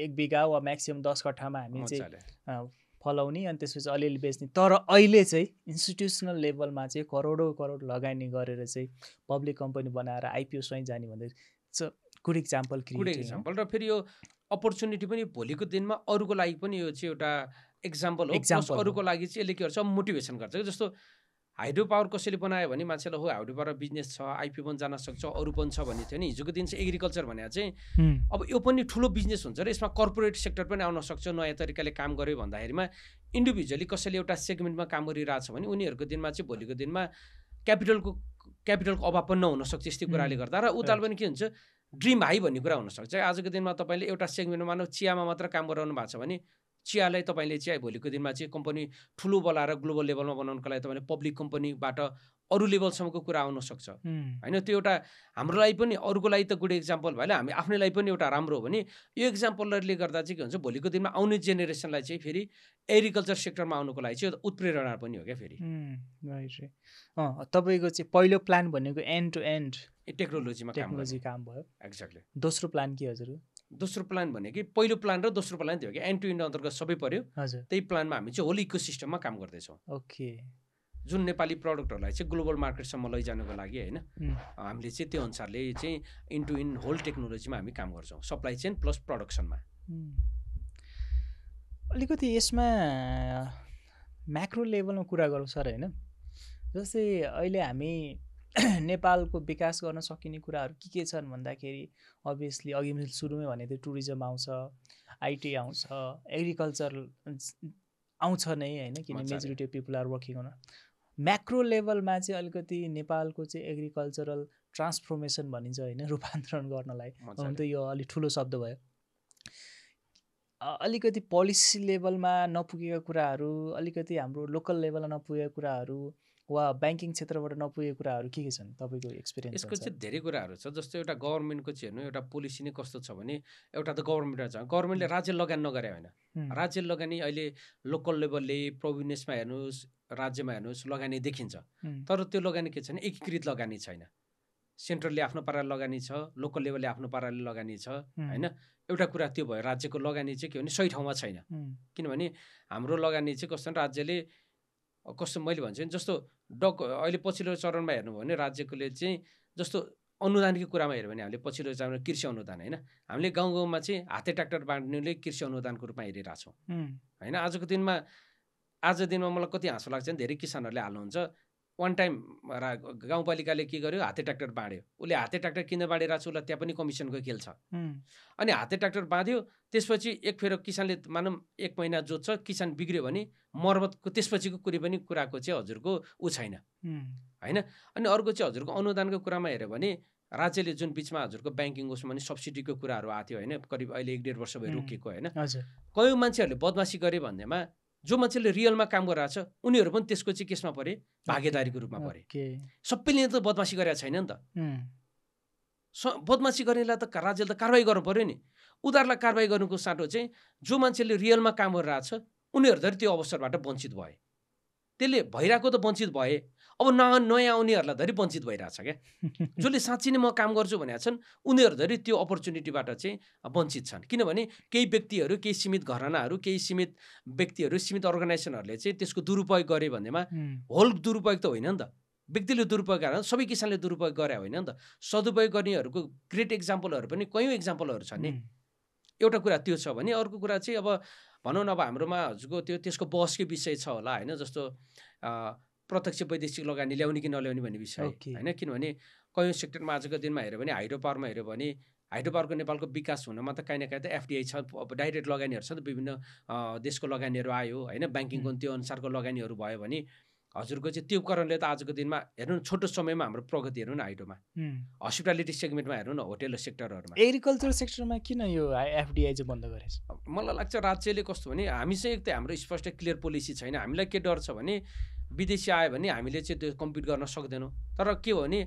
1 बिघा वा म्याक्सिमम् 10 कट्ठामा हामी चाहिँ फलाउने अनि त्यसपछि अलिअलि बेच्ने तर अहिले चाहिँ इन्स्टिट्युसनल लेभलमा चाहिँ करोड लगानी गरेर चाहिँ पब्लिक कम्पनी बनाएर आइपिओ स्वयं जाने भन्दै गुड इक्जाम्पल र फेरि यो अपर्च्युनिटी पनि भोलिको दिनमा अरूको लागि पनि यो चाहिँ एउटा एक्जाम्पल हो अरूको लागि चाहिँ यसले के गर्छ मोटिभेसन गर्छ जस्तो हाइड्रो पावर कसैले बनायो भने मान्छेलाई हो हाइड्रो पावर बिजनेस छ आइपिओ पनि जान सक्छ अरू पनि छ भन्ने थियो नि हिजोको दिन चाहिँ एग्रिकल्चर भने चाहिँ अब यो पनि ठुलो बिजनेस हुन्छ र यसमा कर्पोरेट सेक्टर पनि आउन सक्छ नयाँ तरिकाले काम गर्यो भन्दाखेरिमा इन्डिभिजुअली कसैले एउटा सेगमेन्टमा काम गरिरहेछ भने उनीहरूको दिनमा चाहिँ भोलिको दिनमा क्यापिटलको अभाव पनि नहुनसक्छ यस्तै कुराले गर्दा र उताल पनि के हुन्छ ड्रिम हाई भन्ने कुरा हुनसक्छ आजको दिनमा तपाईँले एउटा सेगमेन्टमा मानव चियामा मात्र काम गराउनु भएको छ भने चियालाई तपाईँले चाहिँ भोलिको दिनमा चाहिँ कम्पनी ठुलो बनाएर ग्लोबल लेभलमा बनाउनुको लागि तपाईँले पब्लिक कम्पनीबाट अरू लेभलसम्मको कुरा आउन सक्छ होइन त्यो एउटा हाम्रो लागि पनि अरूको लागि त गुड इक्जाम्पल भयो हामी आफ्नै लागि पनि एउटा राम्रो हो भने यो इक्जाम्पलले गर्दा चाहिँ के हुन्छ भोलिको दिनमा आउने जेनेरेसनलाई चाहिँ फेरि एग्रिकल्चर सेक्टरमा आउनुको लागि चाहिँ उत्प्रेरणा पनि हो क्या फेरि तपाईँको चाहिँ पहिलो प्लान भनेको एन्ड टु एन्ड टेक्नोलोजी काम भयो एक्ज्याक्टली दोस्रो प्लान के हजुर दोस्रो प्लान भने कि पहिलो प्लान र दोस्रो प्लान थियो कि एन्ड टु एन्ड अन्तर्गत सबै पर्यो हजुर त्यही प्लानमा हामी चाहिँ होल इकोसिस्टममा काम गर्दैछौँ ओके जुन नेपाली प्रडक्टहरूलाई चाहिँ ग्लोबल मार्केटसम्म लैजानुको लागि होइन हामीले चाहिँ त्यो अनुसारले चाहिँ इन्टु इन होल टेक्नोलोजीमा हामी काम गर्छौँ सप्लाई चेन प्लस प्रडक्सनमा अलिकति यसमा म्याक्रो लेभलमा कुरा गरौँ सर होइन जस्तै अहिले हामी नेपालको विकास गर्न सकिने कुराहरू के छन् भन्दाखेरि अभियसली अघि मैले सुरुमै भने थियो टुरिज्म आउँछ, आइटी आउँछ, एग्रिकल्चर आउँछ नै होइन, किन majority of people are working on macro लेभलमा चाहिँ अलिकति नेपालको चाहिँ एग्रिकल्चरल ट्रान्सफर्मेसन भनिन्छ होइन, रूपान्तरण गर्नलाई। हुन त यो अलिक ठुलो शब्द भयो, अलिकति पोलिसी लेभलमा नपुगेका कुराहरू, अलिकति हाम्रो लोकल लेभलमा नपुगेका कुराहरू वा ब्याङ्किङ क्षेत्रबाट नपुगेका कुराहरू के छन् तपाईँको एक्सपिरियन्स? यसको चाहिँ धेरै कुराहरू छ। जस्तो एउटा गभर्मेन्टको चाहिँ हेर्नु, एउटा पोलिसी नै कस्तो छ भने, एउटा त गभर्मेन्टमा छ, गभर्मेन्टले राज्य लगानी नगरे होइन, राज्य लगानी अहिले लोकल लेभलले प्रोभिन्समा हेर्नुहोस्, राज्यमा हेर्नुहोस् लगानी देखिन्छ, तर त्यो लगानी के छैन, एकीकृत लगानी छैन। सेन्ट्रलले आफ्नो पाराले लगानी छ, लोकल लेभलले आफ्नो पाराले लगानी छ होइन। एउटा कुरा त्यो भयो, राज्यको लगानी चाहिँ के भने सही ठाउँमा छैन। किनभने हाम्रो लगानी चाहिँ कस्तो राज्यले कस्तो मैले भन्छु नि, जस्तो अहिले पछिल्लो चरणमा हेर्नुभयो भने राज्यकोले चाहिँ जस्तो अनुदानको कुरामा हेऱ्यो भने हामीले पछिल्लो चरणमा कृषि अनुदान होइन, हामीले गाउँ गाउँमा चाहिँ हाते ट्र्याक्टर बाँड्नेले कृषि अनुदानको रूपमा हेरिरहेको छौँ होइन। आज दिनमा मलाई कति हाँसो लाग्छ नि, धेरै किसानहरूले हाल्नुहुन्छ, वान टाइम गाउँपालिकाले के गर्यो, हाते ट्र्याक्टर बाँड्यो, उसले हाते ट्र्याक्टर किन बाँडिरहेको छ, उसलाई त्यहाँ पनि कमिसनको खेल छ। अनि हाते ट्र्याक्टर बाँध्यो, त्यसपछि एक फेर किसानले मानौँ 1 महिना जोत्छ, किसान बिग्रियो भने मर्मतको त्यसपछिको कुनै पनि कुराको चाहिँ हजुरको छैन होइन। अनि अर्को चाहिँ हजुरको अनुदानको कुरामा हेऱ्यो भने राज्यले जुन बिचमा हजुरको ब्याङ्किङ उसमा पनि सब्सिडीको कुराहरू आएको थियो होइन, करिब अहिले 1-1.5 वर्ष भयो रोकिएको होइन। कयौँ मान्छेहरूले बदमासी गरे भन्नेमा जो मान्छेले रियलमा काम गरिरहेको छ उनीहरू पनि त्यसको चाहिँ केसमा परे, भागीदारीको रूपमा परे। सबैले त बदमासी गरेको छैन नि त, बदमासी गर्नेलाई त राज्यले त कारवाही गर्नु पर्यो नि। उनीहरूलाई कारवाही गर्नुको साटो चाहिँ जो मान्छेले रियलमा काम गरिरहेको छ उनीहरू धरि त्यो अवसरबाट वञ्चित भए, त्यसले भइरहेको त वञ्चित भए, अब नयाँ आउनेहरूलाई धरि वञ्चित भइरहेछ क्या। जसले साँच्चै नै म काम गर्छु भनेका छन् उनीहरू धरि त्यो अपर्च्युनिटीबाट चाहिँ वञ्चित छन्। किनभने केही व्यक्तिहरू, केही सीमित घरानाहरू, केही सीमित व्यक्तिहरू, सीमित अर्गनाइजेसनहरूले चाहिँ त्यसको दुरुपयोग गरे भन्नेमा होल दुरुपयोग त होइन नि त, व्यक्तिले दुरुपयोग गरेर सबै किसानले दुरुपयोग गरे होइन नि त। सदुपयोग गर्नेहरूको ग्रेट एक्जाम्पलहरू पनि कयौँ एक्जाम्पलहरू छन् नि। एउटा कुरा त्यो छ भने अर्को कुरा चाहिँ अब भनौँ न, अब हाम्रोमा हजुरको त्यसको बहसकै विषय छ होला होइन, जस्तो प्रत्यक्ष वैदेशिक लगानी ल्याउने कि नल्याउने भन्ने विषय होइन। किनभने कयौँ सेक्टरमा आजको दिनमा हेऱ्यो भने, हाइड्रो पावरमा हेऱ्यो भने, हाइड्रो पावरको नेपालको विकास हुनमा त काहीँ न काहीँ त एफडिआई छ, डाइरेक्ट लगानीहरू छ, विभिन्न देशको लगानीहरू आयो होइन, ब्याङ्किङको त्यो अनुसारको लगानीहरू भयो भने हजुरको चाहिँ त्यो कारणले त आजको दिनमा हेर्नु न, छोटो समयमा हाम्रो प्रगति हेर्नु न, हाइड्रोमा, हस्पिटालिटी सेगमेन्टमा हेर्नु न, होटेल सेक्टरहरूमा। एग्रिकल्चर सेक्टरमा किन यो एफडिआई चाहिँ बन्द गरेछ? मलाई लाग्छ राज्यले कस्तो भने, हामी चाहिँ एक त हाम्रो स्पष्ट क्लियर पोलिसी छैन। हामीलाई के डर छ भने विदेशी आयो भने हामीले चाहिँ त्यो कम्पिट गर्न सक्दैनौँ। तर के हो भने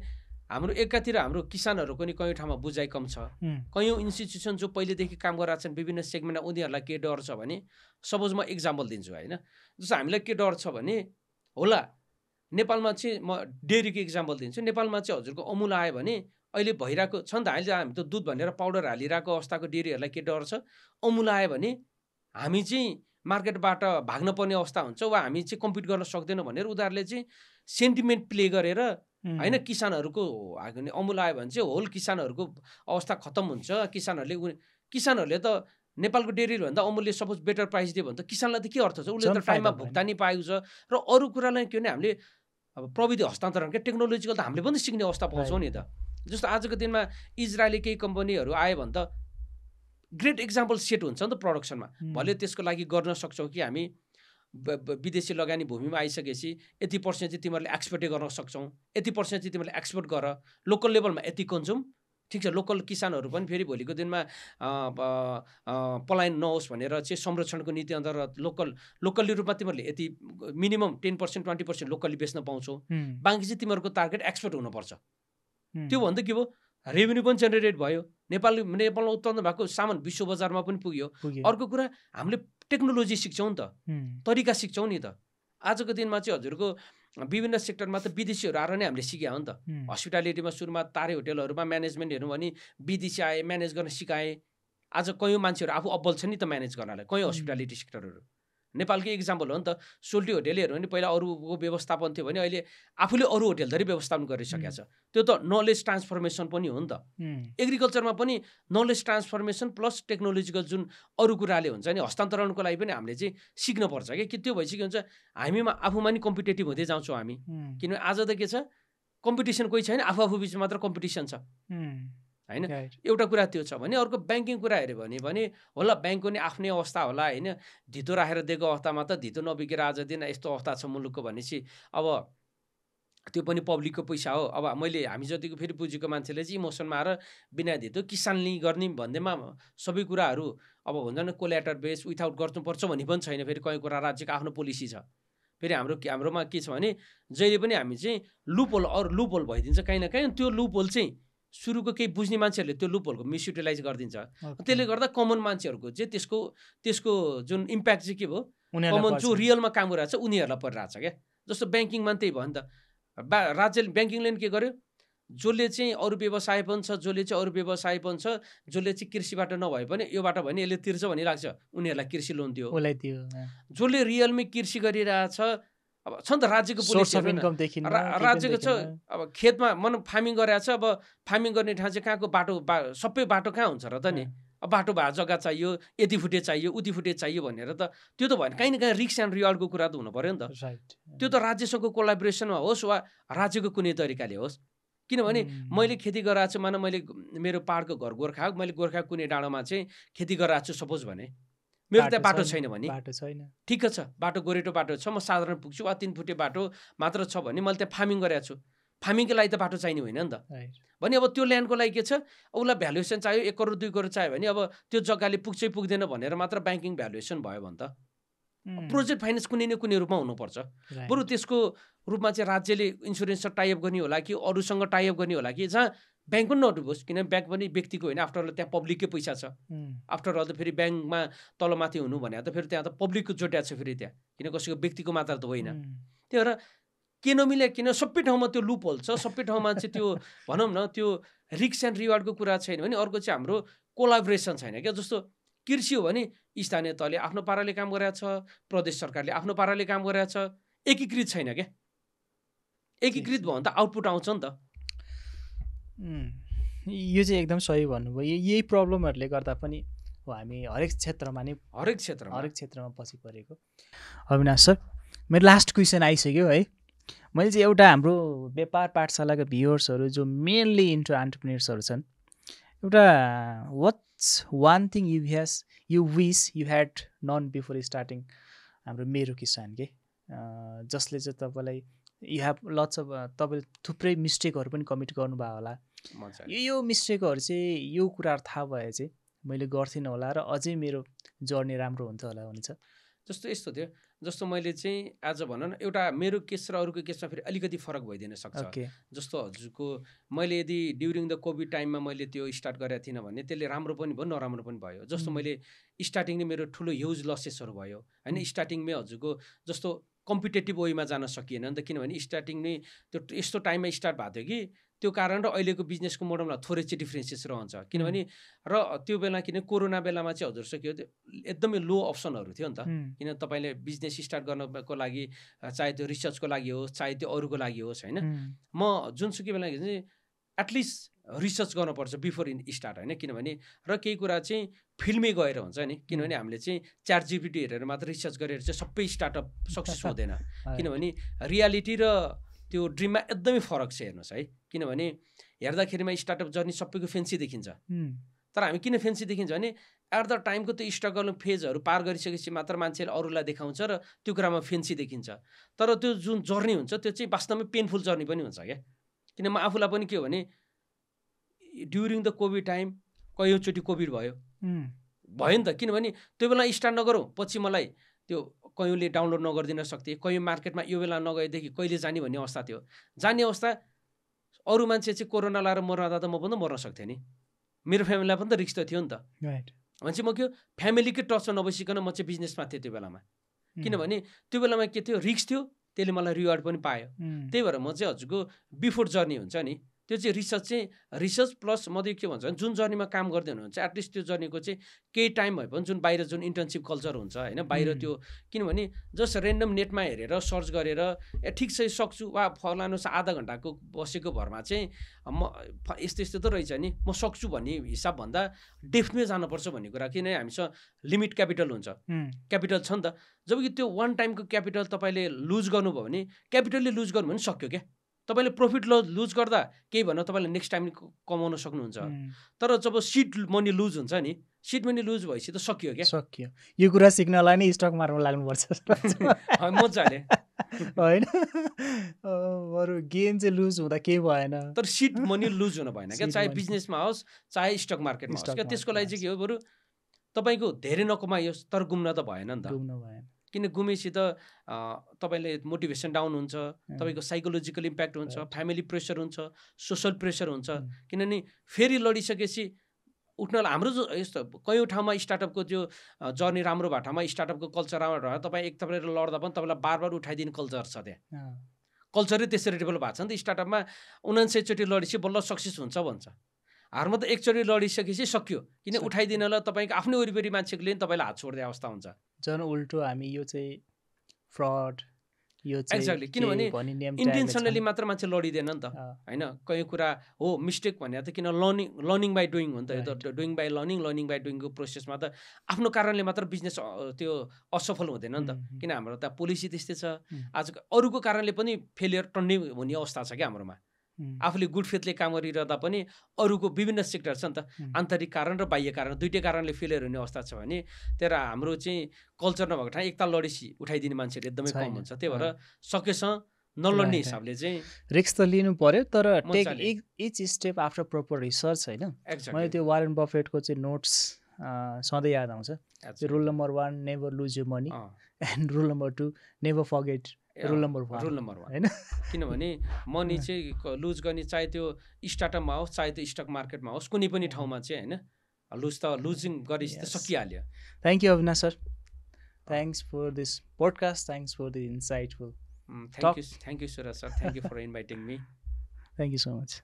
हाम्रो एकातिर हाम्रो किसानहरूको नि कयौँ ठाउँमा बुझाइ कम छ, कयौँ इन्स्टिट्युसन जो पहिलेदेखि काम गरिरहेको छन् विभिन्न सेगमेन्टमा, उनीहरूलाई के डर छ भने, सपोज म एक्जाम्पल दिन्छु होइन, जस्तो हामीलाई के डर छ भने होला नेपालमा चाहिँ म डेरीको एक्जाम्पल दिन्छु, नेपालमा चाहिँ हजुरको अमुल आयो भने अहिले भइरहेको छ नि त, अहिले हामी त दुध भनेर पाउडर हालिरहेको अवस्थाको डेरीहरूलाई के डर छ, अमुल आयो भने हामी चाहिँ मार्केटबाट भाग्न पर्ने अवस्था हुन्छ वा हामी चाहिँ कम्पिट गर्न सक्दैनौँ भनेर उनीहरूले चाहिँ सेन्टिमेन्ट प्ले गरेर होइन, किसानहरूको अमुल आयो भने चाहिँ होल किसानहरूको अवस्था खत्तम हुन्छ। किसानहरूले त नेपालको डेरीले भन्दा अमुलले सपोज बेटर प्राइस दियो भने त किसानलाई त के अर्थ छ, उसले त टाइममा भुक्तानी पाएको छ। र अरू कुरालाई के भने हामीले अब प्रविधि हस्तान्तरण क्या टेक्नोलोजिकल त हामीले पनि सिक्ने अवस्था पाउँछौँ नि त। जस्तो आजको दिनमा इजरायली केही कम्पनीहरू आयो भने त ग्रेट एक्जाम्पल सेट हुन्छ नि त प्रोडक्सनमा। भले त्यसको लागि गर्न सक्छौँ कि हामी विदेशी लगानी भूमिमा आइसकेपछि यति % चाहिँ तिमीहरूले एक्सपोर्टै गर्न सक्छौँ, यति % चाहिँ तिमीहरूले एक्सपोर्ट गर, लोकल लेभलमा यति कन्ज्युम, ठिक छ। लोकल किसानहरू पनि फेरि भोलिको दिनमा पलायन नहोस् भनेर चाहिँ संरक्षणको नीति अन्तर्गत लोकल्ली रूपमा तिमीहरूले यति मिनिमम 10% 20% लोकल्ली बेच्न पाउँछौ, बाँकी चाहिँ तिमीहरूको टार्गेट एक्सपोर्ट हुनुपर्छ। त्यो भन्दा के भयो, रेभेन्यू पनि जेनेरेट भयो, नेपालमा उत्पन्न भएको सामान विश्व बजारमा पनि पुग्यो। अर्को कुरा हामीले टेक्नोलोजी सिक्छौँ नि त, तरिका सिक्छौँ नि त। आजको दिनमा चाहिँ हजुरको विभिन्न सेक्टरमा त विदेशीहरू आएर नै हामीले सिक्यौँ नि त। हस्पिटालिटीमा सुरुमा तारे होटेलहरूमा म्यानेजमेन्ट हेर्नु भने विदेशी आए, म्यानेज गर्न सिकाए। आज कयौँ मान्छेहरू आफू अब्बल छ नि त म्यानेज गर्नलाई, कयौँ हस्पिटालिटी सेक्टरहरू। नेपालकै इक्जाम्पल हो नि त, सोल्टी होटेल हेर्नु भने पहिला अरूको व्यवस्थापन थियो भने अहिले आफूले अरू होटेल धरि व्यवस्थापन गरिसकेको छ। त्यो त नलेज ट्रान्सफर्मेसन पनि हो नि त। एग्रिकल्चरमा पनि नलेज ट्रान्सफर्मेसन प्लस टेक्नोलोजिकल जुन अरू कुराले हुन्छ नि हस्तान्तरणको लागि पनि हामीले चाहिँ सिक्नुपर्छ कि त्यो भइसक्यो हुन्छ हामीमा आफूमा नि कम्पिटेटिभ हुँदै जान्छौँ हामी। किनभने आज त के छ, कम्पिटिसन कोही छैन, आफू बिच मात्र कम्पिटिसन छ होइन। एउटा कुरा त्यो छ भने अर्को ब्याङ्किङ कुरा हेऱ्यो भने होला ब्याङ्कको नि आफ्नै अवस्था होला होइन। धितो राखेर दिएको अवस्थामा त धितो नबिकेर आज दिन यस्तो अवस्था छ मुलुकको भनेपछि अब त्यो पनि पब्लिकको पैसा हो। अब हामी जतिको फेरि पुँजीको मान्छेले चाहिँ इमोसनमा आएर बिना धितो किसानले गर्ने भन्दैमा सबै कुराहरू अब हुन्छ नि कोल्याटर बेस विथआउट गर्नुपर्छ भन्ने पनि छैन। फेरि कहीँ कुरा राज्यको आफ्नो पोलिसी छ। फेरि हाम्रोमा के छ भने जहिले पनि हामी चाहिँ लुपहोल अरू लुपहोल भइदिन्छ काहीँ न काहीँ। त्यो लुपहोल चाहिँ सुरुको केही बुझ्ने मान्छेहरूले त्यो लुपहोलको मिसयुटिलाइज गरिदिन्छ। त्यसले गर्दा कमन मान्छेहरूको चाहिँ त्यसको जुन इम्प्याक्ट चाहिँ के भयो, कमन जो रियलमा काम गरिरहेको छ उनीहरूलाई परिरहेको छ क्या। जस्तो ब्याङ्किङमा त्यही भयो नि त। राज्यले ब्याङ्किङले के गर्यो, जसले चाहिँ अरू व्यवसाय पनि छ, जसले चाहिँ अरू व्यवसाय पनि छ, जसले चाहिँ कृषिबाट नभए पनि योबाट भने यसले तिर्छ भन्ने लाग्छ, उनीहरूलाई कृषि लोन दियो। जसले रियलमै कृषि गरिरहेछ अब छ नि त राज्यको पोलिसी, राज्यको छ अब खेतमा फार्मिङ गरिरहेछ। अब फार्मिङ गर्ने ठाउँ चाहिँ कहाँको बाटो सबै बाटो कहाँ हुन्छ र त नि। अब बाटो भए जग्गा चाहियो, यति फुटे चाहियो, उति फुटे चाहियो भनेर त त्यो त भएन। काहीँ न काहीँ रिस्क एन्ड रिवार्डको कुरा त हुनु पऱ्यो नि त। त्यो त राज्यसँगको कोलाबोरेसनमा होस् वा राज्यको कुनै तरिकाले होस्। किनभने मैले खेती गराएको छु, मैले मेरो पाहाडको घर गोर्खा, मैले गोर्खा कुनै डाँडोमा चाहिँ खेती गराएको छु सपोज भने, मेरो त्यहाँ बाटो छैन भने ठिक छ, बाटो गोरेटो बाटो छ, म साधारण पुग्छु, वा 3 फुटे बाटो मात्र छ भने मैले त्यहाँ फार्मिङ गरेको छु। फार्मिङको लागि त बाटो चाहिने होइन नि त भने। अब त्यो ल्यान्डको लागि के छ, उसलाई भ्यालुएसन चाहियो 1 करोड 2 करोड चाहियो भने अब त्यो जग्गाले पुग्छै पुग्दैन भनेर मात्र ब्याङ्किङ भ्यालुएसन भयो भने त प्रोजेक्ट फाइनेन्स कुनै न कुनै रूपमा हुनुपर्छ। बरु त्यसको रूपमा चाहिँ राज्यले इन्सुरेन्स टाइअप गर्ने होला कि अरूसँग टाइअप गर्ने होला कि जहाँ ब्याङ्क पनि नडुबोस्। किनभने ब्याङ्क पनि व्यक्तिको होइन, आफ्टर अल त्यहाँ पब्लिककै पैसा छ। आफ्टर अल त फेरि ब्याङ्कमा तलमाथि हुनु भने त फेरि त्यहाँ त पब्लिकको जोड्या छ फेरि त्यहाँ, किन कसैको व्यक्तिको मात्र त होइन। त्यही भएर के नमिले किन सबै ठाउँमा त्यो लुप होल छ, सबै ठाउँमा चाहिँ त्यो भनौँ न त्यो रिस्क एन्ड रिवार्डको कुरा छैन भने अर्को चाहिँ हाम्रो कोलाबोरेसन छैन क्या। जस्तो कृषि हो भने स्थानीय तहले आफ्नो पाराले काम गरिरहेछ, प्रदेश सरकारले आफ्नो पाराले काम गरिरहेछ, एकीकृत छैन क्या। एकीकृत भयो भने त आउटपुट आउँछ नि त। यो चाहिँ एकदम सही भन्नुभयो। यही प्रब्लमहरूले गर्दा पनि हामी हरेक क्षेत्रमा पछि परेको। अविनाश सर, मेरो लास्ट क्वेसन आइसक्यो है। मैले चाहिँ एउटा हाम्रो व्यापार पाठशालाका भ्युअर्सहरू जो मेनली इन्टु एन्टरप्रेन्योर्सहरू छन्, एउटा what's one thing you wish you had known before starting हाम्रो मेरो किसान के, जसले चाहिँ तपाईँलाई यु हेभ लट्स अफ तपाईँले थुप्रै मिस्टेकहरू पनि कमिट गर्नुभयो होला, यो मिस्टेकहरू चाहिँ यो कुराहरू थाहा भए चाहिँ मैले गर्थेन होला र अझै मेरो जर्नी राम्रो हुन्थ्यो होला भन्छ। जस्तो यस्तो थियो, जस्तो मैले चाहिँ आज भनौँ न एउटा मेरो केस र अरूको केसमा फेरि अलिकति फरक भइदिन सक्छ। जस्तो हजुरको मैले यदि ड्युरिङ द कोभिड टाइममा मैले त्यो स्टार्ट गरेको थिइनँ भने त्यसले राम्रो पनि भयो नराम्रो पनि भयो। जस्तो मैले स्टार्टिङ नै मेरो ठुलो ह्युज लसेसहरू भयो होइन। स्टार्टिङमै हजुरको जस्तो कम्पिटेटिभ वेमा जान सकिएन नि त, किनभने स्टार्टिङ नै त्यो यस्तो टाइममा स्टार्ट भएको थियो कि त्यो कारण र अहिलेको बिजनेसको मोडलमा थोरै चाहिँ डिफ्रेन्सेस रहन्छ। किनभने र त्यो बेला किन कोरोना बेलामा चाहिँ हजुर के हो एकदमै लो अप्सनहरू थियो नि त। किन तपाईँले बिजनेस स्टार्ट गर्नको लागि चाहे त्यो रिसर्चको लागि होस् चाहे त्यो अरूको लागि होस् होइन, म जुनसुकै बेला चाहिँ एटलिस्ट रिसर्च गर्नुपर्छ बिफोर स्टार्ट होइन। किनभने र केही कुरा चाहिँ फिल्डमै गएर हुन्छ नि, किनभने हामीले चाहिँ च्याट जिपिटी हेरेर मात्र रिसर्च गरेर चाहिँ सबै स्टार्टअप सक्सेस हुँदैन। किनभने रियालिटी र त्यो ड्रिममा एकदमै फरक छ हेर्नुहोस् है। किनभने हेर्दाखेरिमा स्टार्टअप जर्नी सबैको फेन्सी देखिन्छ, तर हामी किन फेन्सी देखिन्छ भने एट द टाइमको त्यो स्ट्रगल फेजहरू पार गरिसकेपछि मात्र मान्छेले अरूलाई देखाउँछ र त्यो कुरामा फेन्सी देखिन्छ। तर त्यो जुन जर्नी हुन्छ त्यो चाहिँ वास्तवमै पेनफुल जर्नी पनि हुन्छ क्या। किन म आफूलाई पनि के हो भने ड्युरिङ द कोभिड टाइम कयौँचोटि कोभिड भयो नि त। किनभने त्यो बेला स्टार्ट नगरौँ पछि मलाई त्यो कयौँले डाउनलोड नगरिदिन सक्थे, कयौँ मार्केटमा यो बेला नगएदेखि कहिले जाने भन्ने अवस्था थियो। जाने अवस्था अरू मान्छे चाहिँ कोरोना लाएर मर्दा त म पनि मर्न सक्थेँ नि, मेरो फ्यामिलीलाई पनि त रिस्क त थियो नि त। भनेपछि म के फ्यामिलीकै टचमा नबसिकन म चाहिँ बिजनेसमा थिएँ त्यो बेलामा। किनभने त्यो बेलामा के थियो रिस्क थियो, त्यसले मलाई रिवार्ड पनि पायो। त्यही भएर म चाहिँ हजुरको बिफोर जर्नी हुन्छ नि त्यो चाहिँ रिसर्च प्लस म के भन्छ भने जुन जर्नीमा काम गर्दै हुनुहुन्छ एटलिस्ट त्यो जर्नीको चाहिँ केही टाइम भए पनि जुन बाहिर जुन इन्टर्नसिप कल्चर हुन्छ होइन बाहिर त्यो, किनभने जस्ट रेन्डम नेटमा हेरेर सर्च गरेर ठिक छ सक्छु वा फलानु आधा घन्टाको बसेको भरमा चाहिँ म यस्तो त रहेछ नि म सक्छु भन्ने हिसाब भन्दा डेफ्टमै जानुपर्छ भन्ने कुरा। किनभने हामीसँग लिमिट क्यापिटल हुन्छ, क्यापिटल छ नि त। जबकि त्यो वान टाइमको क्यापिटल तपाईँले लुज गर्नुभयो भने क्यापिटलले लुज गर्नु भने सक्यो क्या। तपाईँले प्रफिट लुज गर्दा केही भन्न तपाईँले नेक्स्ट टाइम कमाउन सक्नुहुन्छ। तर जब सिड मनी लुज हुन्छ नि, सिड मनी लुज भएपछि त सकियो क्या, सकियो। यो कुरा सिक्नलाई नै स्टक मार्केटमा लाग्नुपर्छ मजाले होइन। अरू गेम चाहिँ लुज हुँदा केही भएन, तर सिड मनी लुज हुन भएन क्या, चाहे बिजनेसमा होस् चाहे स्टक मार्केटमा होस् क्या। त्यसको लागि चाहिँ के हो, बरु तपाईँको धेरै नकमाइयोस् तर गुम्न त भएन नि त। किन गुमेपछि त तपाईँले मोटिभेसन डाउन हुन्छ, तपाईँको साइकोलोजिकल इम्प्याक्ट हुन्छ, फ्यामिली प्रेसर हुन्छ, सोसल प्रेसर हुन्छ। किनभने फेरि लडिसकेपछि उठ्नलाई हाम्रो यस्तो कयौँ ठाउँमा स्टार्टअपको त्यो जर्नी राम्रो भएको ठाउँमा स्टार्टअपको कल्चर राम्रो भयो, तपाईँ एक तपाईँले लड्दा पनि तपाईँलाई बार बार उठाइदिने कल्चर छ त्यहाँ। कल्चरै त्यसरी डेभलप भएको छ नि त। स्टार्टअपमा 49 चोटि लडेपछि बल्ल सक्सेस हुन्छ भन्छ। हारमा त एकचोटि लडिसकेपछि सक्यो, किन उठाइदिनलाई तपाईँको आफ्नै वरिपरि मान्छेले नि तपाईँलाई हात छोड्ने अवस्था हुन्छ। झन् उल्टो हामी यो चाहिँ फ्रड, यो चाहिँ एक्ज्याक्टली, किनभने इन्टेन्सनली मात्र मान्छे लडिँदैन नि त होइन। कहीँ कुरा हो मिस्टेक भने त किन लर्निङ बाई डुइङ हो नि त। यो त डुइङ बाई लर्निङ बाई डुइङको प्रोसेसमा त आफ्नो कारणले मात्र बिजनेस त्यो असफल हुँदैन नि त। किन हाम्रो त पोलिसी त्यस्तै छ। आज अरूको कारणले पनि फेलियर टन्ने हुने अवस्था छ क्या हाम्रोमा। आफूले गुड फेथले काम गरिरहँदा पनि अरूको विभिन्न सेक्टर छ नि त, आन्तरिक कारण र बाह्य कारण दुइटै कारणले फेलियर हुने अवस्था छ भने तर हाम्रो चाहिँ कल्चर नभएको ठाउँ एकताल लडेसी उठाइदिने मान्छेहरू एकदमै कम हुन्छ। त्यही भएर सकेसम्म नलड्ने हिसाबले चाहिँ रिस्क त लिनु पर्यो, तर take each step after proper research होइन। मैले त्यो वारेन बफेटको चाहिँ नोट्स सधैँ याद आउँछ। त्यो rule number 1 never lose you money and rule number 2 never forget rule number 1 होइन। किनभने मनी चाहिँ लुज गर्ने चाहे त्यो स्टार्टअपमा होस् चाहे त्यो स्टक मार्केटमा होस्, कुनै पनि ठाउँमा चाहिँ होइन लुज त लुजिङ गरेपछि त सकिहाल्यो। Thank you Avinash sir, thanks for this podcast, thanks for the insightful thank you Suraj sir, thank you for inviting me, thank you so much.